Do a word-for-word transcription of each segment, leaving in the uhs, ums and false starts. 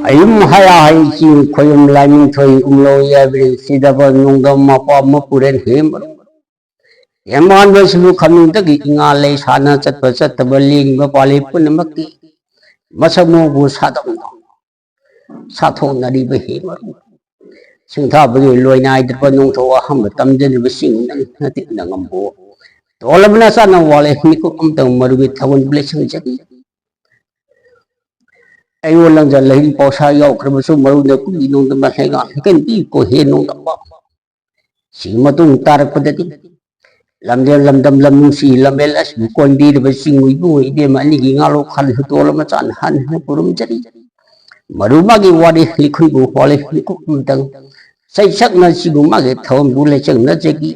ꯑꯌꯨꯝ ꯍꯌꯥ ꯍꯩ ꯆꯤꯡ ꯈꯣꯌꯨꯝ ꯂꯥꯏꯅꯤꯡꯊꯣꯏ ꯎꯝꯂꯧ ꯌꯥꯏꯕ꯭ꯔꯦ ꯁꯤꯗꯕ ꯅꯨꯡꯗꯝ ꯃꯄꯥ ꯃꯄꯨꯔꯦꯟ ꯍꯦꯝꯕ꯫ ꯌꯦꯡꯃꯥꯟꯕꯁꯤꯕꯨ ꯈꯝꯅꯤꯡꯗꯒꯤ ꯏꯉꯥ ꯂꯩ ꯁꯥꯅ ꯆꯠꯄ ꯆꯠꯇꯕ ꯂꯦꯡꯕ ꯄꯥꯜꯂꯤ ꯄꯨꯝꯅꯃꯛꯀꯤ ꯃꯁꯛ ꯃꯎꯕꯨ ꯁꯥꯗꯧꯅ ꯁꯥꯊꯣꯛꯅꯔꯤꯕ ꯍꯦꯝꯕ꯫ ꯁꯤꯡꯊꯥꯕꯒꯤ ꯂꯣꯏ ꯅꯥꯏꯗ꯭ꯔꯕ ꯅꯣꯡꯊꯣꯛ ꯑꯍꯝꯕ ꯇꯝꯖꯔꯤꯕꯁꯤꯡ ꯅꯪ ꯅꯇꯤꯛꯅ ꯉꯝꯕꯣ꯫ ꯇꯣꯜꯂꯕꯅ ꯆꯥꯅ ꯋꯥꯠꯂꯦ ꯃꯤꯀꯨꯞ ꯑꯃꯇꯪ ꯃꯔꯨꯒꯤ ꯊꯥꯒꯣꯟꯕꯨ ꯂꯩꯁꯪꯖꯒꯦ꯫ ꯑꯩꯉꯣꯟ ꯂꯪꯖ ꯂꯩꯍꯤꯡ ꯄꯥꯎꯁꯥ ꯌꯥꯎꯈ꯭ꯔꯕꯁꯨ ꯃꯔꯨꯅ ꯀꯨꯝꯕꯤ ꯅꯣꯡꯗꯝꯕ ꯍꯩꯉꯥꯡ ꯍꯩꯀꯟꯕꯤ ꯀꯣꯍꯦ ꯅꯣꯡꯗꯝꯕ꯫ ꯁꯤꯒꯤ ꯃꯇꯨꯡ ꯇꯥꯔꯛꯄꯗꯗꯤ ꯂꯝꯖꯦꯜ ꯂꯝꯗꯝ ꯂꯝ ꯅꯨꯡꯁꯤ ꯂꯝꯕꯦꯜ ꯑꯁꯤꯕꯨ ꯀꯣꯟꯕꯤꯔꯕ ꯆꯤꯡ ꯏꯕꯨꯡ ꯏꯕꯦꯝ ꯑꯅꯤꯒꯤ ꯉꯥꯂꯣꯛ ꯈꯜ ꯍꯨꯇꯣꯜ ꯑꯃ ꯆꯥꯅ ꯍꯟꯅ ꯈꯨꯔꯨꯝꯖꯔꯤ꯫ ꯃꯔꯨ ꯃꯥꯒꯤ ꯋꯥꯔꯤ ꯂꯤꯈꯨꯟꯕꯨ ꯋꯥꯔꯤ ꯂꯤꯈꯨꯟ ꯑꯃꯇꯪ ꯆꯩꯁꯛꯅ ꯁꯤꯕꯨ ꯃꯥꯒꯤ ꯊꯧꯔꯝꯕꯨ ꯂꯩꯆꯪꯅꯖꯈꯤ꯫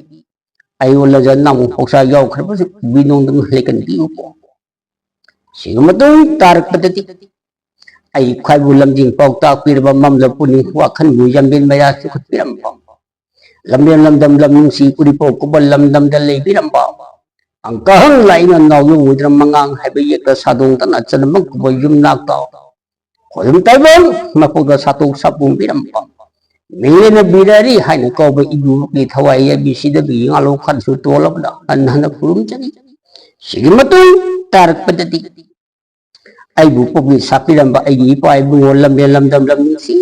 ꯑꯩꯉꯣꯟꯗ ꯅꯃꯨꯛ ꯄꯥꯎꯁꯥ ꯌꯥꯎꯈ꯭ꯔꯕꯁꯨ ꯀꯨꯝꯕꯤ ꯅꯣꯡꯗꯝ ꯂꯩꯀꯟꯕꯤꯌꯨꯀꯣ꯫ ꯁꯤꯒꯤ ꯃꯇꯨꯡ ꯇꯥꯔꯛꯄꯗꯗꯤ ꯑꯩ ꯈ꯭ꯋꯥꯏꯕꯨ ꯂꯝꯖꯤꯡ ꯄꯥꯎꯇꯥꯛ ꯄꯤꯔꯕ ꯃꯝꯂ ꯄꯨꯛꯅꯤꯡ ꯋꯥꯈꯜꯕꯨ ꯌꯥꯝꯕꯦꯟ ꯃꯌꯥ ꯆꯤꯡꯈꯠꯄꯤꯔꯝꯕ ꯂꯝꯕꯦꯟ ꯂꯝꯗꯝ ꯂꯝ ꯅꯨꯡꯁꯤ ꯎꯔꯤꯄꯣꯛ ꯀꯨꯝꯕ ꯂꯝꯗꯝꯗ ꯂꯩꯕꯤꯔꯝꯕ ꯑꯪꯀ ꯍꯪ ꯂꯥꯛꯏꯅ ꯅꯥꯎꯌꯨꯝ ꯑꯣꯏꯗꯨꯅ ꯃꯉꯥꯡ ꯍꯥꯏꯕ ꯌꯦꯛꯇ ꯁꯥꯗꯣꯡꯗꯅ ꯆꯅꯝ ꯀꯨꯝꯕ ꯌꯨꯝꯅꯥꯛꯇ ꯈꯣꯏꯔꯨꯝ ꯇꯥꯏꯕꯪ ꯃꯀꯣꯛꯇ ꯁꯥꯇꯣꯛ ꯁꯥꯄꯣꯡꯕꯤꯔꯝꯕ ꯃꯤꯡꯂꯦꯟꯅ ꯕꯤꯔꯥꯔꯤ ꯍꯥꯏꯅ ꯀꯧꯕ ꯏꯕꯨꯡꯒꯤ ꯊꯋꯥꯏ ꯌꯥꯏꯕꯤ ꯁꯤꯗꯕꯤ ꯉꯥꯂꯣ ꯈꯟꯁꯨ ꯇꯣꯜꯂꯕꯗ ꯍꯟꯅ ꯍꯟꯅ ꯈꯨꯔꯨꯝꯖꯔꯤ꯫ ꯁꯤꯒꯤ ꯃꯇꯨꯡ ꯇꯥꯔꯛꯄꯗꯗꯤ ꯑꯩꯕꯨ ꯄꯣꯛꯄꯤ ꯁꯥꯄꯤꯔꯝꯕ ꯑꯩꯒꯤ ꯏꯄꯥ ꯏꯕꯨꯡꯉꯣ ꯂꯝꯕꯦꯜ ꯂꯝꯗꯝ ꯂꯝ ꯅꯨꯡꯁꯤ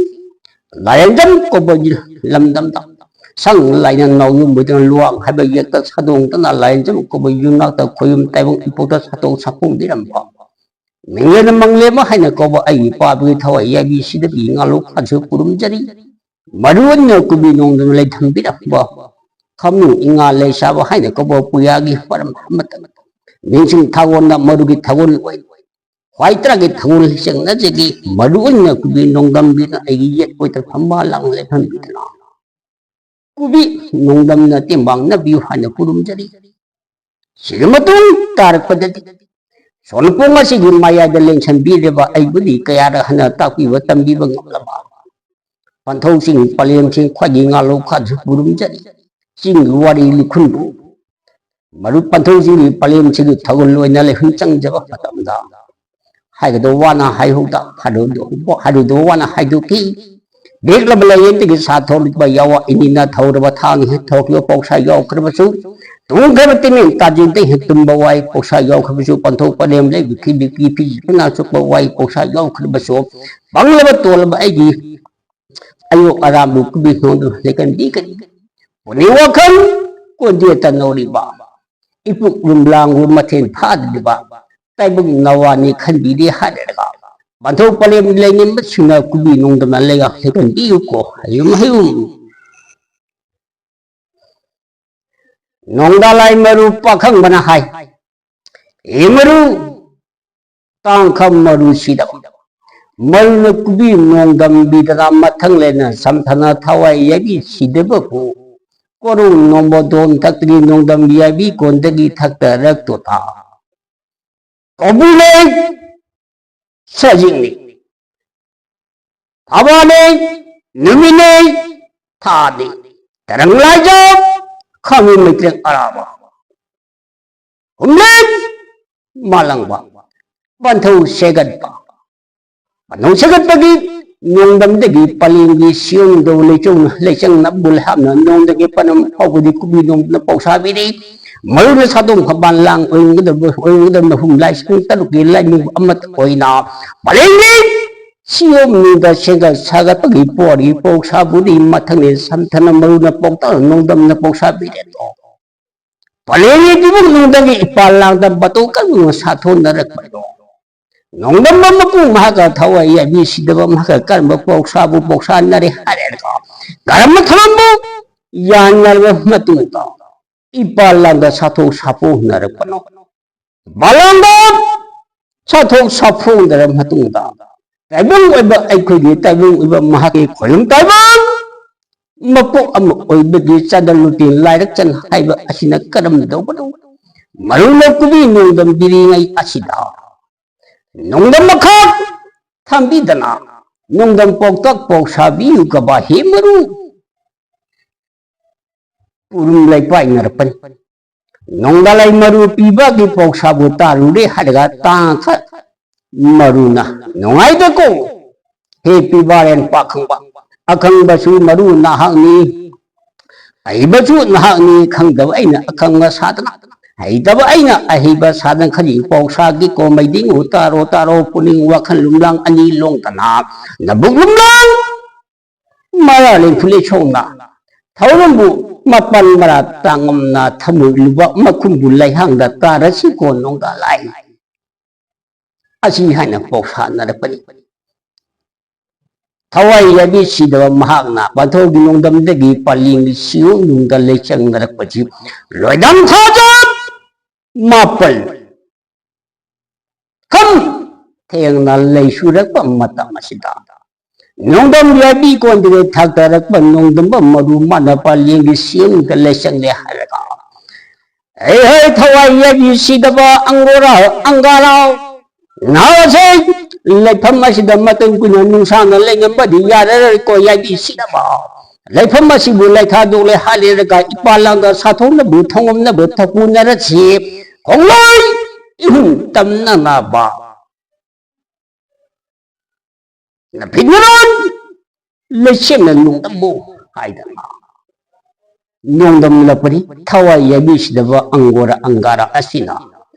ꯂꯥꯏꯔꯦꯟꯗꯝ ꯀꯧꯕ ꯂꯝꯗꯝꯗ ꯁꯪ ꯂꯥꯏꯅ ꯅꯥꯎꯌꯨꯝꯕꯗꯨꯅ ꯂꯨꯋꯥꯡ ꯍꯥꯏꯕ ꯌꯦꯛꯇ ꯁꯥꯗꯣꯡꯗꯅ ꯂꯥꯏꯔꯦꯟꯗꯝ ꯀꯧꯕ ꯌꯨꯝꯅꯥꯛꯇ ꯈꯣꯌꯨꯝ ꯇꯥꯏꯕꯪ ꯏꯄꯣꯛꯇ ꯁꯥꯇꯣꯛ ꯁꯥꯄꯣꯡꯕꯤꯔꯝꯕ ꯃꯤꯡꯂꯦꯟꯅ ꯃꯪꯂꯦꯝꯕ ꯍꯥꯏꯅ ꯀꯧꯕ ꯑꯩꯒꯤ ꯄꯥꯕꯒꯤ ꯊꯋꯥꯏ ꯌꯥꯏꯕꯤ ꯁꯤꯗꯕꯤ ꯉꯥꯂꯣꯛ ꯈꯥꯟꯁꯨ ꯈꯨꯔꯨꯝꯖꯔꯤ꯫ ꯃꯔꯨ ꯑꯣꯏꯅ ꯀꯨꯝꯕꯤ ꯅꯣꯡꯗꯝ ꯂꯩꯊꯝꯕꯤꯔꯝꯕ ꯈꯝꯅꯨ ꯏꯉꯥ ꯂꯩꯁꯥꯕ ꯍꯥꯏꯅ ꯀꯧꯕ ꯄꯨꯌꯥꯒꯤ ꯄꯔꯝ ꯑꯃꯇ ꯅꯤꯡꯁꯤꯡ ꯊꯥꯒꯣꯟꯅ ꯃꯔꯨꯒꯤ ꯊꯥꯒꯣꯟ ꯑꯣꯏ ꯈ꯭ꯋꯥꯏ ꯇꯔꯥꯒꯤ ꯊꯥꯒꯣꯟ ꯂꯤꯆꯪꯅꯖꯒꯤ ꯃꯔꯨ ꯑꯣꯏꯅ ꯀꯨꯝꯕꯤ ꯅꯣꯡꯗꯝꯕꯤꯅ ꯑꯩꯒꯤ ꯌꯦꯠ ꯑꯣꯏꯗ ꯐꯝꯕ ꯂꯥꯡ ꯂꯩꯐꯝꯕꯤꯗꯅ ꯀꯨꯝꯕꯤ ꯅꯣꯡꯗꯝꯅ ꯇꯦꯡꯕꯥꯡꯅꯕꯤꯌꯨ ꯍꯥꯏꯅ ꯈꯨꯔꯨꯝꯖꯔꯤ꯫ ꯁꯤꯒꯤ ꯃꯇꯨꯡ ꯇꯥꯔꯛꯄꯗꯗꯤ ꯁꯣꯅꯄꯣꯡ ꯑꯁꯤꯒꯤ ꯃꯌꯥꯏꯗ ꯂꯦꯡꯁꯟꯕꯤꯔꯤꯕ ꯑꯩꯕꯨꯗꯤ ꯀꯌꯥꯔꯛ ꯍꯟꯅ ꯇꯥꯛꯄꯤꯕ ꯇꯝꯕꯤꯕ ꯉꯝꯂꯕ ꯄꯟꯊꯧꯁꯤꯡ ꯄꯂꯦꯝꯁꯤꯡ ꯈ꯭ꯋꯥꯏꯒꯤ ꯉꯥꯂꯣꯛ ꯈꯥꯟꯁꯨ ꯈꯨꯔꯨꯝꯖꯔꯤ꯫ ꯆꯤꯡꯒꯤ ꯋꯥꯔꯤ ꯂꯤꯈꯨꯟꯕꯨ ꯃꯔꯨꯞ ꯄꯟꯊꯧꯁꯤꯡꯒꯤ ꯄꯂꯦꯝꯁꯤꯒꯤ ꯊꯧꯒꯜ ꯑꯣꯏꯅ ꯂꯩꯍꯨꯝ ꯆꯪꯖꯕ ꯃꯇꯝꯗ ꯍꯥꯏꯒꯗꯧꯕ ꯋꯥꯅ ꯍꯥꯏꯍꯧꯗ, ꯍꯥꯏꯔꯣꯏꯗꯧꯕ ꯋꯥꯅ ꯍꯥꯏꯗꯣꯛꯈꯤ꯫ ꯂꯦꯛꯂꯕ ꯂꯥꯏꯌꯦꯟꯗꯒꯤ ꯁꯥꯊꯣꯛꯂꯤꯕ ꯌꯥꯋꯥ ꯏꯅꯤꯅ ꯊꯧꯔꯕ ꯊꯥꯡ ꯍꯦꯛ ꯊꯧꯈꯤꯕ ꯄꯧꯁꯥ ꯌꯥꯎꯈ꯭ꯔꯕꯁꯨ, ꯇꯨꯝꯈ꯭ꯔꯕ ꯇꯤꯃꯦꯟ ꯇꯥꯖꯤꯟꯗ ꯍꯦꯛ ꯇꯨꯝꯕ ꯋꯥꯏ ꯄꯧꯁꯥ ꯌꯥꯎꯈ꯭ꯔꯕꯁꯨ, ꯄꯟꯊꯧ ꯄꯂꯦꯝ ꯂꯩꯕꯤ ꯈꯤꯕꯤꯛꯀꯤ ꯐꯤꯖꯤꯟꯅ ꯆꯨꯞꯄ ꯋꯥꯏ ꯄꯧꯁꯥ ꯌꯥꯎꯈ꯭ꯔꯕꯁꯨ, ꯄꯪꯂꯕ ꯇꯣꯜꯂꯕ ꯑꯩꯒꯤ ꯑꯌꯣꯛ ꯑꯔꯥꯝꯕꯨ ꯀꯨꯕꯤ ꯅꯣꯡꯗꯨ ꯂꯩꯀꯟꯕꯤ ꯀꯔꯤ? ꯄꯨꯛꯅꯤꯡ ꯋꯥꯈꯜ ꯀꯣꯟꯗꯦ ꯇꯅꯧꯔꯤꯕ, ꯏꯄꯨꯛ ꯂꯨꯝꯂꯥꯡꯕꯨ ꯃꯊꯦꯜ ꯐꯥꯗ꯭ꯔꯤꯕ, ꯇꯥꯏꯕꯪ ꯅꯋꯥꯅꯤ ꯈꯟꯕꯤꯔꯦ ꯍꯥꯏꯔꯒ, ꯄꯟꯊꯧ ꯄꯂꯦꯝ ꯂꯩꯅꯤꯡꯕꯁꯤꯡꯅ ꯀꯨꯕꯤ ꯅꯣꯡꯗꯝꯅ ꯂꯩꯒ ꯂꯩꯀꯟꯕꯤꯌꯨꯀꯣ, ꯍꯌꯨꯝ ꯍꯌꯨꯝ꯫ ꯅꯣꯡꯗꯥꯂꯥꯏ ꯃꯔꯨ ꯄꯥꯈꯪꯕꯅ ꯍꯥꯏ, "ꯑꯦ ꯃꯔꯨ, ꯇꯥꯡꯈ ꯃꯔꯨꯁꯤꯗ ꯃꯔꯨꯅ ꯀꯨꯕꯤ ꯅꯣꯡꯗꯝꯕꯤꯗꯅ ꯃꯊꯪ ꯂꯩꯅ ꯁꯝꯊꯅ ꯊꯋꯥꯏ ꯌꯥꯕꯤ ꯁꯤꯗꯕꯕꯨ, ꯀꯣꯔꯧ ꯅꯣꯡꯃꯗꯣꯟ ꯊꯛꯇꯒꯤ ꯅꯣꯡꯗꯝꯕꯤ ꯌꯥꯕꯤ ꯀꯣꯟꯗꯒꯤ ꯊꯛꯇꯔꯛꯇꯣ ꯇꯥ꯫ ꯀꯧꯕ꯭ꯔꯨꯅꯦ, ꯁꯖꯤꯛꯅꯤ, ꯊꯕꯥꯅꯦ, ꯅꯨꯃꯤꯠꯅꯦ, ꯊꯥꯅꯤ, ꯇꯔꯪ ꯂꯥꯏꯖꯥꯎ, ꯈꯥꯃꯤ ꯃꯩꯇ꯭ꯔꯦꯛ ꯑꯔꯥꯕ, ꯍꯨꯝꯂꯦꯟ ꯃꯥꯂꯪꯕ, ꯄꯟꯊꯧ ꯁꯦꯒꯠꯄ, ꯄꯟꯊꯧ ꯁꯦꯒꯠꯄꯒꯤ ꯅꯣꯡꯗꯝꯗꯒꯤ ꯄꯂꯦꯝꯒꯤ ꯁꯤꯌꯣꯡꯗꯧ ꯂꯩꯆꯧꯅ ꯂꯩꯆꯪꯅ ꯕꯨꯜ ꯍꯥꯞꯅ ꯅꯣꯡꯗꯒꯤ ꯄꯅꯝ ꯐꯥꯎꯕꯗꯤ ꯀꯨꯕꯤ ꯅꯣꯡꯗꯅ ꯄꯧꯁꯥꯕꯤꯔꯤ꯫ ꯃꯔꯨꯅ ꯁꯥꯗꯣꯡ ꯐꯝꯕꯥꯜ ꯂꯥꯡ ꯑꯣꯏꯔꯝꯒꯗꯕ ꯑꯣꯏꯔꯝꯒꯗꯕꯅ ꯍꯨꯝ ꯂꯥꯏꯁꯪ ꯇꯔꯨꯛꯀꯤ ꯂꯥꯏꯅꯤꯡ ꯑꯃꯠꯇ ꯑꯣꯏꯅ ꯄꯂꯦꯝꯒꯤ ꯁꯤꯌꯣꯝꯅꯤꯗ ꯁꯦꯡꯒꯠ ꯁꯥꯒꯠꯄꯒꯤ ꯄꯣꯔꯤ ꯄꯧꯁꯥꯕꯨꯗꯤ ꯃꯊꯪꯅꯤ ꯁꯝꯊꯅ ꯃꯔꯨꯅ ꯄꯣꯛꯇꯅ ꯅꯣꯡꯗꯝꯅ ꯄꯧꯁꯥꯕꯤꯔꯦꯗꯣ꯫ ꯄꯂꯦꯝꯒꯤ ꯐꯤꯕꯝ ꯅꯨꯡꯗꯒꯤ ꯏꯄꯥꯜ ꯂꯥꯡꯗ ꯃꯇꯧ ꯀꯔꯝꯅ ꯁꯥꯊꯣꯟꯅꯔꯛꯄꯅꯣ? ꯅꯣꯡꯗꯝꯕ ꯃꯄꯨ ꯃꯍꯥꯛꯀ ꯊꯋꯥꯏ ꯌꯥꯕꯤ ꯁꯤꯗꯕ ꯃꯍꯥꯛꯀ ꯀꯔꯝꯕ ꯄꯧꯁꯥꯕꯨ ꯄꯧꯁꯥꯅꯔꯦ ꯍꯥꯏꯔꯒ ꯀꯔꯝꯕ ꯊꯧꯔꯝꯕꯨ ꯌꯥꯅꯔꯕ ꯃꯇꯨꯡꯗ ꯏꯄꯥꯜ ꯂꯥꯡꯗ ꯁꯥꯊꯣꯛ ꯁꯥꯐꯣꯡꯅꯔꯛꯄꯅꯣ? ꯏꯄꯥꯜ ꯂꯥꯡꯗ ꯁꯥꯊꯣꯛ ꯁꯥꯐꯣꯡꯅꯔꯕ ꯃꯇꯨꯡꯗ ꯇꯥꯏꯕꯪ ꯑꯣꯏꯕ ꯑꯩꯈꯣꯏꯒꯤ ꯇꯥꯏꯕꯪ ꯑꯣꯏꯕ ꯃꯍꯥꯛꯀꯤ ꯈꯣꯏꯔꯝ ꯇꯥꯏꯕꯪ ꯃꯄꯣꯛ ꯑꯃ ꯑꯣꯏꯕꯒꯤ ꯆꯥꯗ ꯂꯨꯇꯤ ꯂꯥꯏꯔꯛꯆꯟ ꯍꯥꯏꯕ ꯑꯁꯤꯅ ꯀꯔꯝꯗꯧꯕꯅꯣ? ꯃꯔꯨꯅ ꯀꯨꯕꯤ ꯅꯣꯡꯗꯝ ꯕꯤꯔꯤꯉꯩ ꯑꯁꯤꯗ ꯅꯣꯡꯗꯝ ꯃꯈꯥ ꯊꯝꯕꯤꯗꯅ ꯅꯣꯡꯗꯝ ꯄꯣꯛꯇꯛ ꯄꯣꯛ ꯁꯥꯕꯤꯌꯨ ꯀꯕꯥ ꯍꯦ ꯃꯔꯨ ꯄꯨꯔꯨꯝ ꯂꯩꯄꯥꯏꯅꯔꯛꯄꯅꯤ꯫ ꯅꯣꯡꯗꯥꯂꯩ ꯃꯔꯨ ꯄꯤꯕꯒꯤ ꯄꯧꯁꯥꯕꯨ ꯇꯥꯔꯨꯔꯦ ꯍꯥꯏꯔꯒ ꯇꯥꯡꯈ ꯃꯔꯨꯅ ꯅꯨꯡꯉꯥꯏꯗꯀꯣ꯫ ꯍꯦ ꯄꯤꯕꯥꯔꯦꯟ ꯄꯥꯈꯪꯕ, ꯑꯈꯪꯕꯁꯨ ꯃꯔꯨ ꯅꯍꯥꯛꯅꯤ, ꯑꯍꯩꯕꯁꯨ ꯅꯍꯥꯛꯅꯤ꯫ ꯈꯪꯗꯕ ꯑꯩꯅ ꯑꯈꯪꯕ ꯁꯥꯗꯅ, ꯍꯩꯇꯕ ꯑꯩꯅ ꯑꯍꯩꯕ ꯁꯥꯗꯅ ꯈꯖꯤꯛ ꯄꯥꯎꯁꯥꯒꯤ ꯀꯣꯃꯩꯗꯤꯡ ꯇꯥꯔꯣ ꯇꯥꯔꯣ꯫ ꯄꯨꯛꯅꯤꯡ ꯋꯥꯈꯜ ꯂꯨꯝꯂꯥꯡ ꯑꯅꯤ ꯂꯣꯡꯗꯅ, ꯅꯕꯨꯛ ꯂꯨꯝꯂꯥꯡ ꯃꯔꯥ ꯂꯦꯡꯐꯨꯂꯦ ꯁꯣꯡꯅ ꯊꯧꯔꯝꯕꯨ ꯃꯄꯥꯟ ꯃꯔꯥ ꯇꯥꯡꯉꯝꯅ ꯊꯝꯃꯣꯏ ꯂꯨꯕ ꯃꯈꯨꯝꯕꯨ ꯂꯩꯍꯥꯡꯗ ꯇꯥꯔꯁꯤꯀꯣ ꯅꯣꯡꯗꯥ ꯂꯥꯏ꯫ ꯑꯁꯤ ꯍꯥꯏꯅ ꯄꯥꯎꯁꯥꯟꯅꯔꯛꯄꯅꯤ꯫ ꯊꯋꯥꯏ ꯌꯥꯕꯤ ꯁꯤꯗꯕ ꯃꯍꯥꯛꯅ ꯄꯥꯟꯊꯧꯒꯤ ꯅꯣꯡꯗꯝꯗꯒꯤ ꯄꯥꯂꯦꯡꯒꯤ ꯁꯤꯌꯣꯡꯅꯨꯡꯗ ꯂꯩꯆꯪꯅꯔꯛꯄꯁꯤ ꯂꯣꯏꯗꯝ ꯊꯥꯖ ꯃꯥꯄꯜ ꯈꯝ ꯊꯦꯡꯅ ꯂꯩꯁꯨꯔꯛꯄ ꯃꯇꯝ ꯑꯁꯤꯗ, ꯅꯣꯡꯗꯝ ꯌꯥꯕꯤ ꯀꯣꯟꯗꯒꯤ ꯊꯥꯛꯇꯔꯛꯄ ꯅꯣꯡꯗꯝꯕ ꯃꯔꯨ ꯃꯥꯅ ꯄꯥꯂꯦꯡꯒꯤ ꯁꯤꯌꯣꯡꯗ ꯂꯩꯆꯪꯂꯦ ꯍꯥꯏꯔꯒ, ꯑꯩ ꯍꯣꯏ ꯊꯋꯥꯏ ꯌꯥꯕꯤ ꯁꯤꯗꯕ ꯑꯪꯒꯣꯔꯥ ꯑꯪꯒꯥꯔꯥꯎ ꯅꯍꯥꯁꯦ, ꯂꯩꯐꯝ ꯑꯁꯤꯗ ꯃꯇꯝ ꯀꯨꯏꯅ ꯅꯨꯡꯁꯥꯡꯅ ꯂꯩꯉꯝꯕꯗꯤ ꯌꯥꯔꯔꯣꯏꯀꯣ꯫ ꯌꯥꯕꯤ ꯁꯤꯗꯕ ꯂꯩꯐꯝ ꯑꯁꯤꯕꯨ ꯂꯩꯊꯥꯗꯣꯛꯂꯦ ꯍꯥꯏꯔꯒ ꯏꯄꯥ ꯂꯥꯡꯗ ꯁꯥꯊꯣꯛꯅꯕ ꯊꯣꯡꯉꯝꯅꯕ ꯊꯛꯄꯨꯅꯔꯁꯤ ꯈꯣꯡꯂꯣꯏ ꯏꯍꯨꯝ ꯇꯝꯅꯅꯕ ꯅꯐꯤꯠꯅꯔꯣꯟ ꯂꯩꯁꯦꯝꯅ ꯅꯣꯡꯗꯝꯃꯨ ꯍꯥꯏꯗꯅ ꯅꯣꯡꯗꯝꯂꯛꯄꯅꯤ꯫ ꯊꯋꯥꯏ ꯌꯥꯕꯤꯁꯤꯗꯕ ꯑꯪꯒꯣꯔ ꯑꯪꯒꯥꯔ ꯑꯁꯤꯅ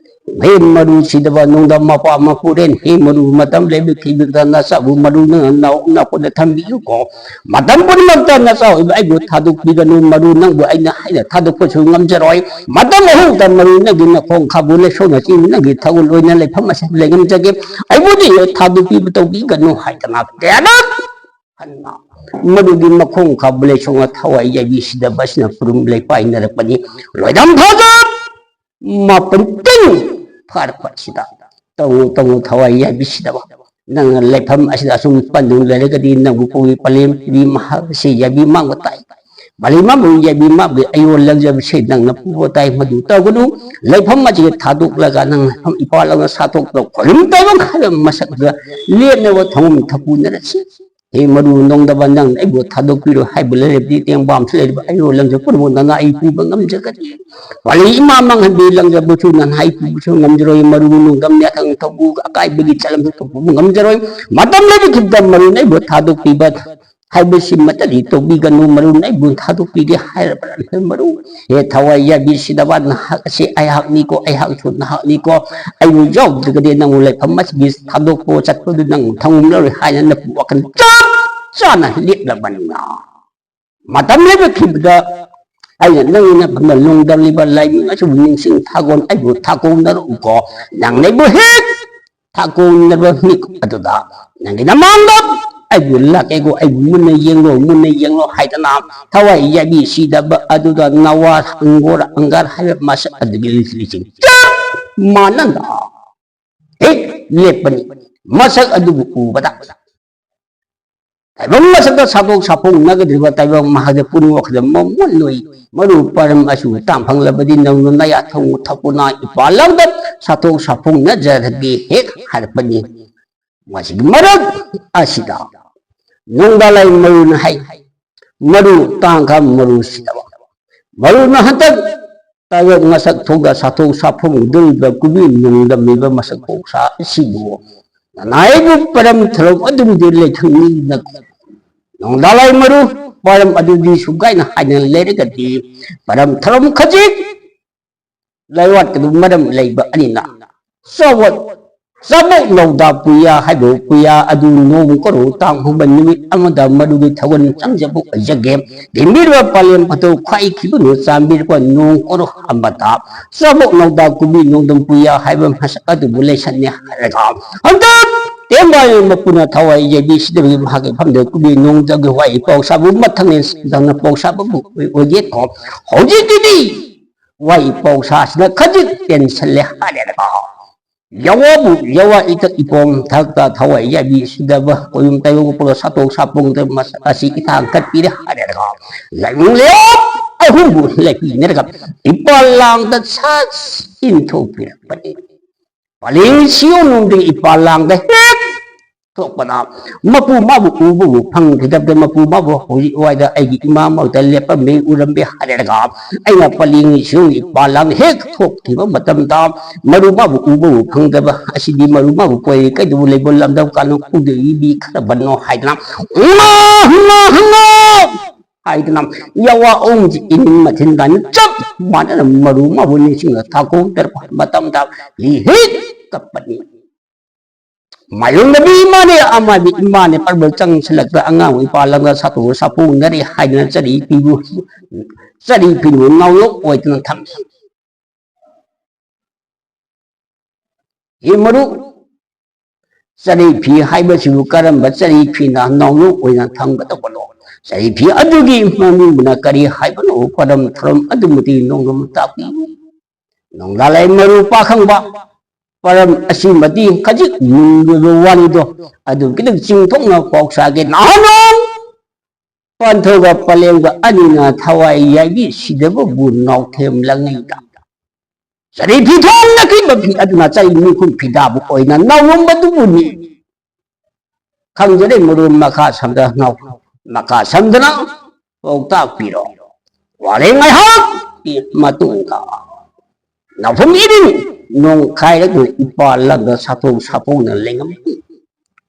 ꯍꯦ ꯃꯔꯨꯁꯤꯗꯕ ꯅꯣꯡꯗꯝ ꯃꯄꯥ ꯃꯄꯨꯔꯦꯟ, ꯍꯦ ꯃꯔꯨ ꯃꯇꯝ ꯂꯩꯕ ꯊꯤꯕꯗ ꯅꯆꯥꯕꯨ ꯃꯔꯨ ꯅꯪꯅ ꯅꯥꯎ ꯅꯥꯄꯣꯟꯗ ꯊꯝꯕꯤꯌꯨꯀꯣ꯫ ꯃꯇꯝ ꯄꯨꯝꯅꯃꯛꯇ ꯅꯆꯥ ꯑꯣꯏꯕ ꯑꯩꯕꯨ ꯊꯥꯗꯣꯛꯄꯤꯒꯅꯨ꯫ ꯃꯔꯨ ꯅꯪꯕꯨ ꯑꯩꯅ ꯍꯥꯏꯅ ꯊꯥꯗꯣꯛꯄꯁꯨ ꯉꯝꯖꯔꯣꯏ꯫ ꯃꯇꯝ ꯑꯍꯨꯝꯗ ꯃꯔꯨ ꯅꯪꯒꯤ ꯅꯈꯣꯡ ꯈꯥꯕꯨ ꯂꯩꯁꯣꯛꯅ ꯆꯤꯡ ꯅꯪꯒꯤ ꯊꯧꯒꯜ ꯑꯣꯏꯅ ꯂꯩꯐꯝ ꯑꯁꯤꯗ ꯂꯩꯉꯝꯖꯒꯦ꯫ ꯑꯩꯕꯨꯗꯤ ꯊꯥꯗꯣꯛꯄꯤꯕ ꯇꯧꯕꯤꯒꯅꯨ ꯍꯥꯏꯗꯅ ꯀꯌꯥꯔꯛ ꯍꯟꯅ ꯃꯗꯨꯒꯤ ꯃꯈꯣꯡ ꯈꯥꯕꯨ ꯂꯩꯁꯣꯡꯅ ꯊꯋꯥꯏ ꯌꯥꯏꯕꯤꯁꯤꯗꯕꯁꯤꯅ ꯈꯨꯔꯨꯝ ꯂꯩ ꯄꯥꯏꯅꯔꯛꯄꯅꯤ꯫ ꯂꯣꯏꯗꯝ ꯊꯥꯖ ꯃꯥꯄꯟꯇꯪ ꯐꯥꯔꯛꯄ ꯑꯁꯤꯗ ꯇꯧꯉꯨ ꯇꯧꯉꯨ ꯊꯋꯥꯏ ꯌꯥꯏꯕꯤꯁꯤꯗꯕ, ꯅꯪꯅ ꯂꯩꯐꯝ ꯑꯁꯤꯗ ꯑꯁꯨꯝ ꯄꯟꯗꯨꯅ ꯂꯩꯔꯒꯗꯤ ꯅꯪꯕꯨ ꯄꯨꯒꯤ ꯄꯂꯦꯝ ꯄꯤꯕꯤ ꯃꯍꯥꯛ ꯑꯁꯤ ꯌꯥꯏꯕꯤ ꯃꯥꯡꯕ ꯇꯥꯏ꯫ ꯄꯂꯦꯝ ꯃꯥꯡꯕ ꯌꯥꯏꯕꯤ ꯃꯥꯡꯕꯒꯤ ꯑꯌꯣꯟ ꯂꯪꯖꯕꯁꯤ ꯅꯪꯅ ꯄꯨꯕ ꯇꯥꯏ꯫ ꯃꯗꯨ ꯇꯧꯒꯅꯨ꯫ ꯂꯩꯐꯝ ꯑꯁꯤꯗ ꯊꯥꯗꯣꯛꯂꯒ ꯅꯪ ꯂꯩꯐꯝ ꯏꯄꯥ ꯂꯧꯅ ꯁꯥꯊꯣꯛꯇ ꯈꯣꯏꯔꯨꯝ ꯇꯧꯕ ꯈꯥꯏꯕ ꯃꯁꯛꯇ ꯂꯦꯞꯅꯕ ꯊꯧꯉꯝ ꯊꯛꯄꯨꯅꯔꯁꯤ꯫ ꯍꯦ ꯃꯔꯨ ꯅꯣꯡꯗꯝꯕ, ꯅꯪꯅ ꯑꯩꯕꯨ ꯊꯥꯗꯣꯛꯄꯤꯔꯣ ꯍꯥꯏꯕ ꯂꯩꯔꯕꯗꯤ, ꯇꯦꯡꯕꯥꯡꯁꯨ ꯂꯩꯔꯕ ꯑꯩꯔꯣ, ꯂꯪꯖ ꯄꯨꯝꯅꯃꯛ ꯅꯅꯥ ꯑꯩ ꯄꯨꯕ ꯉꯝꯖꯒꯅꯤ꯫ ꯋꯥꯔꯤ ꯏꯃꯥ ꯃꯥꯡꯍꯟꯕꯤ, ꯂꯪꯖꯕꯁꯨ ꯅꯅꯥ ꯑꯩ ꯄꯨꯕꯁꯨ ꯉꯝꯖꯔꯣꯏ꯫ ꯃꯔꯨ ꯅꯣꯡꯗꯝ ꯌꯥꯊꯪ ꯊꯧꯕꯨ ꯑꯀꯥꯏꯕꯒꯤ ꯆꯂꯝꯁꯨ ꯊꯣꯛꯄ ꯉꯝꯖꯔꯣꯏ꯫ ꯃꯇꯝ ꯂꯩꯕ ꯈꯤꯇ ꯃꯔꯨ ꯑꯩꯕꯨ ꯊꯥꯗꯣꯛꯄꯤꯕ ꯍꯥꯏꯕꯁꯤꯃꯇꯗꯤ ꯇꯧꯕꯤꯒꯅꯨ꯫ ꯃꯔꯨ ꯑꯩꯕꯨ ꯊꯥꯗꯣꯛꯄꯤꯒꯦ ꯍꯥꯏꯔꯕ꯭ꯔꯥ ꯃꯔꯨ? ꯍꯦ ꯊꯋꯥꯏ ꯌꯥꯕꯤꯁꯤꯗꯕ, ꯅꯍꯥꯛ ꯑꯁꯤ ꯑꯩꯍꯥꯛꯅꯤꯀꯣ, ꯑꯩꯍꯥꯛꯁꯨ ꯅꯍꯥꯛꯅꯤꯀꯣ꯫ ꯑꯩꯕꯨ ꯌꯥꯎꯗ꯭ꯔꯒꯗꯤ ꯅꯪꯕꯨ ꯂꯩꯐꯝ ꯑꯁꯤꯒꯤ ꯊꯥꯗꯣꯛꯄ ꯆꯠꯄꯗꯨ ꯅꯪ ꯊꯝꯂꯔꯣꯏ ꯍꯥꯏꯅ ꯅꯄꯨ ꯋꯥꯈꯜ ꯆꯞ ꯆꯥꯅ ꯂꯦꯞꯂꯕꯅꯤꯅ꯫ ꯃꯇꯝ ꯂꯦꯞꯈꯤꯕꯗ ꯑꯩꯅ ꯅꯪꯒꯤ ꯅꯐꯝꯗ ꯂꯣꯡꯗꯝꯂꯤꯕ ꯂꯥꯏꯃꯤꯡ ꯑꯁꯤꯕꯨ ꯅꯤꯡꯁꯤꯡ ꯊꯥꯒꯣꯟ ꯑꯩꯕꯨ ꯊꯥꯒꯣꯟꯅꯔꯛꯎꯀꯣ꯫ ꯅꯪ ꯑꯩꯕꯨ ꯍꯦꯛ ꯊꯥꯒꯣꯟꯅꯕ ꯃꯤꯀꯨꯞ ꯑꯗꯨꯗ ꯅꯪꯒꯤ ꯅꯃꯥꯡꯗ ꯑꯩꯕꯨ ꯂꯥꯛꯀꯦꯀꯣ, ꯑꯩꯕꯨ ꯃꯨꯟꯅ ꯌꯦꯡꯂꯣ, ꯃꯨꯟꯅ ꯌꯦꯡꯂꯣ ꯍꯥꯏꯗꯅ ꯊꯋꯥꯏ ꯌꯥꯕꯤ ꯁꯤꯗꯕ ꯑꯗꯨꯗ ꯅꯋꯥ ꯑꯪꯒꯣꯔ ꯑꯪꯒꯥꯔ ꯍꯥꯏꯕ ꯃꯁꯛ ꯑꯗꯨꯒꯤ ꯂꯤꯆꯤꯡ ꯆꯞ ꯃꯥꯟꯅꯅ ꯍꯦꯛ ꯂꯦꯞꯄꯅꯤ꯫ ꯃꯁꯛ ꯑꯗꯨꯕꯨ ꯎꯕꯗ ꯇꯥꯏꯕꯪ ꯃꯁꯛꯇ ꯁꯥꯊꯣꯛ ꯁꯥꯐꯣꯡꯅꯒꯗ꯭ꯔꯤꯕ ꯇꯥꯏꯕꯪ ꯃꯍꯥꯛꯀꯤ ꯄꯨꯛꯅꯤꯡ ꯋꯥꯈꯜꯗ ꯃꯃꯣꯟ ꯅꯣꯏ꯫ ꯃꯔꯨ ꯄꯥꯔꯝ ꯑꯁꯨ ꯇꯥꯡ ꯐꯪꯂꯕꯗꯤ ꯅꯪꯅ ꯅꯌꯥ ꯊꯧ ꯊꯛꯄꯅ ꯏꯄꯥ ꯂꯥꯡꯗ ꯁꯥꯊꯣꯛ ꯁꯥꯐꯣꯡꯅꯖꯔꯒꯦ ꯍꯦꯛ ꯍꯥꯏꯔꯛꯄꯅꯤ꯫ ꯃꯁꯤꯒꯤ ꯃꯔꯛ ꯑꯁꯤꯗ ꯅꯣꯡꯗꯥꯂꯥꯏ ꯃꯔꯨꯅ ꯍꯥꯏ, ꯃꯔꯨ ꯇꯥꯡꯈ ꯃꯔꯨ ꯁꯤꯗꯕ꯫ ꯃꯔꯨꯅ ꯍꯟꯗꯛ ꯇꯥꯏꯕꯪ ꯃꯁꯛ ꯊꯣꯛꯇ ꯁꯥꯊꯣꯛ ꯁꯥꯐꯣꯡꯗꯧꯔꯤꯕ ꯀꯨꯝꯕꯤ ꯅꯣꯡꯗꯝꯂꯤꯕ ꯃꯁꯛ ꯄꯣꯛꯁꯥ ꯑꯁꯤꯕꯨ ꯅꯅꯥꯏꯕꯨ ꯄꯔꯝ ꯊꯔꯝ ꯑꯗꯨꯝꯗꯤ ꯂꯩꯊꯪꯅꯤꯡꯗꯅ ꯅꯣꯡꯗꯥꯂꯥꯏ ꯃꯔꯨ ꯄꯔꯝ ꯑꯗꯨꯗꯤ ꯁꯨꯒꯥꯏꯅ ꯍꯥꯏꯅ ꯂꯩꯔꯒꯗꯤ ꯄꯔꯝ ꯊꯔꯝ ꯈꯖꯤꯛ ꯂꯩꯋꯥꯠꯀꯗꯕ ꯃꯔꯝ ꯂꯩꯕ ꯑꯅꯤꯅ ꯆꯥꯎꯕ ꯆꯥꯕꯣꯛ ꯅꯧꯗꯥ ꯄꯨꯌꯥ ꯍꯥꯏꯕ ꯄꯨꯌꯥ ꯑꯗꯨ ꯅꯣꯡ ꯀꯔꯣ ꯇꯥꯡ ꯍꯧꯕ ꯅꯨꯃꯤꯠ ꯑꯃꯗ ꯃꯗꯨꯒꯤ ꯊꯧꯒꯜ ꯆꯪꯖꯕ ꯑꯣꯏꯖꯒꯦ꯫ ꯂꯦꯝꯕꯤꯔꯕ ꯄꯂꯦꯝ ꯐꯠꯇ ꯈ꯭ꯋꯥꯏꯈꯤꯕꯅ ꯆꯥꯟꯕꯤꯔꯕ ꯅꯣꯡ ꯀꯔꯣ ꯑꯃꯗ ꯆꯥꯕꯣꯛ ꯅꯧꯗꯥ ꯀꯨꯝꯕꯤ ꯅꯣꯡꯗꯝ ꯄꯨꯌꯥ ꯍꯥꯏꯕ ꯃꯁꯛ ꯑꯗꯨꯕꯨ ꯂꯩꯁꯟꯅꯤ ꯍꯥꯏꯔꯒ ꯍꯟꯗꯛ ꯇꯦꯡꯕꯥꯏ ꯃꯄꯨꯅ ꯊꯋꯥꯏ ꯌꯩꯕꯤ ꯁꯤꯗꯕꯒꯤ ꯃꯍꯥꯛꯀꯤ ꯐꯝꯗ ꯀꯨꯝꯕꯤ ꯅꯣꯡꯗꯝꯒꯤ ꯋꯥꯍꯩ ꯄꯥꯎꯁꯥꯕꯨ ꯃꯊꯪ ꯅꯤꯡꯁꯤꯡꯗꯅ ꯄꯥꯎꯁꯥꯕꯕꯨ ꯑꯣꯏꯒꯦꯀꯣ꯫ ꯍꯧꯖꯤꯛꯀꯤꯗꯤ ꯋꯥꯍꯩ ꯄꯥꯎꯁꯥꯁꯤꯅ ꯈꯖꯤꯛ ꯇꯦꯟꯁꯜꯂꯦ ꯍꯥꯏꯔꯦꯗꯀꯣ꯫ ꯌꯥꯋꯥꯕꯨ ꯌꯥꯋꯥ ꯏꯇꯛ ꯏꯄꯣꯝ ꯊꯛꯇ ꯊꯋꯥꯏ ꯌꯥꯕꯤ ꯁꯤꯗꯕ ꯀꯣꯌꯨꯝ ꯇꯥꯏꯕꯪ ꯄꯨꯔ ꯁꯥꯇꯣꯛ ꯁꯥꯄꯣꯡꯗ ꯃꯁꯛ ꯑꯁꯤ ꯏꯊꯥꯡ ꯀꯠꯄꯤꯔꯦ ꯍꯥꯏꯔꯦꯗꯀꯣ꯫ ꯂꯥꯏꯕꯨꯡ ꯂꯦꯞ ꯑꯍꯨꯝꯕꯨ ꯂꯩꯄꯤꯅꯔꯒ ꯏꯄꯥ ꯂꯥꯡꯗ ꯁꯠ ꯏꯟꯊꯣꯛꯄꯤꯔꯛꯄꯅꯤ꯫ ꯄꯂꯦꯜ ꯁꯤꯌꯣꯟ ꯅꯨꯡꯗꯤ ꯏꯄꯥ ꯂꯥꯡꯗ ꯍꯦꯛ ꯊꯣꯛꯄꯅ ꯃꯄꯨ ꯃꯥꯕꯨ ꯎꯕꯕꯨ ꯐꯪꯈꯤꯗꯕꯗ, ꯃꯄꯨ ꯃꯥꯕꯨ ꯍꯧꯖꯤꯛ ꯋꯥꯏꯗ ꯑꯩꯒꯤ ꯏꯃꯥ ꯃꯔꯛꯇ ꯂꯦꯞꯄꯝꯃꯤ, ꯎꯔꯝꯃꯤ ꯍꯥꯏꯔꯒ ꯑꯩꯅ ꯄꯂꯦꯡ ꯏꯁꯤꯡ ꯏꯄꯥ ꯂꯥꯡ ꯍꯦꯛ ꯊꯣꯛꯈꯤꯕ ꯃꯇꯝꯗ, ꯃꯔꯨ ꯃꯥꯕꯨ ꯎꯕꯕꯨ ꯐꯪꯗꯕ ꯑꯁꯤꯗꯤ ꯃꯔꯨ ꯃꯥꯕꯨ ꯀꯣꯏꯔꯤ ꯀꯩꯗꯧꯕ ꯂꯩꯕ ꯂꯝꯗꯝ ꯀꯥꯅ ꯎꯗꯣꯏꯕꯤ ꯈꯔꯕꯅꯣ ꯍꯥꯏꯗꯅ, "ꯍꯪꯉꯣ, ꯍꯪꯉꯣ, ꯍꯪꯉꯣ!" ꯍꯥꯏꯗꯅ ꯌꯥꯋꯥ ꯑꯍꯨꯝꯁꯤ ꯏꯅꯤꯡ ꯃꯊꯤꯟ ꯀꯥꯏꯅ ꯆꯞ ꯃꯥꯟꯅꯅ ꯃꯔꯨ ꯃꯥꯕꯨ ꯅꯤꯡꯁꯤꯡꯅ ꯊꯥꯀꯣꯡ ꯇꯔꯛꯄ ꯃꯇꯝꯗ ꯍꯤ ꯍꯤ ꯀꯞꯄꯅꯤ꯫ ꯃꯥꯌꯣꯡꯅꯕꯤ ꯏꯃꯥꯅꯦ, ꯑꯃꯥꯏꯕꯤ ꯏꯃꯥꯅꯦ, ꯄꯔꯕ ꯆꯪꯁꯤꯜꯂꯛꯇ ꯑꯉꯥꯡ ꯏꯄꯥ ꯂꯝꯒ ꯁꯥꯇꯨ ꯁꯥꯄꯣꯡꯅꯔꯦ ꯍꯥꯏꯗꯅ ꯆꯔꯤ ꯄꯤꯕꯨ, ꯆꯔꯤ ꯄꯤꯕꯨ ꯅꯥꯎꯂꯣꯛ ꯑꯣꯏꯗꯅ ꯊꯝꯃꯤ꯫ ꯍꯦ ꯃꯔꯨꯞ, ꯆꯔꯤ ꯐꯤ ꯍꯥꯏꯕꯁꯤꯕꯨ ꯀꯔꯝꯕ ꯆꯔꯤ ꯐꯤꯅ ꯅꯥꯎꯂꯣꯛ ꯑꯣꯏꯅ ꯊꯝꯒꯗꯧꯕꯅꯣ? ꯆꯔꯤ ꯐꯤ ꯑꯗꯨꯒꯤ ꯃꯃꯤꯡꯗꯨꯅ ꯀꯔꯤ ꯍꯥꯏꯕꯅꯣ? ꯀꯔꯝ ꯊꯧꯔꯝ ꯑꯗꯨꯃꯗꯤ ꯅꯣꯡꯗꯝ ꯇꯥꯛꯄꯤꯌꯨ꯫ ꯅꯣꯡꯗꯥꯂꯩ ꯃꯔꯨ ꯄꯥꯈꯪꯕ ꯄꯔꯝ ꯑꯁꯤꯃꯗꯤ ꯈꯖꯤꯛ ꯅꯨꯡꯒꯤ ꯋꯥꯔꯤꯗꯣ ꯑꯗꯨ ꯈꯤꯇꯪ ꯆꯤꯡꯊꯣꯛꯅ ꯄꯥꯎ ꯁꯥꯒꯦ꯫ ꯅꯍꯥꯟ ꯄꯥꯟꯊꯧꯒ ꯄꯂꯦꯝꯒ ꯑꯅꯤꯅ ꯊꯋꯥꯏ ꯌꯥꯏꯕꯤ ꯁꯤꯗꯕꯕꯨ ꯅꯥꯎꯊꯦꯝ ꯂꯪꯉꯩꯗ ꯆꯔꯤ ꯐꯤ ꯊꯣꯡꯅꯈꯤꯕ ꯐꯤ ꯑꯗꯨꯅ ꯆꯔꯤ ꯃꯤꯈꯨꯝ ꯐꯤꯗꯥꯕꯨ ꯑꯣꯏꯅ ꯅꯥꯎꯔꯝꯕꯗꯨꯕꯨꯅꯤ꯫ ꯈꯪꯖꯔꯦ ꯃꯔꯨꯞ, ꯃꯈꯥ ꯁꯝꯗ ꯅꯥꯎ-, ꯃꯈꯥ ꯁꯝꯗꯅ ꯄꯥꯎꯇꯥꯛ ꯄꯤꯔꯣ꯫ ꯋꯥꯔꯦ ꯉꯥꯏꯍꯥꯛꯀꯤ ꯃꯇꯨꯡꯗ ꯅꯥꯎꯐꯝ ꯏꯔꯤꯡ ꯅꯣꯡꯈꯥꯏꯔꯗꯨꯅ ꯏꯄꯥ ꯂꯝꯗ ꯁꯥꯊꯣꯡ ꯁꯥꯐꯣꯡꯅ ꯂꯩꯉꯝ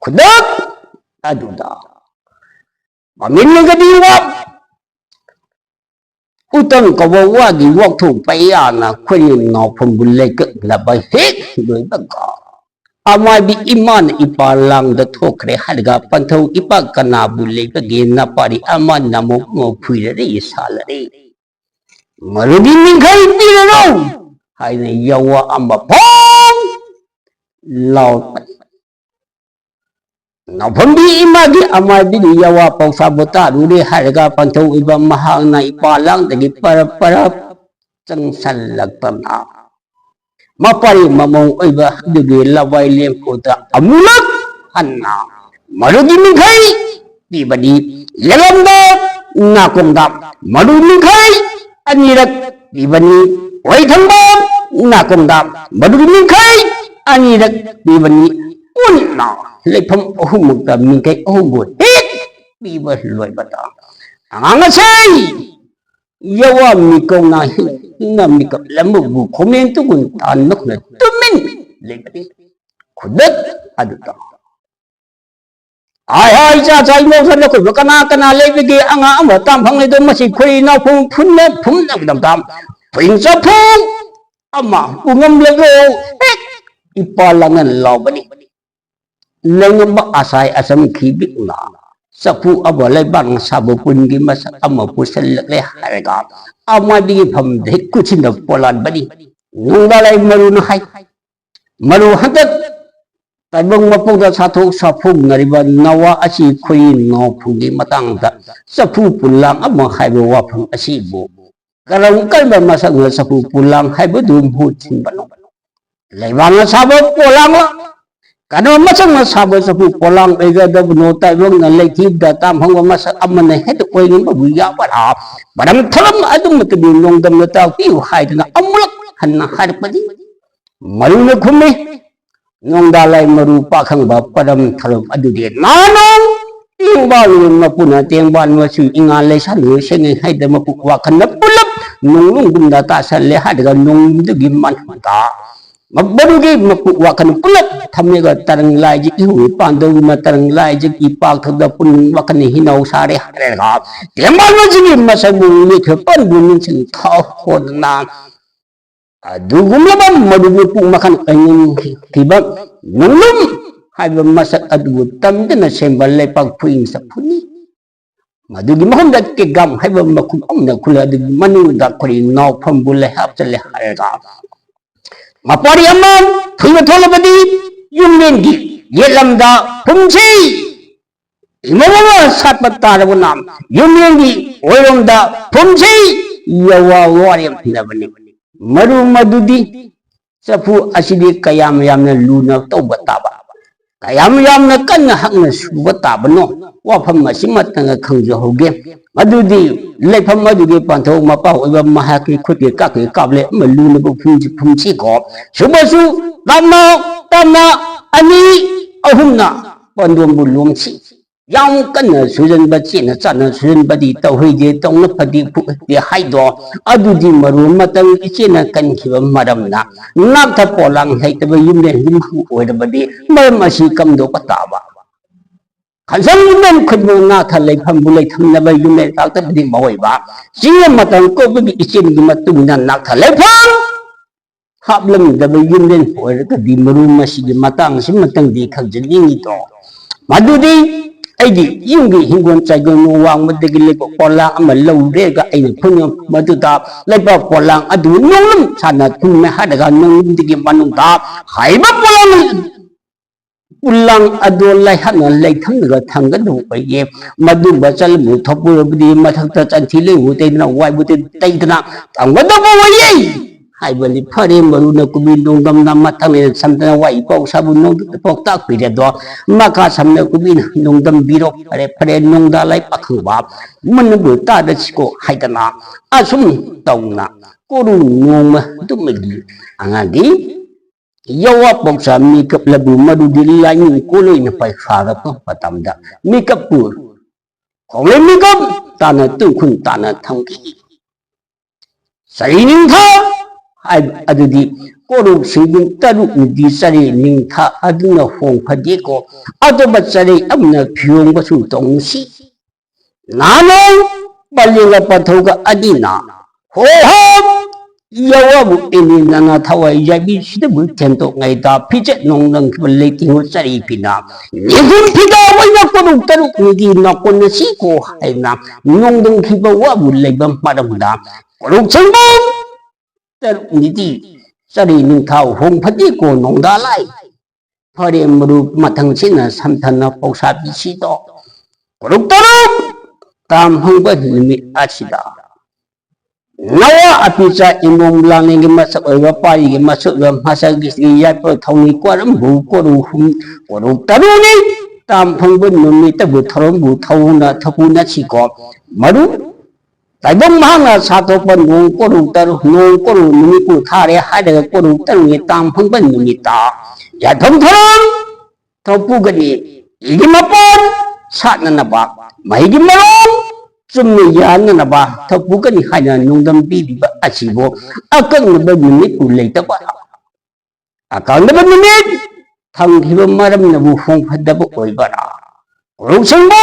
ꯈꯨꯗꯛ ꯑꯗꯨꯗ ꯃꯃꯤꯟ ꯂꯩꯒꯗꯤ ꯋꯥ ꯎꯇꯪ ꯀꯧꯕ ꯋꯥꯒꯤ ꯋꯥꯛꯊꯣꯛ ꯄꯩꯌꯥꯅ ꯈꯣꯏꯅꯤꯡ ꯅꯥꯎꯐꯝꯕꯨ ꯂꯩꯀꯠꯂꯕ ꯍꯦꯛ ꯂꯣꯏꯕꯒ ꯑꯃꯥꯏꯕꯤ ꯏꯃꯥꯅ ꯏꯄꯥ ꯂꯥꯡꯗ ꯊꯣꯛꯈ꯭ꯔꯦ ꯍꯥꯏꯔꯒ ꯄꯟꯊꯧ ꯏꯄꯥ ꯀꯅꯥꯕꯨ ꯂꯩꯕꯒꯦ ꯅꯄꯥꯔꯤ ꯑꯃꯅ ꯑꯃꯨꯛ ꯃꯈꯨꯏꯔꯔꯦ ꯁꯥꯂꯔꯦ꯫ ꯃꯔꯨꯒꯤ ꯃꯤꯡꯈꯩ ꯄꯤꯔꯔꯣ ꯍꯥꯏꯅ ꯌꯥꯋꯥ ꯑꯃ ꯐꯣꯡ ꯂꯥꯎꯔꯛꯄꯅꯤ꯫ ꯅꯥꯎꯐꯝꯕꯤ ꯏꯃꯥꯒꯤ ꯑꯃꯥꯏꯕꯤꯒꯤ ꯌꯥꯋꯥ ꯄꯥꯎꯁꯥꯕꯨ ꯇꯥꯔꯨꯔꯦ ꯍꯥꯏꯔꯒ ꯄꯟꯊꯧ ꯏꯕ ꯃꯍꯥꯛꯅ ꯏꯄꯥ ꯂꯥꯡꯗꯒꯤ ꯄꯔꯞ ꯄꯔꯞ ꯆꯪꯁꯜꯂꯛꯄꯅ ꯃꯄꯥꯔꯤ ꯃꯃꯧ ꯑꯣꯏꯕ ꯑꯗꯨꯒꯤ ꯂꯋꯥꯏ ꯂꯦꯝꯐꯨꯗ ꯑꯃꯨꯛꯂꯛ ꯍꯟꯅ ꯃꯔꯨꯒꯤ ꯃꯤꯡꯈꯩ ꯄꯤꯕꯅꯤ꯫ ꯂꯦꯂꯝꯗ ꯅꯥꯀꯣꯡꯗ ꯃꯔꯨ ꯃꯤꯡꯈꯩ ꯑꯅꯤꯔꯛ ꯄꯤꯕꯅꯤ꯫ ꯑꯣꯏꯊꯪꯕ ꯅꯥꯀꯣꯡꯗ ꯃꯔꯨ ꯃꯤꯡꯈꯩ ꯑꯅꯤꯔꯛ ꯄꯤꯕꯅꯤ꯫ ꯄꯨꯟꯅ ꯂꯩꯐꯝ ꯑꯍꯨꯝꯃꯛꯇ ꯃꯤꯡꯈꯩ ꯑꯍꯨꯝꯕꯨ ꯍꯦꯛ ꯄꯤꯕ ꯂꯣꯏꯕꯗ, ꯑꯉꯥꯡ ꯑꯁꯤ ꯌꯥꯋꯥ ꯃꯤꯀꯧꯅ ꯍꯤꯡꯅ ꯃꯤꯀꯞ ꯂꯝꯕꯕꯨ ꯈꯣꯃꯦꯟ ꯇꯨꯒꯨꯟ ꯇꯥꯟꯕ ꯈꯨꯅ ꯇꯨꯃꯤꯟ ꯂꯩꯕꯅꯤ꯫ ꯈꯨꯗꯛ ꯑꯗꯨꯗ, "ꯍꯥꯏ ꯍꯥꯏ, ꯏꯆꯥ ꯆꯥꯏ ꯃꯧꯁ ꯅꯈꯣꯏꯕ ꯀꯅꯥ ꯀꯅꯥ ꯂꯩꯕꯒꯦ? ꯑꯉꯥꯡ ꯑꯃ ꯇꯥꯝ ꯐꯪꯂꯦꯗꯣ, ꯃꯁꯤ ꯈꯣꯏ ꯏꯅꯥꯎ ꯐꯨꯝ ꯐꯨꯟꯅ ꯐꯨꯝꯅꯕꯗꯝ ꯇꯥꯝ ꯐꯨꯏꯟ ꯆꯐꯨ ꯑꯃ ꯄꯨꯉꯝꯂꯒ ꯍꯦꯛ ꯏꯄꯥ ꯂꯥꯡꯅ ꯂꯥꯎꯕꯅꯤ꯫ ꯂꯩꯉꯝꯕ ꯑꯁꯥꯏ ꯑꯁꯝ ꯈꯤꯕꯤꯛꯅ ꯆꯐꯨ ꯑꯃ ꯂꯩꯕꯥꯛꯅ ꯁꯥꯕ ꯄꯨꯟꯒꯤ ꯃꯁꯛ ꯑꯃ ꯄꯨꯁꯜꯂꯛꯂꯦ ꯍꯥꯏꯔꯒ ꯑꯃꯗꯒꯤ ꯐꯝꯗ ꯍꯦꯛ ꯈꯨꯠꯁꯤꯟꯅ ꯄꯣꯂꯥꯟꯕꯅꯤ꯫ ꯅꯨꯡꯗꯥꯂꯩ ꯃꯔꯨꯅ ꯍꯥꯏ, ꯃꯔꯨ ꯍꯟꯗꯛ ꯇꯥꯏꯕꯪ ꯃꯄꯣꯛꯇ ꯁꯥꯊꯣꯛ ꯁꯥꯐꯣꯡꯅꯔꯤꯕ ꯅꯋꯥ ꯑꯁꯤ ꯈꯣꯏ ꯅꯥꯎꯐꯨꯒꯤ ꯃꯇꯥꯡꯗ ꯆꯐꯨ ꯄꯨꯂꯥꯡ ꯑꯃ ꯍꯥꯏꯕ ꯋꯥꯐꯝ ꯑꯁꯤꯕꯨ ꯀꯔꯝ ꯀꯔꯝꯕ ꯃꯁꯛꯅ ꯆꯐꯨ ꯄꯨꯂꯥꯡ ꯍꯥꯏꯕꯗꯨ ꯃꯍꯨꯠ ꯁꯤꯟꯕꯅꯣ? ꯂꯩꯕꯥꯛꯅ ꯁꯥꯕ ꯄꯣꯂꯥꯡꯂ? ꯀꯅꯥ ꯃꯁꯛꯅ ꯁꯥꯕ ꯆꯐꯨ ꯄꯣꯂꯥꯡ ꯑꯣꯏꯒꯗꯕꯅꯣ? ꯇꯥꯏꯕꯪꯅ ꯂꯩꯊꯤꯕꯗ ꯇꯥꯝꯍꯪꯕ ꯃꯁꯛ ꯑꯃꯅ ꯍꯦꯛꯇ ꯑꯣꯏꯅꯕꯕꯨ ꯌꯥꯕꯔꯥ? ꯃꯔꯝ ꯊꯔꯝ ꯑꯗꯨꯃꯛꯇꯗꯤ ꯅꯣꯡꯗꯝꯅ ꯇꯥꯛꯄꯤꯌꯨ ꯍꯥꯏꯗꯨꯅ ꯑꯃꯨꯔꯛ ꯍꯟꯅ ꯍꯥꯏꯔꯛꯄꯅꯤ꯫ ꯃꯔꯨꯅ ꯈꯨꯝꯃꯤ, ꯅꯣꯡꯗꯥꯂꯩ ꯃꯔꯨ ꯄꯥꯈꯪꯕ ꯄꯔꯝ ꯊꯔꯝ ꯑꯗꯨꯗꯤ ꯅꯥꯅꯣꯡ ꯇꯦꯡꯕꯥꯜ ꯃꯄꯨꯅ ꯇꯦꯡꯕꯥꯜ ꯃꯆꯨ ꯏꯉꯥ ꯂꯩꯁꯥ ꯂꯣꯏ ꯁꯦꯡꯉꯦ ꯍꯥꯏꯗ ꯃꯄꯨ ꯋꯥꯈꯜꯅ ꯄꯨꯂꯞ ꯅꯣꯡꯂꯨꯡꯒꯨꯝꯗ ꯇꯥꯁꯜꯂꯦ ꯍꯥꯏꯔꯒ ꯅꯣꯡꯗꯨꯒꯤ ꯃꯅꯨꯡꯗ ꯃꯗꯨꯒꯤ ꯃꯄꯨ ꯋꯥꯈꯜ ꯄꯨꯂꯞ ꯊꯝꯃꯦꯒ ꯇꯔꯪ ꯂꯥꯏꯖꯤ ꯏꯍꯨ ꯏꯄꯥꯟꯗꯧꯒꯨꯝꯅ ꯇꯔꯪ ꯂꯥꯏꯖꯤ ꯏꯄꯥꯛ ꯊꯛꯇ ꯄꯨꯛꯅꯤꯡ ꯋꯥꯈꯜ ꯍꯤꯅꯧ ꯁꯥꯔꯦ ꯍꯥꯏꯔꯒ ꯇꯦꯡꯕꯥꯜ ꯃꯆꯨꯒꯤ ꯃꯁꯛ ꯃꯨ ꯃꯤꯠ ꯄꯟꯕꯨ ꯅꯤꯡꯁꯤꯡ ꯊꯥꯎ ꯍꯣꯗꯅ ꯑꯗꯨꯒꯨꯝꯂꯕ ꯃꯗꯨꯒꯤ ꯄꯨꯛ ꯃꯈꯜ ꯑꯣꯏꯅꯤꯡꯈꯤꯕ ꯅꯣꯡꯂꯨꯝ ꯍꯥꯏꯕ ꯃꯁꯛ ꯑꯗꯨꯕꯨ ꯇꯝꯗꯨꯅ ꯁꯦꯝꯕ ꯂꯩꯄꯥꯛ ꯈꯨꯍꯤꯡ ꯆꯐꯨꯅꯤ꯫ ꯃꯗꯨꯒꯤ ꯃꯐꯝꯗ ꯀꯦꯒꯥꯝ ꯍꯥꯏꯕ ꯃꯈꯨꯝ ꯑꯃꯅ ꯈꯨꯜꯂ ꯑꯗꯨꯒꯤ ꯃꯅꯨꯡꯗ ꯑꯩꯈꯣꯏ ꯅꯥꯎꯐꯝꯕꯨ ꯂꯩꯍꯥꯞ ꯆꯠꯂꯦ ꯍꯥꯏꯔꯒ ꯃꯄꯥꯔꯤ ꯑꯃ ꯊꯨꯅ ꯊꯣꯛꯂꯕꯗꯤ ꯌꯨꯝꯂꯦꯟꯒꯤ ꯌꯦꯠꯂꯝꯗ ꯐꯨꯝꯁꯤ ꯏꯃꯣꯝ ꯑꯃ ꯁꯥꯠꯄ ꯇꯥꯔꯕꯅ ꯌꯨꯝꯂꯦꯟꯒꯤ ꯑꯣꯏꯔꯣꯝꯗ ꯐꯨꯝꯁꯤ ꯌꯧꯋ ꯋꯥꯔꯦꯝꯅꯕꯅꯤ꯫ ꯃꯔꯨ ꯃꯗꯨꯗꯤ ꯆꯐꯨ ꯑꯁꯤꯗꯤ ꯀꯌꯥꯝ ꯌꯥꯝꯅ ꯂꯨꯅ ꯇꯧꯕ ꯇꯥꯕ, ꯀꯌꯥꯝ ꯌꯥꯝꯅ ꯀꯟꯅ ꯍꯛꯅ ꯁꯨꯕ ꯇꯥꯕꯅꯣ? ꯋꯥꯐꯝ ꯑꯁꯤꯃꯇꯪꯒ ꯈꯪꯖꯍꯧꯒꯦ꯫ ꯃꯗꯨꯗꯤ ꯂꯩꯐꯝ ꯑꯗꯨꯒꯤ ꯄꯥꯟꯊꯣꯛ ꯃꯄꯥ ꯑꯣꯏꯕ ꯃꯍꯥꯛꯀꯤ ꯈꯨꯠꯀꯤ ꯀꯥꯞꯀꯤ ꯀꯥꯞꯂꯦ ꯑꯃ ꯂꯨꯅꯕ ꯐꯨꯝꯁꯤ ꯐꯨꯝꯁꯤꯀꯣ꯫ ꯁꯨꯕꯁꯨ ꯇꯞꯅ ꯇꯞꯅ ꯑꯅꯤ ꯑꯍꯨꯝꯅ ꯄꯟꯗꯣꯝꯕꯨ ꯂꯣꯝꯁꯤ꯫ ꯌꯥꯝ ꯀꯟꯅ ꯁꯨꯖꯟꯕ, ꯆꯦꯠꯅ ꯆꯥꯅ ꯁꯨꯖꯟꯕꯗꯤ ꯇꯧꯍꯩꯗꯦ, ꯇꯧꯅ ꯐꯗꯦ ꯐꯨꯍꯩꯗꯦ ꯍꯥꯏꯗꯣ꯫ ꯑꯗꯨꯗꯤ ꯃꯔꯨ ꯃꯇꯝ ꯏꯆꯦꯅ ꯀꯟꯈꯤꯕ ꯃꯔꯝꯅ ꯅꯥꯛꯇ ꯄꯣꯂꯥꯡ ꯂꯩꯇꯕ ꯌꯨꯝꯂꯦꯟ ꯌꯨꯝꯕꯨ ꯑꯣꯏꯔꯕꯗꯤ ꯃꯔꯝ ꯑꯁꯤ ꯀꯝꯗꯧꯕ ꯇꯥꯕ? ꯈꯟꯖꯪ ꯌꯨꯝꯂꯦꯟ ꯈꯨꯗꯤꯡꯃꯛ ꯅꯥꯛꯇ ꯂꯩꯐꯝꯕꯨ ꯂꯩꯊꯝꯅꯕ ꯌꯨꯝꯂꯦꯟ ꯉꯥꯛꯇꯕꯨꯗꯤ ꯃꯑꯣꯏꯕ꯫ ꯆꯤꯡ ꯑꯃꯇꯪ ꯀꯣꯏꯕꯒꯤ ꯏꯆꯦꯜꯒꯤ ꯃꯇꯨꯡ ꯏꯟꯅ ꯅꯥꯛꯇ ꯂꯩꯐꯝ ꯍꯥꯞꯂꯝꯗꯕ ꯌꯨꯝꯂꯦꯟ ꯑꯣꯏꯔꯒꯗꯤ ꯃꯔꯨ ꯃꯁꯤꯒꯤ ꯃꯇꯥꯡ ꯑꯁꯤꯃꯇꯪꯗꯤ ꯈꯪꯖꯅꯤꯡꯉꯤꯗꯣ꯫ ꯃꯗꯨꯗꯤ ꯑꯩꯒꯤ ꯌꯨꯝꯒꯤ ꯍꯤꯡꯒꯣꯜ ꯆꯥꯏꯒꯣꯜ ꯋꯥꯡꯃꯗꯒꯤ ꯂꯩꯕꯥꯛ ꯄꯣꯂꯥꯡ ꯑꯃ ꯂꯧꯔꯦꯒ ꯑꯩꯅ ꯐꯨꯅ ꯃꯗꯨꯗ ꯂꯩꯕꯥꯛ ꯄꯣꯂꯥꯡ ꯑꯗꯨ ꯅꯣꯡꯂꯝ ꯁꯥꯟꯅ ꯊꯨꯝꯃꯦ ꯍꯥꯏꯔꯒ ꯅꯣꯡꯂꯝꯗꯒꯤ ꯃꯅꯨꯡꯗ ꯍꯥꯏꯕ ꯄꯣꯂꯥꯡ ꯄꯣꯂꯥꯡ ꯑꯗꯨ ꯂꯩꯍꯠꯅ ꯂꯩꯊꯝꯂꯒ ꯊꯝꯒꯗꯧꯕ ꯑꯣꯏꯌꯦ꯫ ꯃꯗꯨꯒ ꯆꯠꯂꯝꯃꯨ ꯊꯣꯛꯄꯨꯔꯕꯗꯤ ꯃꯊꯛꯇ ꯆꯟꯊꯤ ꯂꯩꯕꯨ ꯇꯩꯗꯅ ꯋꯥꯏꯕꯨ ꯇꯩ-, ꯇꯩꯗꯅ ꯊꯝꯒꯗꯧꯕ ꯑꯣꯏꯌꯦ꯫ ꯍꯥꯏꯕꯅꯤ꯫ ꯐꯔꯦ, ꯃꯔꯨꯅ ꯀꯨꯝꯕꯤ ꯅꯣꯡꯗꯝꯅ ꯃꯊꯪ ꯂꯩꯅ ꯁꯝꯗꯅ ꯋꯥꯏ ꯄꯥꯎ ꯁꯥꯕꯨ ꯅꯣꯡꯗꯝ ꯄꯥꯎꯇꯥꯛ ꯄꯤꯔꯦ ꯑꯗꯣ꯫ ꯃꯈꯥ ꯁꯝꯅ ꯀꯨꯝꯕꯤꯅ ꯅꯣꯡꯗꯝꯕꯤꯔꯣ꯫ ꯐꯔꯦ, ꯐꯔꯦ, ꯅꯣꯡꯗꯥ ꯂꯥꯏ ꯄꯥꯈꯪꯕ ꯃꯨꯟꯅꯕꯨ ꯇꯥꯗꯁꯤꯀꯣ ꯍꯥꯏꯗꯅ ꯑꯁꯨꯝ ꯇꯧꯅ ꯀꯣꯔꯨ ꯅꯣꯡꯃ ꯑꯗꯨꯃꯒꯤ ꯑꯉꯥꯡꯒꯤ ꯌꯥꯋꯥ ꯄꯥꯎꯁꯥ ꯃꯤꯀꯞ ꯂꯕꯨ ꯃꯔꯨꯗꯤ ꯂꯥꯏꯅꯤꯡ ꯀꯣꯂꯣꯏꯅ ꯄꯩꯈꯥꯗ ꯐꯪ ꯃꯇꯝꯗ ꯃꯤꯀꯞꯄꯨ ꯈꯣꯡꯂꯩ ꯃꯤꯀꯞ ꯇꯥꯅ ꯇꯨꯡꯈꯨꯟ ꯇꯥꯅ ꯊꯝꯈꯤ꯫ ꯆꯔꯤ ꯅꯤꯡꯊꯥ ꯍꯥꯏꯕ ꯑꯗꯨꯗꯤ ꯀꯣꯔꯧ ꯁꯤꯡꯕꯨ ꯇꯔꯨꯛꯅꯤꯗꯤ ꯆꯔꯤ ꯅꯤꯡꯊꯥ ꯑꯗꯨꯅ ꯍꯣꯡ ꯐꯗꯦꯀꯣ꯫ ꯑꯇꯣꯞꯄ ꯆꯔꯤ ꯑꯃꯅ ꯐꯤꯌꯣꯡꯕꯁꯨ ꯇꯧꯅꯨꯁꯤ꯫ ꯅꯍꯥꯟꯋꯥꯏ ꯄꯜꯂꯤꯒ ꯄꯟꯊꯧꯒ ꯑꯅꯤꯅ ꯍꯣ ꯍꯣ ꯌꯥꯋꯥꯕꯨ ꯏꯅꯤꯟꯗꯅ ꯊꯋꯥꯏ ꯌꯥꯏꯕꯤꯁꯤꯗꯕꯨ ꯊꯦꯟꯗꯣꯛꯉꯩꯗ ꯐꯤꯆꯦꯠ ꯅꯣꯡꯗꯝꯈꯤꯕ ꯂꯩꯇꯤꯡꯕ ꯆꯔꯤ ꯐꯤꯅ ꯅꯤꯡꯊꯨꯝ ꯐꯤꯗꯥ ꯑꯣꯏꯅ ꯀꯣꯔꯧ ꯇꯔꯨꯛꯅꯤꯒꯤ ꯅꯥꯀꯣꯟꯅ ꯁꯤꯀꯣ ꯍꯥꯏꯅ ꯅꯣꯡꯗꯝꯈꯤꯕ ꯋꯥꯕꯨ ꯂꯩꯕ ꯃꯔꯝꯗ ꯀꯣꯔꯧ ꯁꯪꯕꯝ ꯇꯔꯨꯛꯅꯤꯗꯤ ꯆꯔꯤ ꯅꯤꯡꯊꯥꯎ ꯍꯣꯡ ꯐꯗꯤꯀꯣ ꯅꯣꯡꯗꯥ ꯂꯥꯏ꯫ ꯐꯔꯦ ꯃꯔꯨꯞ, ꯃꯊꯪꯁꯤꯅ ꯁꯝꯊꯅ ꯄꯥꯎꯁꯥꯕꯤꯁꯤꯗꯣ꯫ ꯀꯣꯔꯧ ꯇꯔꯨꯛ ꯇꯥꯝ ꯍꯪꯕ ꯅꯨꯃꯤꯠ ꯑꯁꯤꯗ ꯅꯋꯥ ꯑꯄꯤꯆꯥ ꯏꯃꯣꯝ ꯂꯥꯡꯂꯦꯟꯒꯤ ꯃꯁꯛ ꯑꯣꯏꯕ ꯄꯥꯔꯤꯒꯤ ꯃꯁꯛ ꯑꯣꯏꯕ ꯃꯁꯛꯀꯤ ꯌꯥꯏꯐ ꯊꯧꯅꯤ ꯀꯣꯔꯝꯕꯨ ꯀꯣꯔꯧ ꯍꯨꯝ ꯀꯣꯔꯧ ꯇꯔꯨꯛꯅꯤ꯫ ꯇꯥꯝ ꯐꯪꯕ ꯅꯨꯃꯤꯠꯇꯕꯨ ꯊꯧꯔꯝꯕꯨ ꯊꯧꯅ ꯊꯧꯄꯨꯅ ꯁꯤꯀꯣ ꯃꯔꯨꯞ꯫ ꯇꯥꯏꯕꯪ ꯃꯍꯥꯛꯅ ꯁꯥꯊꯣꯛꯄ ꯅꯣꯡ ꯀꯣꯔꯧ ꯇꯔꯨꯛ, ꯅꯣꯡ ꯀꯣꯔꯧ ꯅꯨꯃꯤꯠꯄꯨ ꯊꯥꯔꯦ ꯍꯥꯏꯔꯒ ꯀꯣꯔꯧ ꯇꯔꯨꯛꯅꯤ ꯇꯥꯡ ꯐꯪꯕ ꯅꯨꯃꯤꯠꯇ ꯌꯥꯏꯐꯝ ꯊꯧꯔꯝ ꯊꯧꯄꯨꯒꯅꯤ꯫ ꯏꯒꯤ ꯃꯄꯥꯟ ꯁꯥꯠꯅꯅꯕ, ꯃꯍꯩꯒꯤ ꯃꯔꯣꯡ ꯆꯨꯝꯅ ꯌꯥꯟꯅꯅꯕ ꯊꯧꯄꯨꯒꯅꯤ ꯍꯥꯏꯅ ꯅꯣꯡꯗꯝ ꯄꯤꯕꯤꯕ ꯑꯁꯤꯕꯨ ꯑꯀꯛꯅꯕ ꯅꯨꯃꯤꯠꯄꯨ ꯂꯩꯇꯕ, ꯑꯀꯛꯅꯕ ꯅꯨꯃꯤꯠ ꯊꯝꯈꯤꯕ ꯃꯔꯝꯅꯕꯨ ꯍꯣꯡꯐꯗꯕ ꯑꯣꯏꯕꯔꯥ? ꯀꯣꯔꯧ ꯁꯪꯕ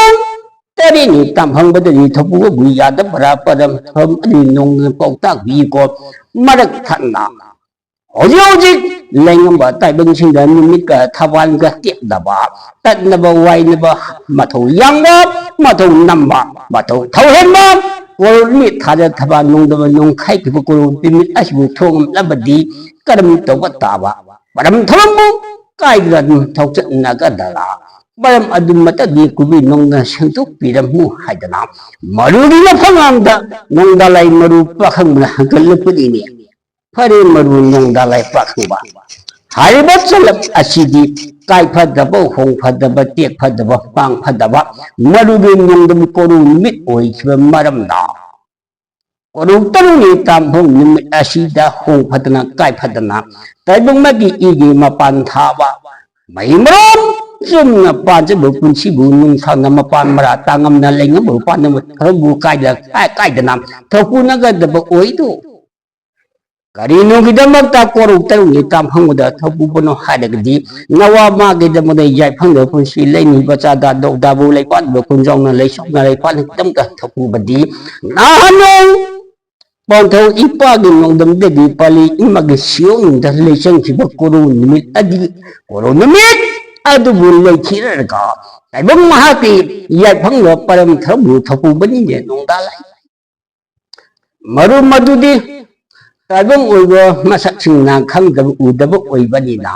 ꯇꯔꯦꯠꯅꯤ ꯇꯥꯝꯐꯪꯕꯗꯗꯤ ꯊꯧꯄꯨꯒꯕꯨ ꯌꯥꯗꯕ꯭ꯔꯥ? ꯄꯔꯝ ꯊꯧꯔꯝ ꯑꯗꯨ ꯅꯣꯡꯗꯝ ꯄꯥꯎꯇꯥꯛ ꯄꯤꯀꯣ꯫ ꯃꯔꯛ ꯊꯠꯅ ꯍꯧꯖꯤꯛ ꯍꯧꯖꯤꯛ ꯂꯩꯉꯝꯕ ꯇꯥꯏꯕꯪꯁꯤꯡꯗ ꯅꯨꯃꯤꯠꯀ ꯊꯋꯥꯟꯒ ꯇꯦꯛꯅꯕ, ꯇꯠꯅꯕ ꯋꯥꯏꯅꯕ, ꯃꯊꯧ ꯌꯥꯡꯕ, ꯃꯊꯧ ꯅꯝꯕ, ꯃꯊꯧ ꯊꯧꯍꯦꯟꯕ, ꯀꯣꯔꯧ ꯅꯨꯃꯤꯠ ꯊꯥꯗ ꯊꯕꯥ ꯅꯣꯡꯗꯝ ꯅꯣꯡꯈꯥꯏꯈꯤꯕ ꯀꯣꯔꯧ ꯅꯨꯃꯤꯠ ꯑꯁꯤꯕꯨ ꯊꯣꯡꯂꯕꯗꯤ ꯀꯔꯝ ꯇꯧꯕ ꯇꯥꯕ? ꯃꯔꯝ ꯊꯧꯔꯝꯕꯨ ꯀꯥꯏꯗꯅ ꯑꯗꯨꯝ ꯊꯧꯆꯠꯅꯒꯗ꯭ꯔꯥ? ꯃꯔꯝ ꯑꯗꯨꯃꯠꯇꯗꯤ ꯀꯨꯝꯕꯤ ꯅꯣꯡꯅ ꯁꯦꯡꯗꯣꯛꯄꯤꯔꯝꯃꯨ ꯍꯥꯏꯗꯅ ꯃꯔꯨꯒꯤ ꯃꯐꯝꯉꯥꯡꯗ ꯅꯣꯡꯗꯥꯂꯥꯏ ꯃꯔꯨ ꯄꯥꯈꯪꯕꯅ ꯍꯪꯒꯠꯂꯛꯄꯅꯤꯅꯦ꯫ ꯐꯔꯦ ꯃꯔꯨ ꯅꯣꯡꯗꯥꯂꯥꯏ ꯄꯥꯈꯪꯕ, ꯍꯥꯏꯔꯤꯕ ꯆꯂꯞ ꯑꯁꯤꯗꯤ ꯀꯥꯏꯐꯗꯕ, ꯍꯣꯡꯐꯗꯕ, ꯇꯦꯛꯐꯗꯕ, ꯄꯥꯡꯐꯗꯕ ꯃꯔꯨꯒꯤ ꯅꯣꯡꯗꯝ ꯀꯣꯔꯧ ꯅꯨꯃꯤꯠ ꯑꯣꯏꯈꯤꯕ ꯃꯔꯝꯅ ꯀꯣꯔꯧ ꯇꯔꯨꯛꯅꯤ ꯇꯥꯝꯐꯝ ꯅꯨꯃꯤꯠ ꯑꯁꯤꯗ ꯍꯣꯡꯐꯗꯅ ꯀꯥꯏꯐꯗꯅ ꯇꯥꯏꯕꯪ ꯑꯃꯒꯤ ꯏꯒꯤ ꯃꯄꯥꯟ ꯊꯥꯕ, ꯃꯍꯩ ꯃꯔꯣꯡ ꯆꯨꯝꯅ ꯄꯥꯟꯖꯕ ꯄꯨꯟꯁꯤꯕꯨ ꯅꯨꯡꯁꯥꯅ ꯃꯄꯥꯟ ꯃꯔꯥ ꯇꯥꯡꯉꯝꯅ ꯂꯩꯉꯝꯕ ꯄꯥꯟꯅꯕ ꯊꯕꯛꯄꯨ ꯀꯥꯏꯗ ꯀꯥꯏ ꯀꯥꯏꯗꯅ ꯊꯧꯄꯨꯅꯒꯗꯕ ꯑꯣꯏꯗꯣ꯫ ꯀꯔꯤꯅꯣꯒꯤꯗꯃꯛꯇ ꯀꯣꯔꯧ ꯇꯔꯨꯛꯅꯤ ꯇꯥꯝꯐꯪꯕꯗ ꯊꯧꯄꯨꯕꯅꯣ ꯍꯥꯏꯔꯒꯗꯤ ꯅꯋꯥ ꯃꯥꯒꯤꯗꯃꯛꯇ ꯌꯥꯏꯐꯪꯗꯕ ꯄꯨꯟꯁꯤ ꯂꯩꯅꯤꯕ ꯆꯥꯗꯥ ꯗꯧꯗꯥꯕꯨ ꯂꯩꯄꯥꯛꯅꯕ ꯀꯨꯟꯖꯥꯎꯅ ꯂꯩꯁꯣꯛꯅ ꯂꯩꯄꯥꯛꯅꯒꯤꯗꯃꯛꯇ ꯊꯧꯄꯨꯕꯗꯤ ꯅꯍꯥꯟ ꯄꯥꯟꯊꯧ ꯏꯄꯥꯒꯤ ꯅꯣꯡꯗꯝꯗꯒꯤ ꯄꯥꯂꯤ ꯏꯃꯥꯒꯤ ꯁꯤꯌꯣꯡꯗ ꯂꯩꯆꯪꯈꯤꯕ ꯀꯣꯔꯧ ꯅꯨꯃꯤꯠ ꯑꯗꯤ ꯀꯣꯔꯧ ꯅꯨꯃꯤꯠ ꯑꯗꯨꯕꯨ ꯂꯩꯈꯤꯔꯒ ꯇꯥꯏꯕꯪ ꯃꯍꯥꯛꯀꯤ ꯌꯥꯏꯐꯪꯗ ꯄꯔꯝ ꯊꯧꯕꯨ ꯊꯧꯄꯨꯕꯅꯤꯅꯦ ꯅꯣꯡꯗꯥꯂꯥꯏ꯫ ꯃꯔꯨ ꯃꯗꯨꯗꯤ ꯇꯥꯏꯕꯪ ꯑꯣꯏꯕ ꯃꯁꯛꯁꯤꯡꯅ ꯈꯪꯗꯕ ꯎꯗꯕ ꯑꯣꯏꯕꯅꯤꯅ